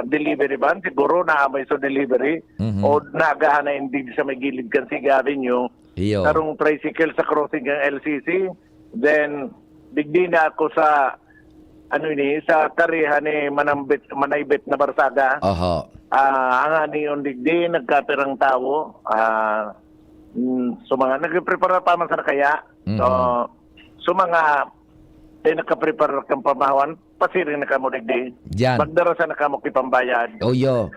delivery van, siguro naamay sa delivery, Mhm. o nagahan na indeed sa may gilid kan Siga Avenue. Iyo. Sarong tricycle sa crossing ng L C C. Then, digdi na ako sa, ano ini, sa karihan ni Manambit, Manaybet na Barsaga. Oho. Ah, ang ani yung digdi, nagkapirang tawo. Ah, mm, so mga nagprepara pa man sa kaya. Mhm. So, so mga, eh, nakaprepara kang pamahawan, pasiring na kamo digdi. Diyan. Magdara sa na kamo kipambayad. Oh, yo.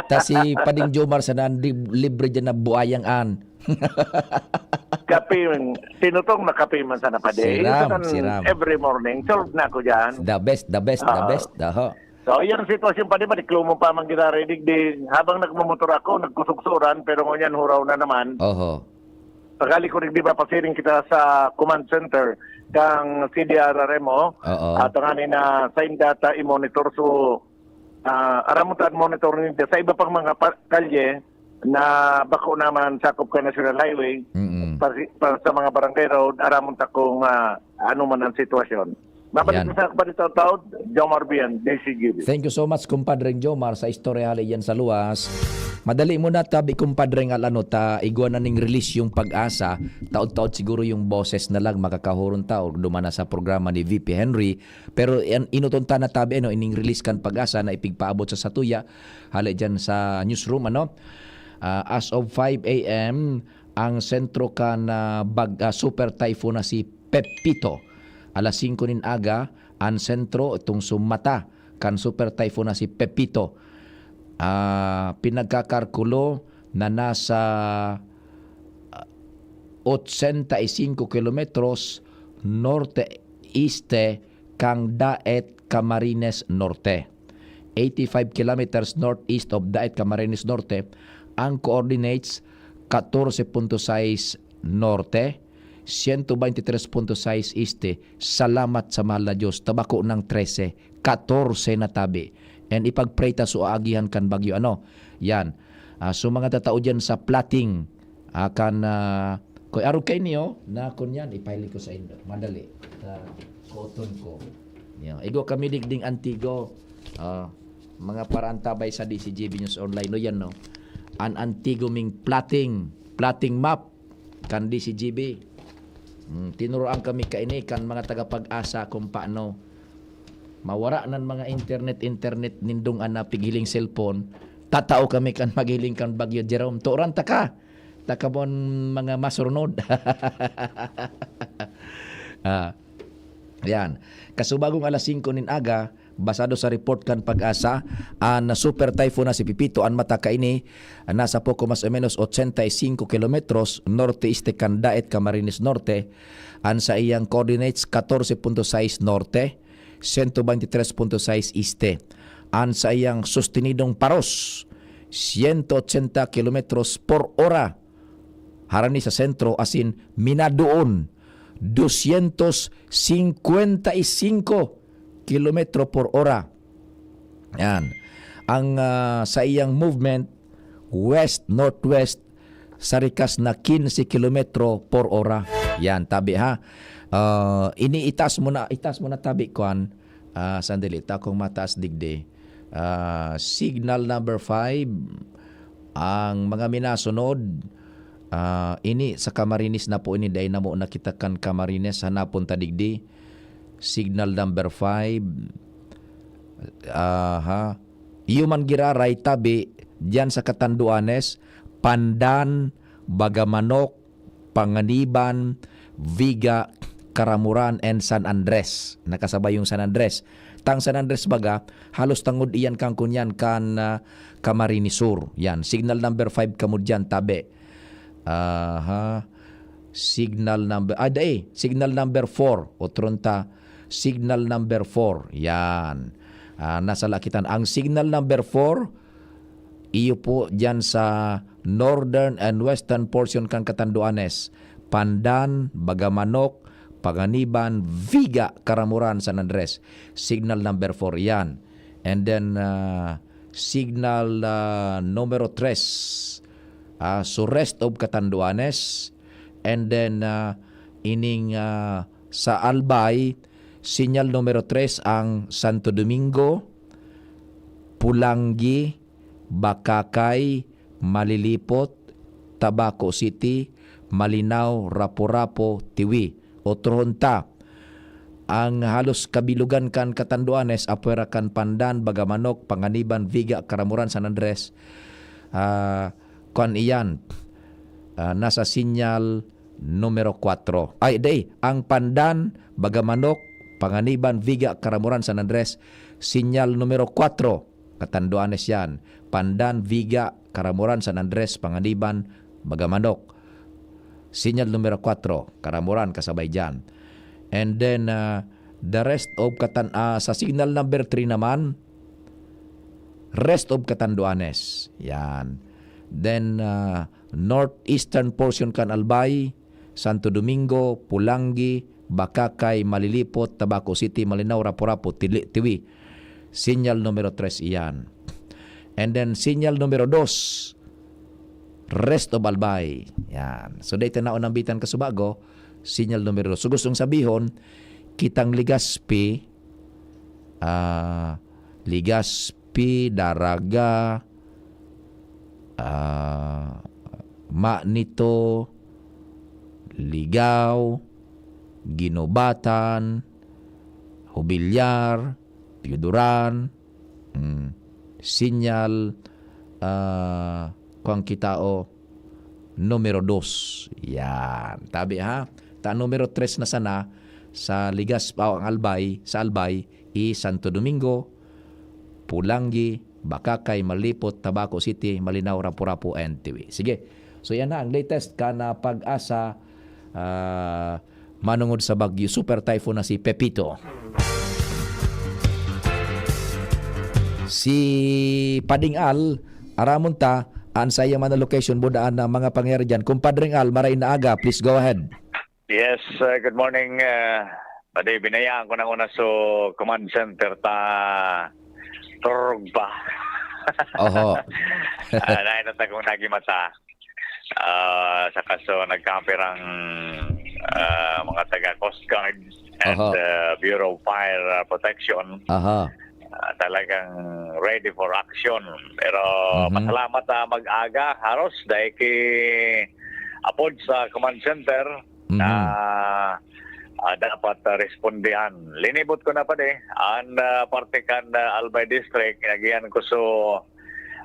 Ta si Pading Jomar sa nan, di-, libre dyan na buayang an. Kape, tinutong na kape man sana pa di. Siram, Ito kan siram. every morning, solve na ako dyan. The best, the best, the Oo. best. Oho. So, yan ang sitwasyon pa di, maniklo mo pa mang ginarinig di. Habang nagmumotor ako, nagkusugsuran, pero ngunyan huraw na naman. Oho. Pagali ko rin, di ba, pasiring kita sa command center kang C D R R M O. Oo. At ang ani na sa indata, i-monitor. So, ah, aram mo ta, monitor ninda sa iba pang mga pa-, kalye na bako naman sakop kan National Highway, Mm-mm. pa, pa sa mga barangay road, aramon ta kung, ah, ano man ang sitwasyon. Mabalik Yan. sa Balita Taod, Jomar Bian, D C G B. Thank you so much, Kumpadreng Jomar, sa istorya hali yan sa luwas. Madali mo na tabi, Kumpadreng Alano, ta igwa na ning release yung Pag-asa. Taod-taod siguro yung boses na lang makakahuron ta o duman na sa programa ni V P Henry. Pero yan, inuton ta na tabi, ano, ining release kan Pag-asa na ipigpaabot sa satuya. Hali dyan sa newsroom, ano? Ah, as of five A M, ang sentro kan, ah, bag-, ah, super typhoon na si Pepito. Alas singko nin aga, ang sentro, itong sumata kan super typhoon na si Pepito. Ah, pinagkakalkulo na nasa, ah, ochenta y cinco kilometros norte-este kan Daet Camarines Norte. Eighty-five kilometers northeast of Daet Camarines Norte, ang coordinates, katorse punto sais norte, siyento baynte tres punto sais este. Salamat sa mahal na Diyos, tabako ng trese, katorse na tabi. And ipag-pray ta so aagihan kan bagyo, ano? Yan. Ah, so mga tatao dyan sa plotting, Akan, ah, kung arog kaini, oh, na kunyan, ipahiling ko sa indo. Madali. Sa kuoton ko. Yan. Igwa kami digding Antigo. Ah, mga paraantabay sa D C G B News Online, no, yan, no? An Antigo ming plotting, plotting map kan D C G B. Hmm, tinuruan kami kaini kan mga taga-Pag-asa kung paano mawara nan mga internet, internet nindong an napighiling cellphone. Tatao kami kan maghiling kan Bagyo Jerome. Turan ta ka! Ta ka mon mga masurnod. Ah, yan. Kasubagong alas singko nin aga, basado sa report kan Pag-asa, an Super Typhoon na si Pepito an mata kaini nasa poko mas o menos ochenta y cinco kilometros norte-este kan Daet Camarines Norte. An saiyang coordinates, catorce punto sais norte, sento beintitres punto sais este. An saiyang sustinidong paros, sento ochenta kilometros por ora, harani sa sentro asin minadoon, dosyentos singkwenta y singko kilometro por ora. Yan. Ang, ah, saiyang movement, west-northwest, sa rikas na quince kilometro por ora. Yan, tabi ha. Ah, ini itaas mo na, itaas mo na tabi, kwan. Ah, sandali, ta akong mataas digdi. Ah, signal number five, ang mga minasunod, ah, ini sa Camarines na po ini, dai na mo nakita kan Camarines, hanapon ta digdi. Signal number five, aha, iyo man giraray tabi diyan sa Catanduanes, Pandan, Bagamanok, Panganiban, Viga, Caramoran, and San Andres. Nakasabay yung San Andres. Tang San Andres baga, halos tangod iyan kan kunyan kan, ah, Camarines Sur. Yan, signal number five kamo diyan, tabi. Aha. Signal number, ah, dai, signal number four. Otron ta, signal number four. Yan. Ah, nasa Lakitan. Ang signal number four, iyo po diyan sa northern and western portion kan Catanduanes, Pandan, Bagamanok, Panganiban, Viga, Caramoran, San Andres. Signal number four yan. And then, ah, signal, ah, numero tres, ah, so rest of Catanduanes. And then, ah, ining, ah, sa Albay, signal numero tres ang Santo Domingo, Pulangi, Bacacay, Malilipot, Tabaco City, Malinao, Rapu-Rapu, Tiwi. Otrohon ta, ang halos kabilugan kan Catanduanes, apwera kan Pandan, Bagamanok, Panganiban, Viga, Caramoran, San Andres, ah, kwan iyan, ah, nasa sinyal numero kwatro. Ay, dai, ang Pandan, Bagamanok, Panganiban, Viga, Caramoran, San Andres, sinyal numero kwatro. Catanduanes yan. Pandan, Viga, Caramoran, San Andres, Panganiban, Bagamanok. Sinyal numero kwatro, Caramoran, kasabay dyan. And then, ah, the rest of Catan-, ah, sa signal number three naman, rest of Catanduanes. Yan. Then, ah, northeastern portion kan Albay, Santo Domingo, Pulangi, Bacacay, Malilipot, Tabaco City, Malinao, Rapu-Rapu, Tili-, Tiwi. Sinyal numero tres iyan. And then, sinyal numero dos, rest of Albay. Yan. So, dai ta naon nambitan kasubago, sinyal numero dos. So, gustong sabihon, kitang Legazpi, ah, Legazpi, Daraga, ah, Manito, Ligao, Guinobatan, Jubilar, Pio Duran, mm, sinyal, ah, kwan kita o numero dos. Yan. Tabi ha? Ta numero tres na sana sa Ligas, ah, ang Albay, sa Albay, i Santo Domingo, Pulangi, Bacacay, Malipot, Tabaco City, Malinao, Rapu-Rapu, and Tiwi. Sige. So, yan na ang latest kan, ah, Pag-asa, ah, manungod sa bagyo, super typhoon na si Pepito. Si Pading Al, aramon ta, an sa iya man na location, budaan na mga pangyayari dyan. Kumpadring Al, maray na aga, please go ahead. Yes, uh, good morning, uh, Padi. Binayaan ko nang una so command center ta turog pa. Oho. Ah, nainat akong nagimata. Ah, saka so nagkampi ang, ah, mga taga Coast Guard and, Aha. ah, Bureau of Fire, ah, Protection. Aha. Ah, talagang ready for action. Pero Mhm. pasalamat, ah, mag-aga, haros dahil ki apod sa command center Mhm. na, ah, dapat, ah, respondihan. Linibot ko na pa di, an, ah, parte kan, ah, Albay District, nagihan ko so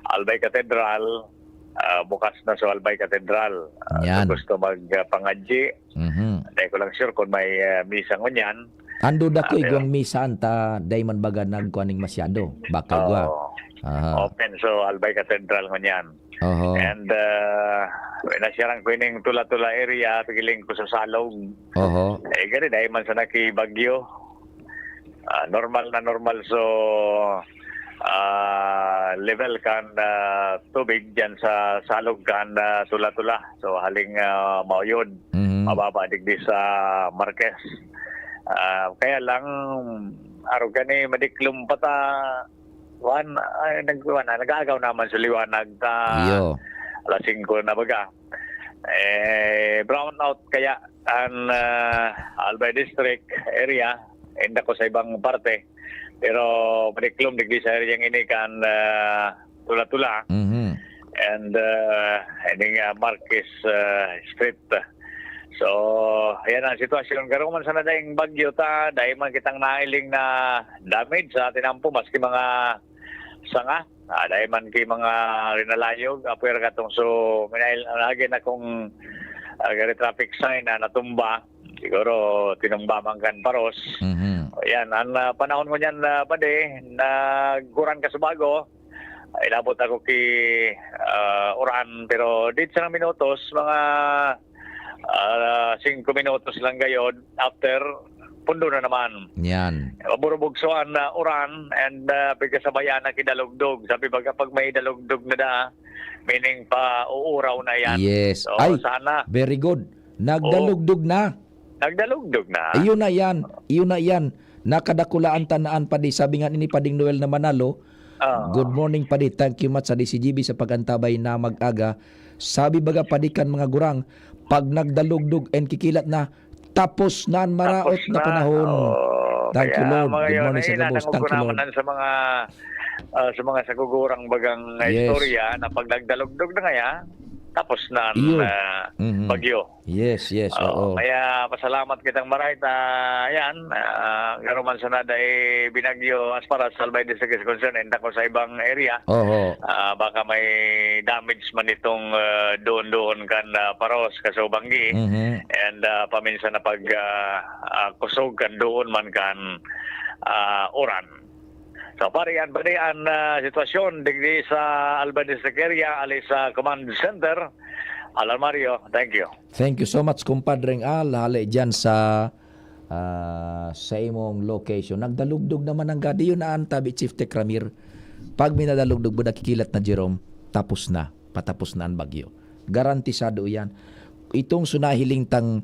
Albay Cathedral, ah, bukas na so Albay Cathedral. Ah, Yan. so gusto mag, ah, pangadyi. Mhm. Dai ko lang sure kung may, ah, misa ngunyan. Ando da Ah, ko pero igwang misa anta, dai man baga nagkuan ning masyado. Baka igwa. Oo. Aha. Open so Albay Cathedral ngunyan. Oho. And, ah, nasyaran ko ining Tula-Tula area, pigiling ko sa Salog. Oho. Eh, gani, dahil man sa nakibagyo. Ah, normal na normal. So, ah, level kan, ah, tubig dyan sa Salog kan, ah, Tula-Tula. So, haling, ah, Mauyod, Mhm. mababa digdi sa Marquez. Ah, kaya lang, arog gani, madiklom pa ta, kuwan, ay, nag-, kuwan na, nag-aagaw naman sa liwanag ta Iyo. alas singko na baga. Eh, brownout kaya an, ah, Albay District area, inda ko sa ibang parte. Pero madiklom digdi sa area ini kan, ah, Tula-Tula. Mhm. And, ah, ini nga Marquez, ah, Street. So, ayan ang sitwasyon. Garo man sana daing bagyo ta, dai man kitang nahiling na damage sa atin ampo, maski mga sanga. Ah, dai man ki mga rinalayog, apwera katong so, minail-, lagi na kung, ah, gari traffic sign na natumba. Siguro, tinumba man kan paros. Mhm. Ayan, ang, ah, panahon ngunyan, ah, padi, nagkuran ka sa bago. Inabot ako ki, ah, uran, pero di sa minutos, mga, ah, singko minutos lang gayod. After, pundo na naman. Yan. Maburubugsoan na uran and, ah, pagkasabayan na kidalugdog. Sabi baga, pag may dalugdog na da, meaning pa uuraw na yan. Yes. So, Ay, sana. very good. Nagdalugdog na. Nagdalugdog na. Iyon na yan. Iyon na yan. Nakadakulaan tanaan, padi. Sabi nga ni Pading Noel na Manalo, Ah. "Good morning, padi. Thank you much sa D C G B sa pag-antabay na mag-aga." Sabi baga, padi, kan mga gurang, pag nagdalugdog and kikilat na, tapos na an maraot Tapos na na. panahon. Oo. Thank you, Kaya Lord. mga Good yun, morning sa ay, gabos. Thank you, Lord. Sa mga, ah, sa mga sagugurang bagang, ah, Yes. istorya na pag nagdalugdog na kaya, tapos na ang, Iyo. ah, Mhm. bagyo. Yes, yes, Oo, oo. kaya pasalamat kitang maray ta, yan, ah, garo man sana dai binagyo as far as Albay District is concerned, and ako sa ibang area, Oho. ah, baka may damage man itong, ah, doon-doon kan, ah, paros, kasubanggi, Mhm. and, ah, paminsan na pag, ah, ah, kusog kan doon man kan, ah, uran. So, pare, yan, pare, ang, ah, sitwasyon digdi sa Albay District Area, ali sa Command Center. Alan Mario, thank you. Thank you so much, Compadreng Al. Hale dyan sa, ah, sa imong location. Nagdalugdog naman ang gadi. Yun na ang tabi, Chief Tech Ramir. Pag minadalugdog mo, nakikilat na, Jerome, tapos na. Patapos na ang bagyo. Garantisado yan. Itong sunahiling tang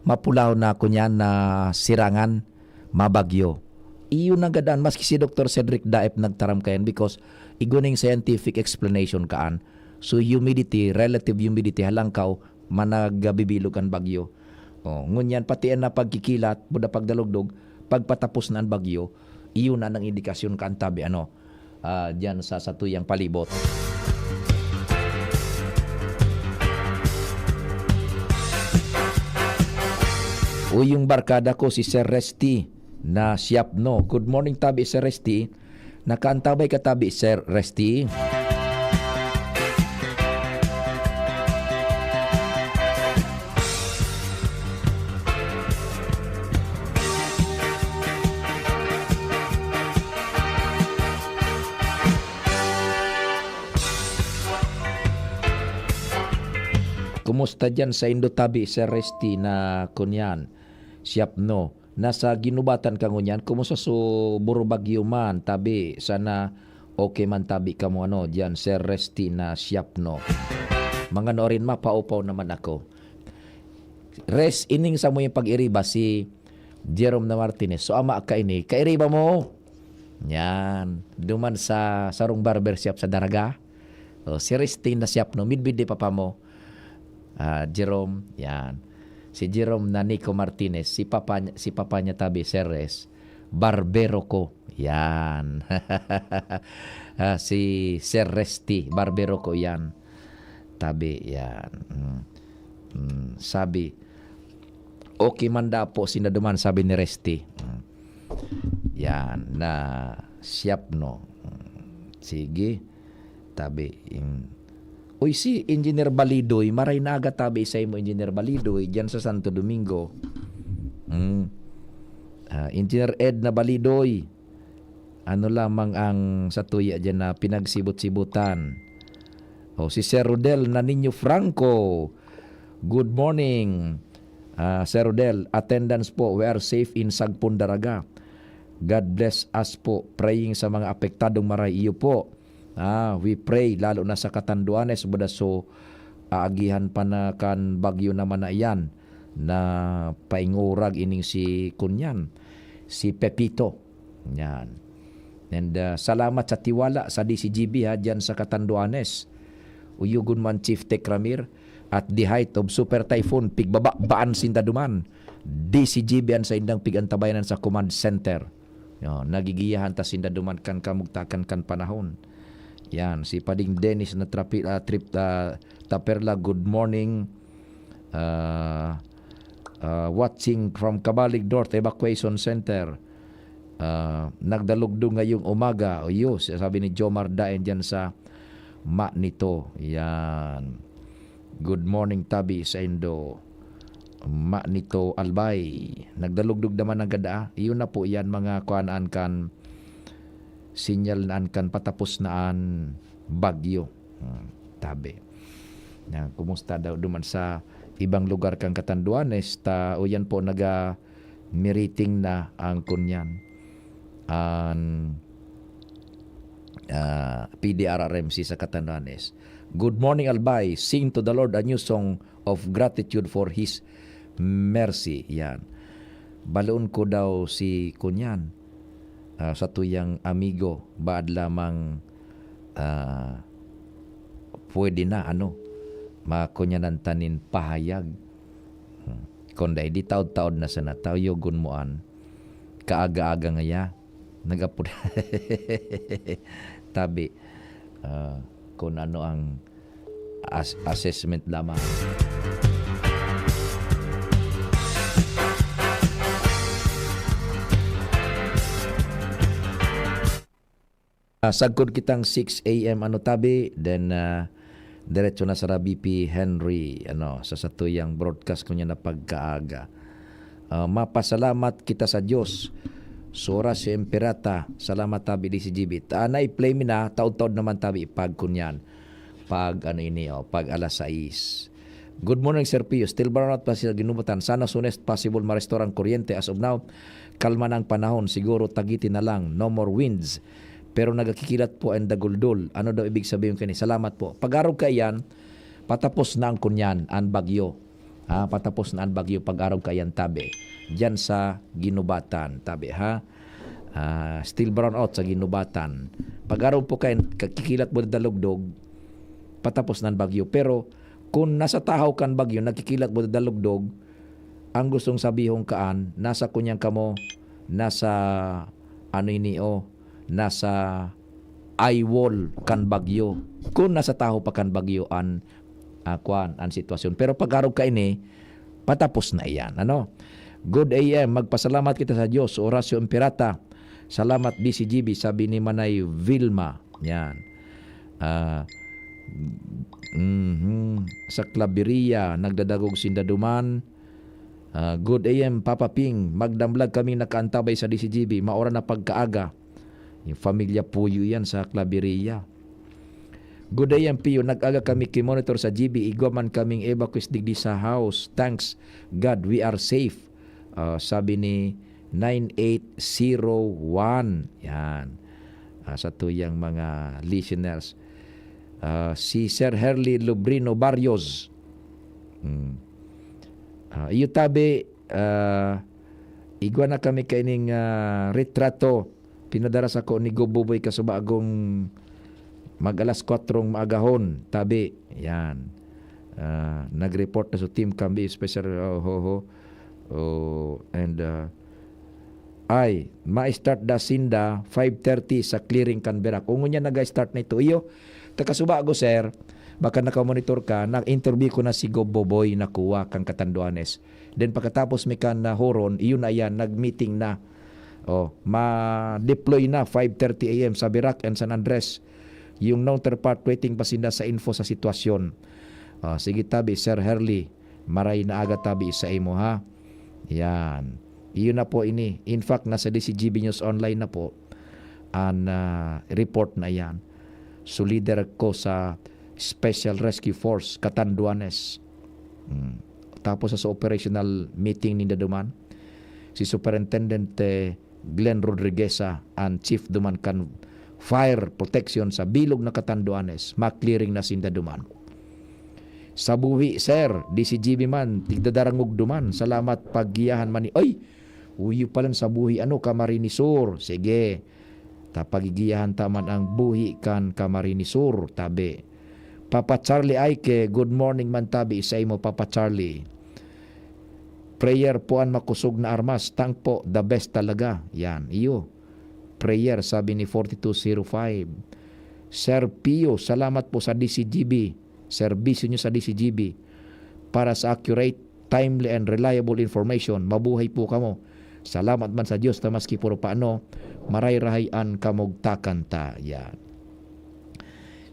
mapulaw na kunyan na sirangan, mabagyo. Iyo na gadan, maski si Doktor Cedric Daep nagtaram kayan because iguning scientific explanation kaan. So, humidity, relative humidity, halangkaw, managabibilog an bagyo. Oh, ngunyan, pati na pagkikilat, buda pagdalugdog, pagpatapos na an bagyo, iyo na nang indikasyon kaan tabi, ano, ah, diyan sa satuyang palibot. Uy, yung barkada ko, si Sir Resty na Siapno. Good morning, tabi, Sir Resty. Nakaantabay ka, tabi, Sir Resty. Kumusta diyan sa indo tabi, Sir Resty, na kunyan, Siapno? Nasa ginubatan ka ngunyan, kumusta so Burubagyo man? Tabi, sana okay man tabi kamo, ano, diyan, Sir Resty na Siapno. Mga noorin, mapaupaw naman ako. Res, ining samo yung pag-iriba si Jerome na Martinez. So, ama ka ini, kairiba mo? Yan. Duman sa sarong barber shop sa Daraga. O, si Resty na Siapno, midbid di papa mo. Ah, Jerome, yan. Si Jerome na Nico Martinez, si papa, si papa niya tabi, Sir Res, barbero ko. Yan. Ah, si Sir Resty, barbero ko yan. Tabi, yan. Mm. Mm, sabi, "Okay man daw po, sinda duman," sabi ni Resty. Mm. Yan, na siyap, no? Mm. Sige. Tabi, in, uy, si Engineer Balidoy, maray na aga tabi sa imo, Engineer Balidoy, diyan sa Santo Domingo. Mm. Ah, Engineer Ed na Balidoy, ano lamang ang satuya diyan na pinagsibot-sibutan? O, si Sir Rodel na Niño Franco, good morning. Ah, Sir Rodel, attendance po, we are safe in Sagpon, Daraga. God bless us po, praying sa mga apektadong maray. Iyo po. Ah, we pray, lalo na sa Catanduanes, Budaso, aagihan pa na kan bagyo naman na iyan na paingurag ining si kunyan, si Pepito. Yan. And, ah, salamat sa tiwala sa D C G B ha, dyan sa Catanduanes. Uyogon man Chief Tech Ramir, at the height of Super Typhoon, pigbababaan sinda duman. D C G B an saindang pigantabayanan sa command center. Yo, nagigiyahan ta sinda duman kan kamugtakan kan panahon. Yan, si Pading Dennis na trapi-, ah, trip, ah, Taperla, good morning. Ah, ah, watching from Cabalig North Evacuation Center. Ah, nagdalugdog ngayong umaga. O, yo, sabi ni Jomar Daen dyan sa Manito. Yan. Good morning, tabi saindo, Manito Albay. Nagdalugdog naman ang gada. Iyo na po yan, mga kuanaan kan sinyal na an kan patapos na an bagyo. Hmm, tabi. Na, kumusta daw duman sa ibang lugar kan Catanduanes? Ta, o yan po, naga-meriting na ang kunyan. An, ah, P D R R M C sa Catanduanes. Good morning, Albay. Sing to the Lord a new song of gratitude for His mercy. Yan. Baloon ko daw si kunyan, ah, satuyang amigo, baad lamang, ah, pwede na, ano, makunyanan ta nin pahayag. Hmm. Kung dai, di taod-taod na sana, tayogon mo an kaaga-aga ngaya. Nag-apod-, tabi, ah, kung ano ang as-, assessment lamang. Ah, sagkod kitang six A M, ano, tabi, then, ah, diretso na sa Rabi P Henry, ano, sa satuyang broadcast ko niya na pagkaaga. Ah, mapasalamat kita sa Diyos. Sora si Emperata, salamat, tabi, D C G B. Ta, na-play mi na, taod-taod naman, tabi, pag kunyan. Pag, ano ini, oh, pag alas sais. Good morning, Sir Pio. Still brownout pa sa Guinobatan. Sana soonest possible ma-restore ang kuryente. As of now, kalma na ang panahon. Siguro Taguig na lang. No more winds. Pero nagakikilat po ang daguldol. Ano daw ibig sabihin kani? Salamat po. Pag-arog kaiyan, patapos na ang kunyan, ang bagyo. Ha, patapos na ang bagyo, pag-arog kaiyan, tabi. Diyan sa Guinobatan, tabi, ha? Ah, still brownout sa Guinobatan. Pag-arog po kaiyan, kakikilat mo dalugdog, patapos na ang bagyo. Pero kung nasa tahaw kan bagyo, nagkikilat mo dalugdog, ang gustong sabihon kaan, nasa kunyan kamo, nasa ano ini, oh, nasa eye wall kan bagyo. Kung nasa tahaw pa kan bagyo an, ah, kwan, an sitwasyon. Pero pag-arog kaini, patapos na iyan, ano? Good A M, magpasalamat kita sa Diyos, Horacio Imperata. Salamat, D C G B, sabi ni Manay Vilma. Yan. Ah, mhm. Sa Claveria, nagdadagog sinda duman. Ah, good A M, Papa Ping, magdamlag kaming nakaantabay sa D C G B, maoran na pagkaaga. Yung pamilya Puyo yan sa Claveria. Good A M, Pio, nag-aga kami ki-monitor sa G B, igwa man kaming evacuees digdi sa house. Thanks God, we are safe. Ah, sabi ni nine eight zero one. Yan. Ah, sa tuyang mga listeners. Ah, si Sir Herly Lubrino Barrios. Hmm. Ah, iyo tabi, ah, igwa na kami kaining, ah, retrato. Pinadara sako ni Goboboy Kasubagong mag-alas kwatrong maagahon. Tabi, yan. Ah, nag-report na sa Team Kambi, special, oh, ho, ho. Oh, and, ah, ay, ma-start da sinda five thirty sa clearing kan Virac. Kung ngunyan naga-start na ito, iyo, takasuba ko, sir, baka nakamonitor ka, na-interview ko na si Gob Boboy na kuwa kan Catanduanes. Then pagkatapos mi kan, ah, Huron, iyon na yan, nag-meeting na. Oh, ma-deploy na five thirty A M sa Virac and San Andres. Yung Northern part, waiting pa sinda sa info sa sitwasyon. Ah, sige tabi, Sir Herly, maray na aga tabi sa imo, ha? Yan. Iyon na po ini. In fact, nasa D C G B News Online na po an, ah, report na iyan. So, leader ko sa Special Rescue Force, Catanduanes. Hmm. Tapos sa, sa operational meeting ninda duman, si Superintendent, eh, Glenn Rodrigueza, an chief duman kan fire protection sa bilog na Catanduanes, ma-clearing na sinda duman. Sa buhi, sir, D C G B man, tigdadarangog duman. Salamat, paggiyahan man ni, ay! Uyo palan sa buhi, ano, Camarines Sur. Sige. Ta pagigiyahan ta man ang buhi kan Camarines Sur, tabi. Papa Charlie Aike, good morning man tabi sa imo, Papa Charlie. Prayer po an makosog na armas, tank po, the best talaga. Yan, iyo. Prayer, sabi ni forty-two zero five. Sir Pio, salamat po sa D C G B. Serbisyo nyo sa D C G B para sa accurate, timely, and reliable information. Mabuhay po kamo. Salamat man sa Diyos na maski puro paano, maray-rahay an kamugtakan ta. Yan.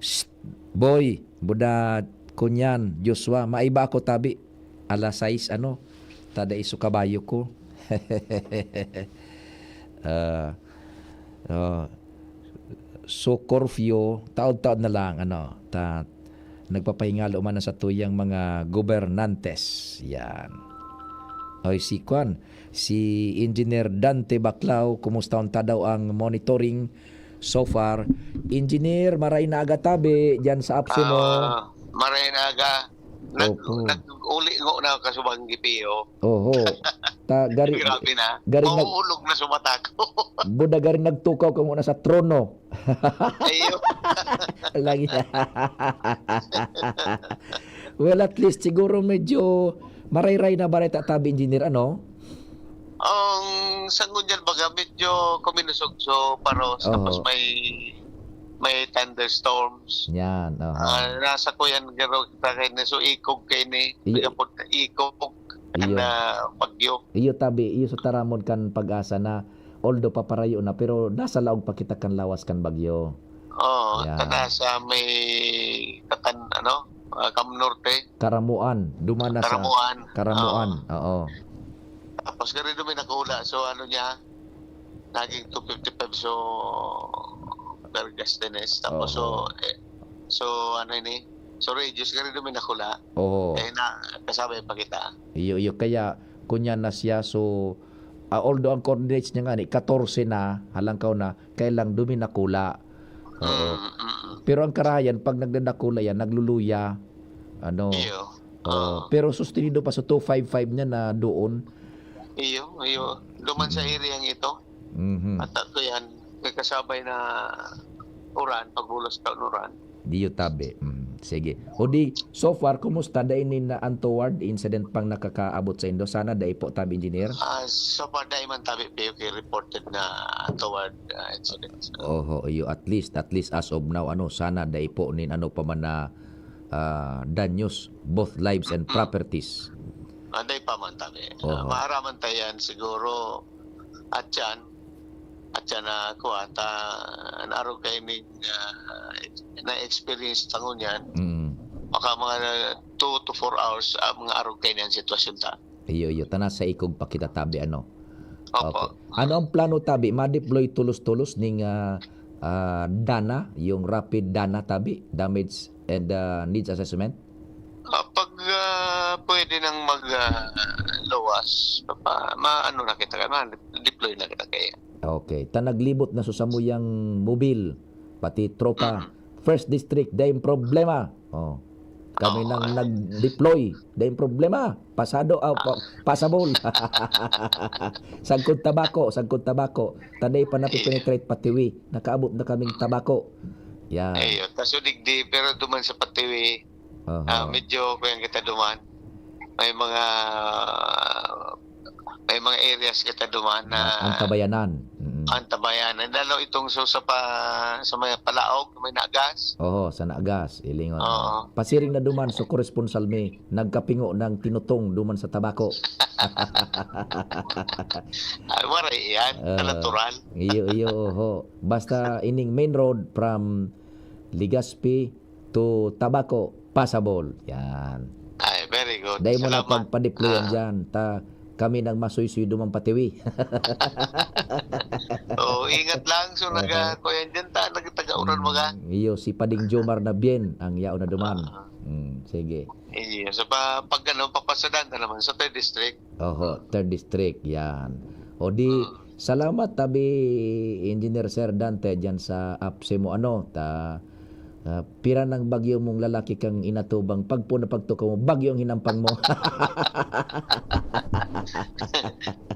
Shh! Boy, buda, kunyan, Joshua, maiba ako tabi. Alas sais, ano, tada iso kabayo ko. Ah, oh. So, curfew, taod-taod na lang, ano, ta-, nagpapahingalo man ang satuyang mga gobernantes. Yan. Oy, si kwan, si Engineer Dante Baclao, kumusta unta daw ang monitoring so far? Engineer, maray na aga tabi, dyan sa apse mo. Ah, maray na aga. Nag-, Opo. Nag-uli ngo na kasubang gipiyo. Oho. Ta, gari, Grabe na. Gari nag- Mauulog na sa mata ko. Buda gari nagtukaw ka muna sa trono. Ayo. Lagi. Well, at least siguro medyo marayray na bareta tabi, Engineer, ano? Ang sa ngunyan baga, medyo kuminusog, so, paros, Oho. Tapos may, may thunderstorms. Yan, oho. Ah, nasa ko yan, garo, kita kay na, so, ikog kay ni, Iyo. Ikog, Iyo. Na bagyo. Iyo tabi, iyo sa taramon kan Pag-asa na, although paparayo na, pero nasa laog pa kita kan lawas kan bagyo. Oo, Yan. Taga sa may Katan-, ano, ah, Cam Norte. Karamuan, duman na sa Karamuan. Karamuan, Oo. Oo. Tapos gari duman nakula, so ano niya, naging two fifty-five, so, Vergas Tenes. Tapos, so, Oho. Eh, so, ano ini? So, radius, gari duman nakula. Oho. Eh, na, kasabay pa kita. Iyo, iyo. Kaya, kunyan na siya, so, ah, although ang coordinates niya nga ni, katorse na, halangkaw na, kaya lang duman nakula. Oo. Mm, mm. Pero ang karahayan, pag nagdadakula yan, nagluluya. Ano? Iyo. Oo. Ah. Pero sustenido pa sa two five five niya na doon. Iyo, iyo. Duman sa Mm. Area ito. Mhm. At ako yan, may kasabay na uran, pagbulos ka uran. Diyo tabi. Mm, sige. O di, so far, kumusta? Dai nin na untoward incident pang nakakaabot sa indo? Sana dai po, tabi, Engineer? Ah, so far, dai man tabi, P U K reported na untoward, ah, incidents. Oho, iyo, at least, at least as of now, ano, sana dai po nin ano pa man na, ah, danyos, both lives and Mm-mm. properties. Ah, dai pa man tabi. Ah, Oho. Maaraman ta yan siguro, at yan, at yan na, kuwan, ta, naarog kayo ning, ah, na-experience ta ngunyan. Mm. Baka mga two to four hours, ah, mga arog kayo niyang sitwasyon ta. Iyo, iyo. Tana sa ikog pa kita tabi, ano? Opo. Okay. Ano ang plano tabi? Ma-deploy tulos-tulos ning, ah, ah, DANA, yung rapid DANA tabi, damage and, ah, needs assessment? Ah, pag, ah, pwede nang mag, ah, luwas, papa-, ma-, ano na kita, ma-deploy na kita kaya. Okay. Ta naglibot na sa samuyang mobil, pati tropa. Mm. First District, daing problema. Oh. Kami Oo. nang nag-deploy, daing problema. Pasado, ah, pa-, pasabol. Sagkod Tabaco, sagkod Tabaco. Ta dai pa napipenetrate Patiwi. Nakaabot na kaming Tabaco. Yan. Ayun. Kaso digdi, pero duman sa Patiwi, Aha. Ah, medyo kuyan kita duman. May mga, may mga areas kita duman na Na antabayanan. Mm. antabayanan. Lalo itong so, sa pa-, sa may Palaog, may Nagas. Oho, sa Nagas, ilingon. Oo. Pasiring na duman, so koresponsal mi, nagkapingo ng tinutong duman sa Tabaco. Ay, waray yan. Ah, natural. Iyo, iyo, oho. Basta ining main road from Legazpi to Tabaco, passable. Yan. Ay, very good. Dai mo na Salamat. pagpadeployan Ah. dyan. Ta, kami nang masuysuy duman patiwi. Oo, ingat lang. So, Aha. naga-, kuyan dyan ta, nagtagauran mo ka? Mm, iyo, si Pading Jomar na bien ang yaon na duman. Ah. Mm, sige. Iyo, sa pa-, pag ano, papasadan ka naman sa third district. Oho, third district, yan. O di, Mm. salamat tabi, Engineer Sir Dante, dyan sa apse mo, ano, ta, ah, pira nang bagyo mong lalaki kang inatubang, pagpo na pagtukaw mo, bagyo ang hinampang mo.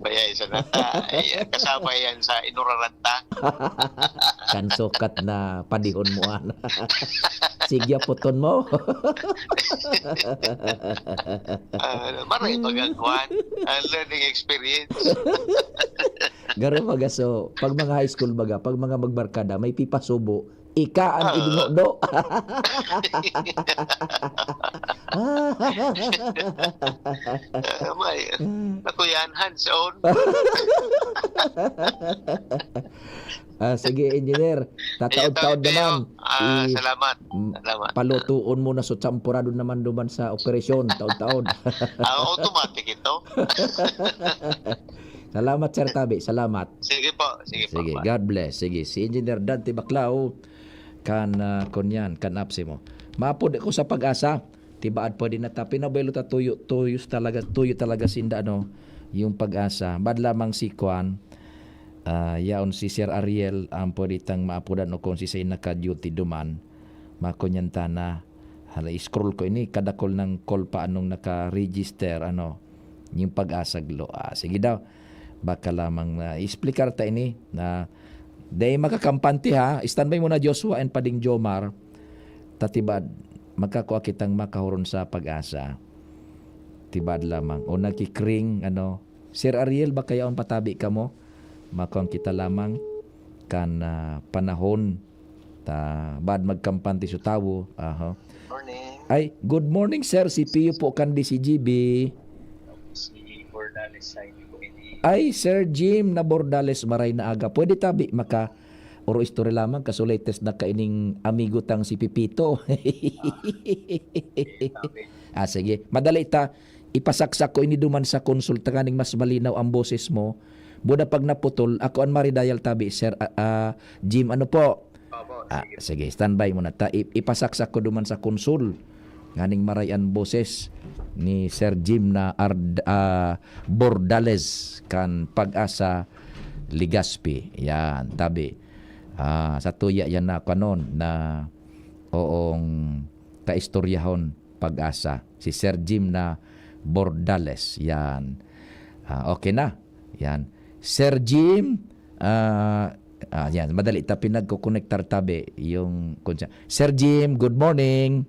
Kaya isa na ta, ay, kasama yan sa inuraran ta. Kan sukat na padihon mo, ana. Sige, puton mo. Ah, maray bagang kwan, ah, learning experience. Garo baga, so, pag mga high school baga, pag mga magbarkada, may pipasubo, ika ang Ah. idingodo. Ah, may, naku yan, hands on. Ah, sige, engineer. Tataod-taod Sige, naman. Teo. Ah, I-, salamat. m-, Salamat. palutuon mo na so champorado naman duman sa operasyon, taod-taod. Ah, automatic ito. Salamat, Sir Tabi. Salamat. Sige po, sige po. Sige, God bless. Sige, si Engineer Dante Baclao, kan, ah, kunyan, kan apse mo. Maapod ako sa Pag-asa. Tibaad pwede na ta, pinabuelo ta tuyo, tuyos talaga, tuyo talaga sinda, ano, yung Pag-asa. Bad lamang si Kwan, ah, yaon si Sir Ariel, ang pwede tang maapodan o kung si say naka-duty duman, makunyan ta na. Hala, i-scroll ko ini, kadakol ng call pa anong naka-register, ano, yung Pag-asa Glo. Ah, sige daw. Baka lamang na i-explicar ta ini na dai makakampante, ha. Standby muna, Joshua and Pading Jomar. Tatibad, magkakua kitang makahuron sa Pag-asa. Tibad lamang. O nagkikring, ano, Sir Ariel, baka yaon patabi kamo? Makuan kita lamang kan, ah, panahon. Ta, bad magkampante sa tawo. Aha. Morning. Ay, good morning, sir. Si Pio po kan D C G B. Si Bordales, ay, hindi ko ini- Ay, Sir Jim na Bordales, maray na aga. Pwede tabi maka oro istorya lamang, kaso latest na kaining amigo tang si Pipito. Ah, okay, tabi. Ah, sige. Madali ta. Ipasaksak ko ini duman sa konsulta nganing mas malinaw ang boses mo. Buda pag naputol, ako an maridayal tabi, Sir, ah, ah, Jim. Ano po? Opo, Ah, sige. sige, standby muna ta. I-, ipasaksak ko duman sa konsul. Nganing maray an boses ni Sir Jim na Ard-, ah, Bordales kan Pag-asa Legazpi. Yan, tabi. Ah, sa tuya yan na kanon na oong kaistoryahon Pag-asa. Si Sir Jim na Bordales. Yan. Ah, okay na. Yan. Sir Jim, ah, ah, yan. Madali ta pinagkukonektar tabi yung kung siya. Sir Jim, good morning.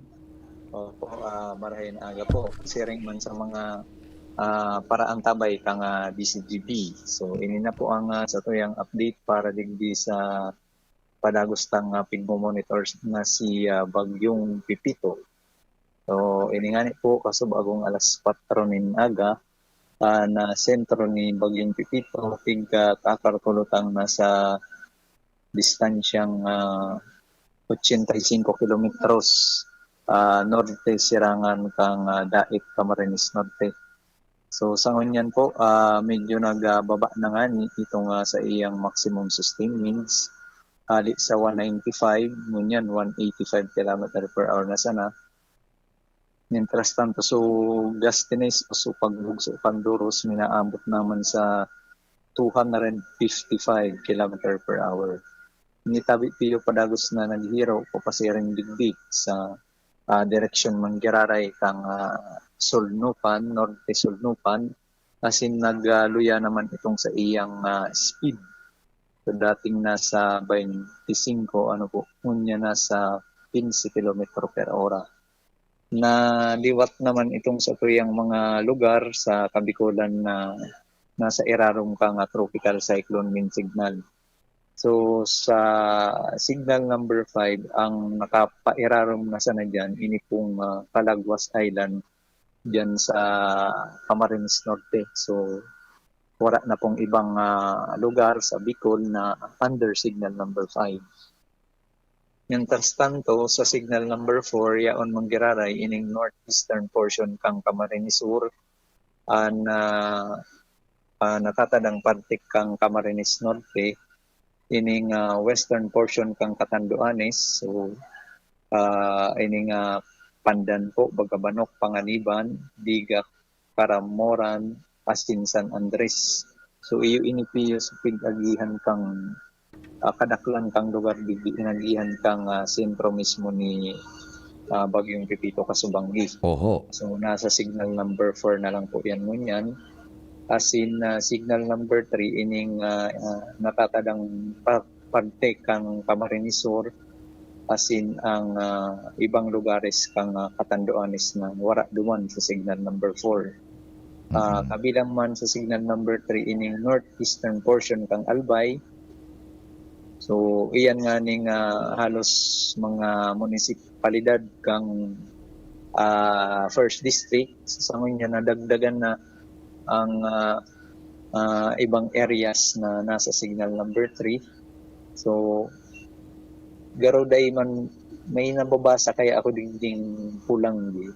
Opo, ah, marahay na aga po. Siring man sa mga, ah, paraang tabay kang, ah, D C G B. So, ini na po ang, ah, sa tuyang update para digdi sa padagos tang, ah, pigmo-monitor na si, ah, Bagyong Pipito. So, ini ngani po, kasubagong alas kwatro nin aga, ah, na sentro ni Bagyong Pipito, tig, ah, takar kulutang nasa distansyang, ah, ochenta y cinco kilometros, ah, norte sirangan kang, ah, Dait, Camarines Norte. So, sa ngunyan po, ah, medyo nagbaba na ngani itong, ah, sa iyang maximum sustained winds. Hali sa one ninety-five, ngunyan one eighty-five kilometer per hour na sana. Mientras tanto, so, gustiness o so pagbugso kan duros, minaabot naman sa two hundred fifty-five kilometer per hour. Nitabi piyo padagos na naghihiraw papasiring digdi sa, ah, direksyon manggiraray kang, ah, Sulnupan, Norte Sulnupan, asin nag, ah, luya naman itong sa iyang, ah, speed. So, dating nasa twenty-five, ano po, unya nasa quince kilometro per ora. na liwat naman itong satuyang mga lugar sa Kabikolan na nasa irarom kan, ah, Tropical Cyclone Wind Signal. So, sa signal number five, ang nakapairarom na sana diyan, ini pong, ah, Calaguas Island diyan sa Camarines Norte. So, wala na pong ibang, ah, lugar sa Bicol na under signal number five. Mientras tanto, sa signal number four, yaon manggiraray ining northeastern portion kan Camarines Sur, an, ah, ah, natatadang parte kan Camarines Norte, ining, ah, western portion kan Catanduanes. So, ah, ining, ah, Pandan po, Bagabanok, Panganiban, Digac, Caramoran, asin San Andres. So, iyo ini, Pio, sa pig-agihan kan, ah, kadaklan kan lugar digdi inagihan kan, ah, sentro mismo ni, ah, Bagyong Pepito, Kasubanggi. Oho. So, nasa signal number four na lang po yan ngunyan. Asin, ah, signal number three, ining, ah, ah, natatadang pa-, parte kan Camarines Sur, asin ang, ah, ibang lugares kan, ah, Catanduanes na wara duman sa signal number four. Ah, Mm. kabilang man sa signal number three ining northeastern portion kan Albay. So, iyan nganing, ah, halos mga munisipalidad kan, ah, first district. Sa ngunyan, nadagdagan na ang, ah, ah, ibang areas na nasa signal number three. So, garo dai man, may nababasa kaya ako digding Polangui.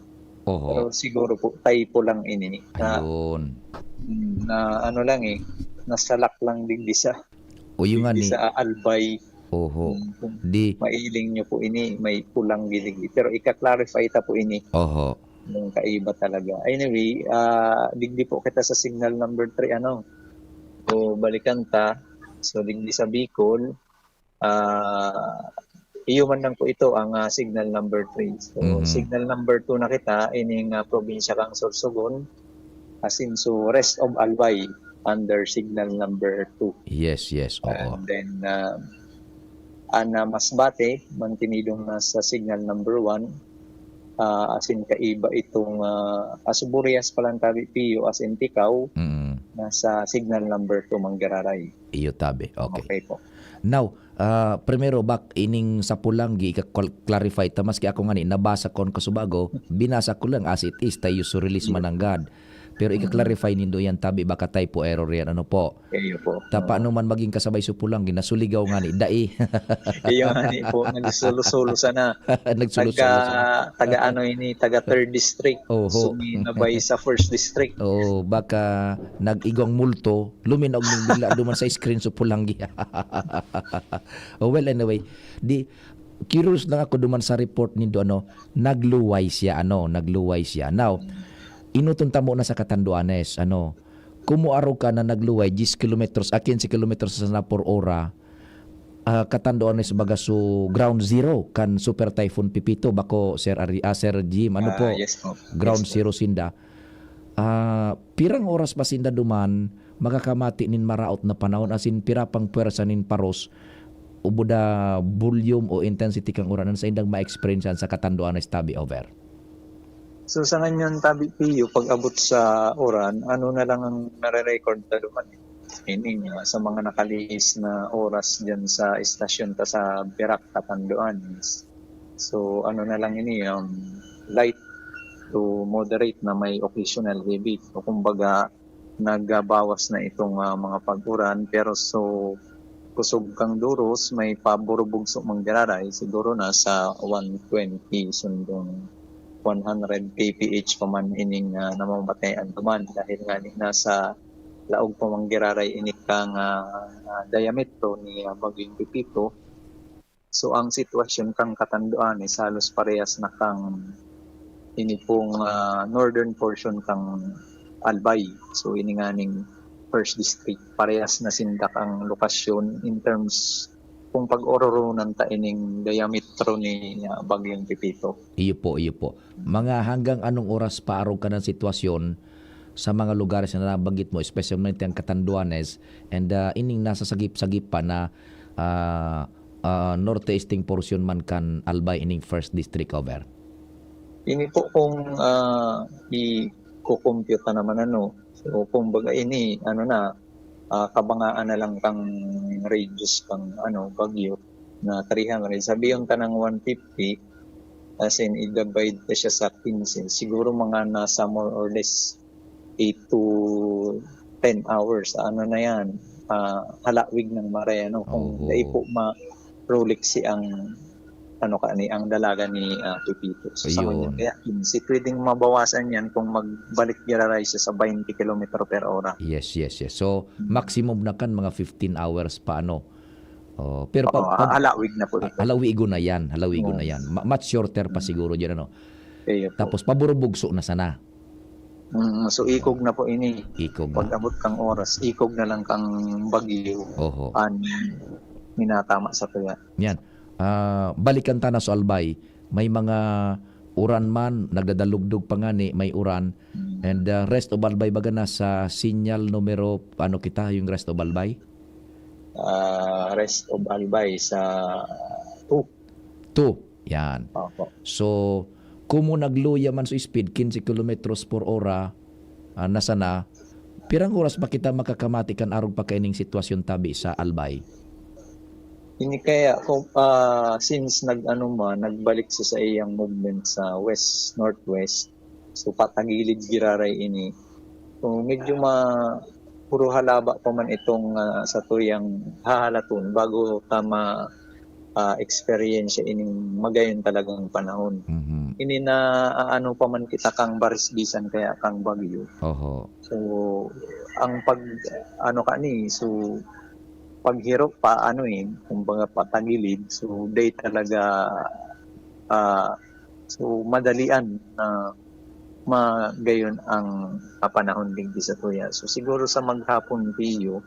Oho. Pero siguro po, Taypo lang ini na, Ayun. mm, na ano lang eh, nasalak lang digdi sa, O, yun nga digdi ni. sa Albay. Oho. Mm, kung Di. mailing nyo po ini, may Polangui digdi. Pero ika-clarify ta po ini. Oho. Yung kaiba talaga. Anyway, ah, digdi po kita sa signal number three, ano. So, balikan ta. So, digdi sa Bicol, ah, iyo man lang po ito ang, ah, signal number three. So, Mhm. signal number two na kita, ining, ah, probinsya kang Sorsogon, asin so rest of Albay under signal number two. Yes, yes, oo. And then, ah, an, ah, Masbate, mantinidong na sa signal number one, ah, asin kaiba itong, ah, Asuburias, Palantabi, Pio, asin Ticao, Mm. nasa signal number two manggiraray. Iyo tabi, okay. Okay po. Now, ah, primero, bak, ining sa Polangui, ika-, clarify ta, maski ako ngani, nabasa ko an kasubago, binasa ko lang as it is, ta usually Iyo. mananggad. Pero Mm. ika-clarify nindo yan, tabi, baka typo error yan, ano po? Iyo po. Ta Oo. paano man maging kasabay sa Polangui, nasuligaw ngani, dai. Iyo ngani po, nagsolo-solo sana. Nagsolo-solo Taga, sana. taga ano ini, taga third district. Oho. Suminabay sa first district. Oo, baka nag-igwang multo, luminaw ning bigla duman sa screen sa Polangui. Oh, well, anyway, di, curious lang ako duman sa report nindo, ano, nagluway siya, ano, nagluway siya. Now, inoton ta muna sa Catanduanes, ano, kumo arog ka na nagluway, diyes kilometros, ah, quince kilometros sana por ora, ah, Catanduanes baga so ground zero kan Super Typhoon Pepito, bako, Sir Ari-, ah, Sir Jim, ano Ah, po? yes po. Ground Yes po. zero sinda. Ah, pirang oras pa sinda duman makakamati nin maraot na panahon, asin pira pang pwersa nin paros, ubod na volume o intensity kan uran an saindang ma-experience sa Catanduanes tabi over? So, sa nganyan tabi, Pio, pag-abot sa uran, ano na lang ang nare-record na duman, eh. Meaning, ah, sa mga nakalihis na oras dyan sa estasyon ta sa Virac, Catanduanes. So, ano na lang ini, um, light to moderate na may occasional heavy. So, kumbaga, nagbawas na itong, ah, mga pag-uran, pero so, kusog kang duros, may paburubugso manggiraray, siguro nasa one twenty sundong one hundred K P H pa man ining, ah, namamatean duman, dahil nga ni nasa laog pa manggiraray ini kang, ah, ah, diametro ni, ah, Bagyong Pepito. So, ang sitwasyon kang Catanduanes halos parehas na kang ini pong, ah, northern portion kang Albay. So, ini nganing first district, parehas na sinda kang lokasyon in terms kung pag-ororonan ta ining diametro ni, ah, Bagyong Pepito. Iyo po, iyo po. Mga hanggang anong oras pa arog ka ng sitwasyon sa mga lugares na nabanggit mo, especially ang Catanduanes and, ah, ining nasa sagip-sagip pa na, ah, ah, northeastern portion man kan Albay ining first district over? Ini po kung, ah, iko-compute na naman, ano. So, kumbaga ini, ano na, ah, kabangaan na lang kang radius kang, ano, bagyo na three hundred. Sabihon ta ng one fifty, as in, i-divide ta siya sa quince, siguro mga nasa more or less eight to ten hours, ano na yan, ah, halawig ng mare, ano, kung Oho. dai po ma-, Rolex si ang, ano ka ni, ang dalaga ni, ah, Pepito. So, sa Ayun. kanya, kaya quince, pwedeng mabawasan yan kung magbalik giraray siya sa twenty kilometro per hora. Yes, yes, yes. So, Mm. maximum na kan mga fifteen hours pa, ano? Oh, pero pa, Oo, pa, halawig na po ah, ito. halawigo na yan, halawigo na Yes. yan. Ma-, much shorter pa Mm. siguro dyan, ano? Iyo po. Tapos, paburubugso na sana. Mm, so, ikog na po ini. Ikog na. Pag-abot kang oras, ikog na lang kang bagyo Oho. an minatama sa tuya. Yan. Ah, balikan ta na sa Albay. May mga uran man, nagdadalugdog pa ngani, may uran. Mm. And, ah, rest of Albay baga na sa sinyal numero, ano kita, yung rest of Albay? Ah, rest of Albay sa two. Two. Yan. Opo. So, kung mo nagluya man sa speed, quince kilometros por hora, ah, na sana, pirang oras ba kita makakamati kan arog pa kaining sitwasyon tabi sa Albay? Ini kaya, kung, ah, since nag-ano man, nagbalik siya sa iyang movement sa west, northwest, so patagilid giraray ini. So, medyo ma-, puro halaba pa man itong, ah, satuyang hahalaton bago ta ma-, ah, eksperyensya ining magayon talagang panahon. Mhm. Ini na, ah, ano pa man kita kang barisbisan kaya kang bagyo. Oho. So, ang pag, ano ka ni, so, paghiro pa, ano eh, kumbaga patagilid. So, day talaga, ah, so, madalian na magayon ang, ah, panahon digdi sa tuya. So, siguro sa maghapon, Pio,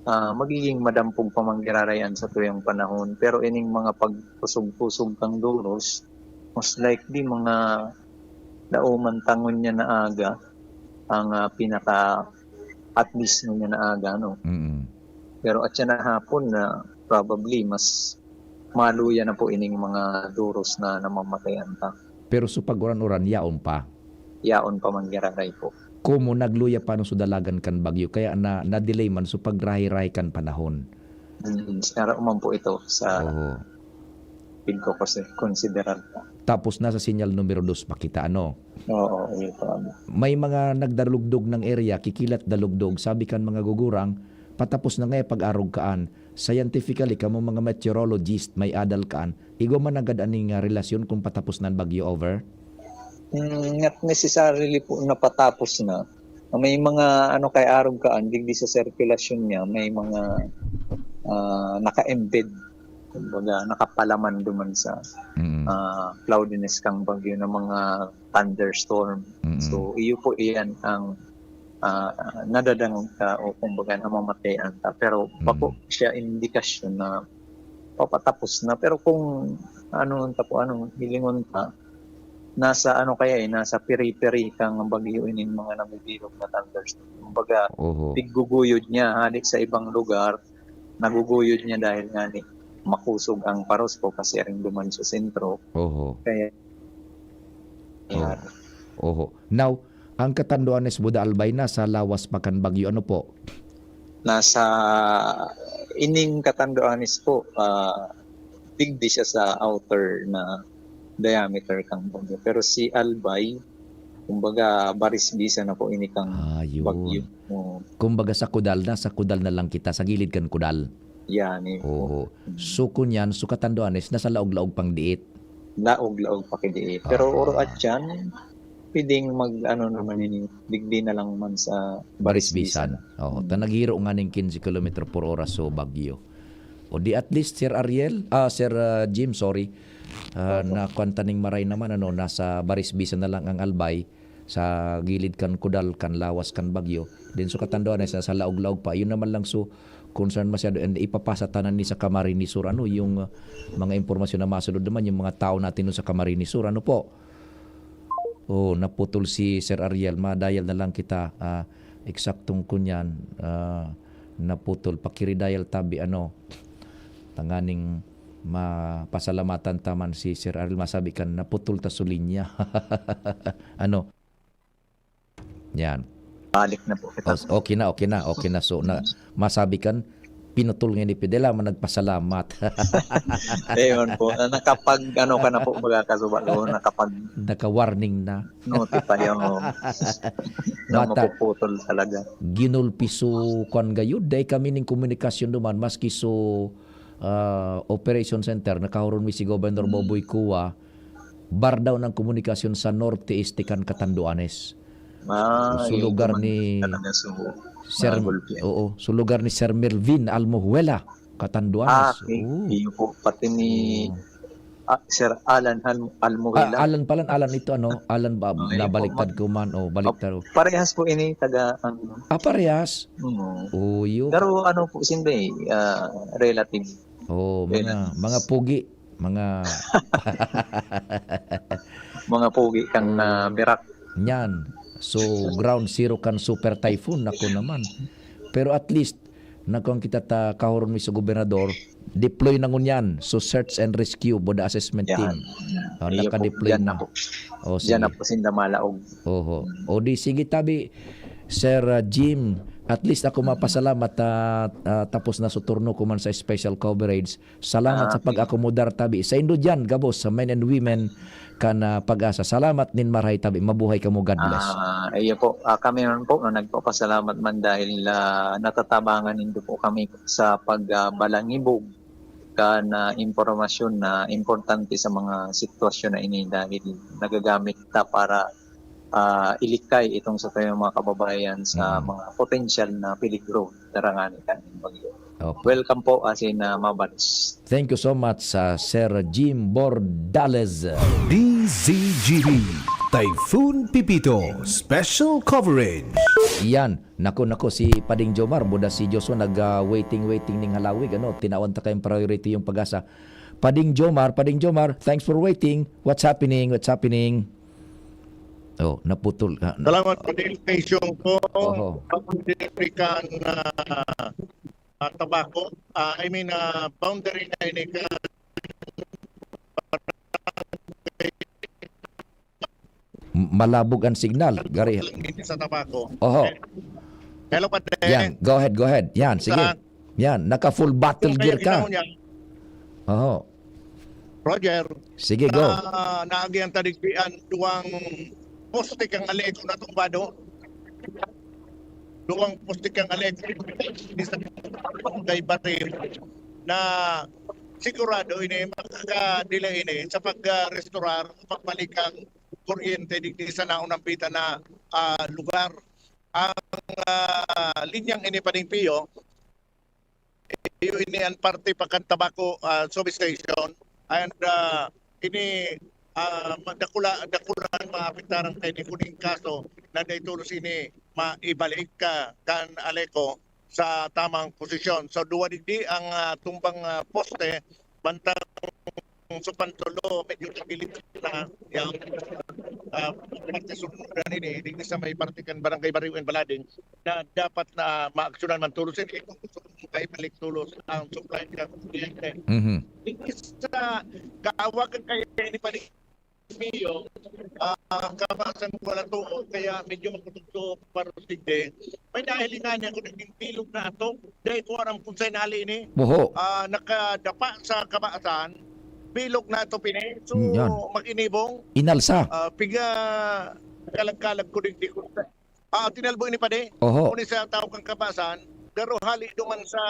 ah, magiging madampog pa man giraray an satuyang panahon. Pero ining mga pagkusog-kusog kang doros, most likely, mga dauman ta ngunyan na aga ang, ah, pinaka at least ngunyan na aga, no? Mm. Pero at siya na hapon na probably mas maluya na po ining mga doros na namamatayan ta. Pero so pag uran-uran, yaon pa? Yaon pa man giraray po. Komo nagluya pa no so dalagan kan bagyo, kaya na, na-delay man so pagrahay-rahay kan panahon. Mm, saro man po ito sa Oho. pagko-, konsiderar pa. Tapos nasa sinyal numero dos pa kita, ano? Oo, iyo po, ano. May mga nagdalugdog ng area, kikilat dalugdog. Sabi kan mga gugurang, patapos na ngaya pag-arog kaan. Scientifically, kamo mga meteorologist, may adal kaan. Igwa man nanggad aning, ah, relasyon kung patapos na an bagyo over? Mm, not necessarily po na patapos na. May mga, ano, kay arog kaan, digdi sa sirkulasyon niya, may mga, ah, naka-embed. Kumbaga, nakapalaman duman sa, Mm. ah, cloudiness kang bagyo na mga thunderstorm. Mm. So, iyo po iyan ang, ah, nadadangog ka o kumbaga namamatayan ka. Pero bako Mm. siya indikasyon na papatapos na. Pero kung ano ta po, ano, hilingon ta, nasa ano kaya eh, nasa periphery kang bagyo ining mga nagugirog na thunderstorm. Kumbaga, Oho. tigguguyod niya, hali sa ibang lugar, naguguyod niya dahil nga ni makusog ang paros ko kasi aring duman sa sentro. Oho. Kaya, Oho. yan. Oho. Now, ang Catanduanes, Buda Albay, nasa lawas pa kan bagyo. Ano po? Nasa ining Catanduanes po, ah, digdi siya sa outer na diameter kang bagyo. Pero si Albay, kumbaga, baris bisa na po ini kang Ah, yun. bagyo. Oo. Kumbaga sa Kudal na, sa Kudal na lang kita, sa gilid kan Kudal. Yan, eh. Oo. Mm. So, kunyan, so Catanduanes, nasa laog-laog pang diit. Laog-laog pa kidi. Pero Ah. oro at yan, pwedeng mag, ano naman ini, digdi na lang man sa Barisbisan. Barisbisan. Oo, Hmm. ta naghiro nga ning quince kilometro por oras so bagyo. O di at least, Sir Ariel, ah, Sir, ah, Jim, sorry. Ah, Opo. na kwan ta ning maray naman, ano, nasa Barisbisan na lang ang Albay, sa gilid kan Kudal, kan lawas kan bagyo. Then so Catanduanes, nasa laog-laog pa. Yun naman lang so concern masyado. And ipapasa tanan ni sa Camarines Sur, ano, yung, ah, mga impormasyon na masunod naman, yung mga tao natin dun sa Camarines Sur, ano po? Oh, naputol si Sir Ariel. Ma-dial na lang kita. Ah, eksaktong kunyan, ah, naputol. Pakiri-dial tabi, ano, tanganing mapasalamatan ta man si Sir Aril, masabi kan naputol ta su linya. Ano? Yan. Balik na po kita. Os- Okay na, okay na, okay na. So, na, masabi kan, pinutol nga ni Fidel, ah, man nagpasalamat. Ayun po. Ah, Nakapag, ano ka na po, baga kasuba ko, nakapag Naka-warning na. notify yung na Bata. Mapuputol talaga. Ginulpi su kwan gayud, dai kami ning komunikasyon duman, maski su ah, operation center, nakahuron mi si Governor Boboy Cua, bardaw ng komunikasyon sa norte este kan Catanduanes. Ah, Su yun lugar naman ni talaga, so, Sir, nagulpi. Oo, su lugar ni Sir Melvin Almohuela, Catanduanes. Ah, okay. Oo. Iyo po, pati ni Oo. ah, Sir Alan Han Ah, Almuhila. Alan pala, Alan ito, ano? Alan ba? Okay po, Nabaliktad ko man. Oh, baliktad. Parehas po ini, taga, ano, Ah, parehas? mm. Oh, yun. Pero ano po, sindi, ah, relative. Oh, mga, mga pugi. Mga Mga pugi kang ah, Mirak. Yan. So, ground zero kan super typhoon. Ako naman. Pero at least, nagkuhan kita ta kahuron mi sa gobernador, deploy na ngunyan. So, search and rescue, boda assessment Yan. team. Oh, Iyo po, naka-deploy yan na. na po. Oh, Diyan na sige. po sinda malaog. Oho. O di, sige, tabi, Sir ah, Jim, at least ako mapasalamat at ah, tapos na su turno ko man sa special coverage. Salamat Ah, sa okay. pag-akomodar, tabi. Saindo diyan, gabos, sa men and women kan ah, Pag-asa. Salamat nin marahay, tabi. Mabuhay kamo. God bless. Ah, iyo po. Ah, kami naman po, no, nagpapasalamat man dahil ah, natatabangan nindo po kami sa pagbalangibog kan ah, impormasyon na importante sa mga sitwasyon na ini dahil nagagamit ta para ah, ilikay itong sa tayong mga kababayan sa Mm. mga potensyal na peligro darangani kan bagyo. Opo. Welcome po, asin na mabalis. Thank you so much, sa Sir Jim Bordales. D Z G B, Typhoon Pepito, Special Coverage. Yan. Naku, naku, si Pading Jomar, buda si Joshua, nag-waiting-waiting ning halawig. Ano, tinawan ta kayong priority yung Pag-asa. Pading Jomar, Pading Jomar, thanks for waiting. What's happening? What's happening? Oh, naputol. Ah, na- Salamat po, Dale Station po. Oho. Boundary kan ah, ah, Tabaco. Ah, I mean, ah, boundary na ini kan M- malabog ang signal. Gari. Sa Tabaco. Oho. Hello, Pate. Yan, go ahead, go ahead. Yan, sige. Sa- Yan, naka full battle Kaya gear ka. kita mo niya, Oho. Roger, Sige, go. ah, naagihan ta digdi an duwang poste kan Aleco na tumbado. Duwang poste kan Aleco. Di sa kay Batir na sigurado ini makaka-delay ini sa pag-restorar, pagbalik ang kuryente digdi sa naunambitan na ah, lugar. Ang ah, linyang ini, Pading Pio, iyo ini an parte pa kan Tabaco ah, substation. And ah, ini ah, ma- dakula, dakula ang maapektaran kay ni kuning kaso na dahil tulos ini maibalik ka kan Aleco sa tamang posisyon. So, duwa digdi ang ah, tumbang ah, poste, bantang Supantulo, medyo tagilid na yung ah, parte sunod na ini, digdi sa may parte kan Barangay Bariw and Balading na dapat na maaksyonan man tulos ini kung gusto mong kaibalik tulos ang supply ng kuryente. Mhm. Digdi sa kaawagan kaya ni Pading Pio, ah, kabasan ko na to, kaya medyo makutugso para sige. May nahilingan niya kung naging bilog na ato. Dahil ko aram kung saan hali ini. Oho. Ah, nakadapa sa kabasan, bilog na ito pini. So, Mm, yan. Mag-inibong, Inalsa. ah, piga kalag-kalag ko digdi ko. Ah, tinalbo ini, Padi. Oho. Kung sa tao kang kabasan, pero hali duman sa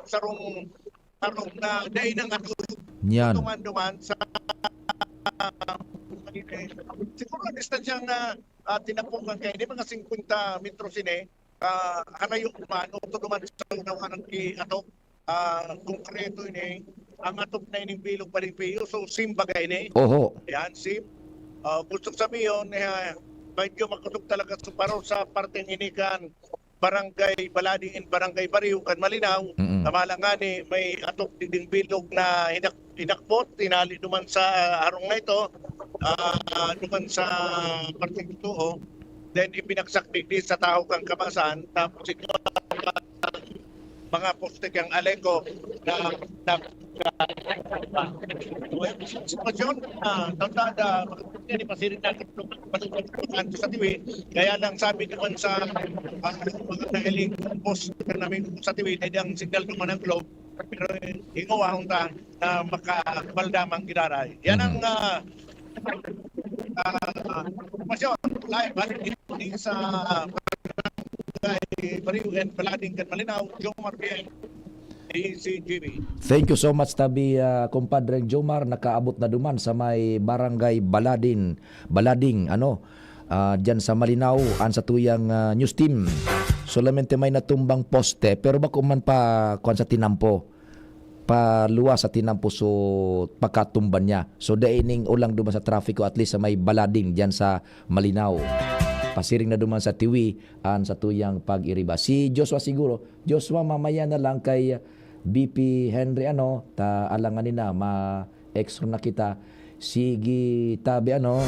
sarong sarong na dai nang ato Yan. duman-duman sa siguro ang distansya na ah, tinapukan kay ini mga singkwenta metros ini ah, halayo man o duman sa unahan ang ki ato ah, konkreto ini ang atop na ining bilog Pading Pio, so simbaga ini. Oho. Yan, si ah, gusto sabihin eh, medyo makusog talaga sa paro sa parteng ini kan Barangay Balading and Barangay Bariw kan Malinaw. Mm-mm. Tama lang nga ni may atop diding bilog na hinak hidakpot, tinali duman sa harong na ito, ah, duman sa parteng totoo. Then ipinagsak digdi sa tahaw kan kabasan, tapos ito mga poste kang Aleco na, na, sitwasyon na tanda na hindi masiring na sa tiwi. Kaya lang sabi naman sa, ah, mga nailing poste namin sa tiwi, dahil ang signal ko man ang globe, pero hingawa akong ta na makabaldamang giraray. Yan ang, Mhm. ah, ah, sitwasyon. Live, balik dito sa Barangay Bariw and Balading kan Malinao, Jomar Bien, D C G B. Thank you so much, tabi, ah, kumpadre Jomar. Nakaabot na duman sa may Barangay Baladin, Balading, ano, ah, dyan sa Malinao, ang satuyang, ah, news team. Solamente may natumbang poste, pero bako man pa, kuwan sa tinampo. Paluwas sa tinampo, so, pagkatumba niya. So, dai ning ulang duman sa trafiko, at least sa may Balading, dyan sa Malinao. Pasiring na duman sa tiwi, ang satuyang pag-iriba. Si Joshua siguro, Joshua, mamaya na lang kay B P Henry, ano, ta alangan nina, ma-extra na kita. Sige, tabi, ano.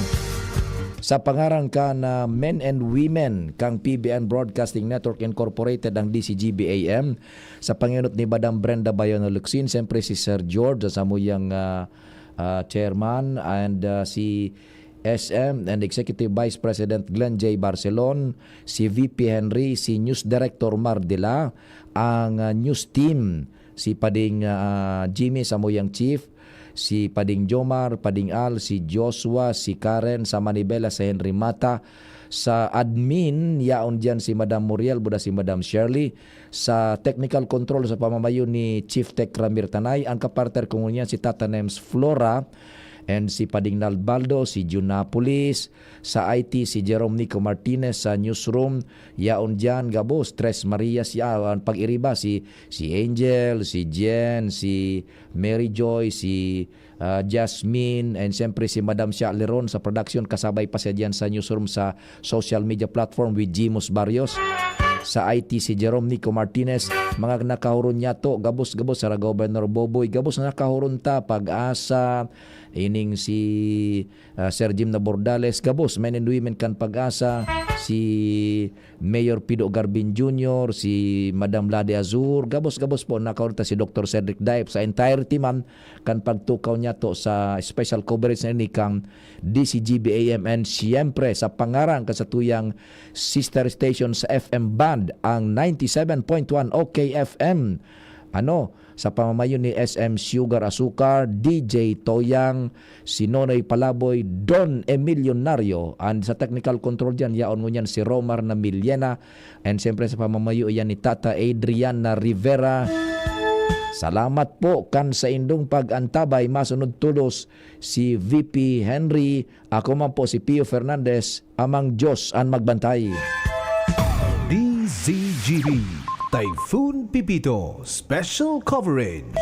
Sa pangaran kan, ah, men and women kang P B N Broadcasting Network Incorporated, ang D C G B A M, sa pangenot ni Madam Brenda Bayona Luxin, siyempre si Sir George, sa samuyang, ah, ah, chairman, and, ah, si S M and Executive Vice President Glenn J Barcelon, si V P Henry, si News Director Mar Dela, ang, ah, news team, si Pading, ah, Jimmy, samuyang chief, si Pading Jomar, Pading Al, si Joshua, si Karen, sa Manibela, si Henry Mata, sa admin, yaon diyan si Madam Muriel, buda si Madam Shirley, sa technical control sa pamamayo ni Chief Tech Ramir Tanay, ang kapartner ko ngunyan si Tata Nems Flora, and si Pading Nalbaldo, si Junapolis, sa I T si Jerome Nico Martinez, sa newsroom, yaon diyan, gabos, Tres Marias, ya-, ang pag-iriba, si, si Angel, si Jen, si Mary Joy, si, ah, Jasmine, and siyempre si Madam Shirley Ron sa production, kasabay pa siya diyan sa newsroom sa social media platform with Jimus Barrios. Sa I T si Jerome Nico Martinez, mga nakahuron niya to, gabos-gabos sa Governor Boboy, gabos na nakahuron ta, Pag-asa, ining si, ah, Sir Jim Nabordales, gabos, men and women kan Pag-asa, si Mayor Pido Garbin Junior, si Madam Lade Azur, gabos-gabos po, nakahuron ta si Doctor Cedric Daip, sa entirety man kan pagtukaw niya to sa special coverage na ini kang D C G B A M, and siyempre sa pangaran ka sa tuyang sister station sa F M band, ang ninety seven point one O K F M. Ano, sa pamamayo ni S M Sugar Asukar, D J Toyang, si Nonoy Palaboy, Don Emilionario, and sa technical control diyan, yaon ngunyan si Romar na Millena, and siyempre sa pamamayo iyan ni Tata Adrian na Rivera. Salamat po kan saindong pag-antabay, masunod tolos si V P Henry, ako man po si Pio Fernandez, Amang Diyos an magbantay. D Z G B, Typhoon Pepito, Special Coverage.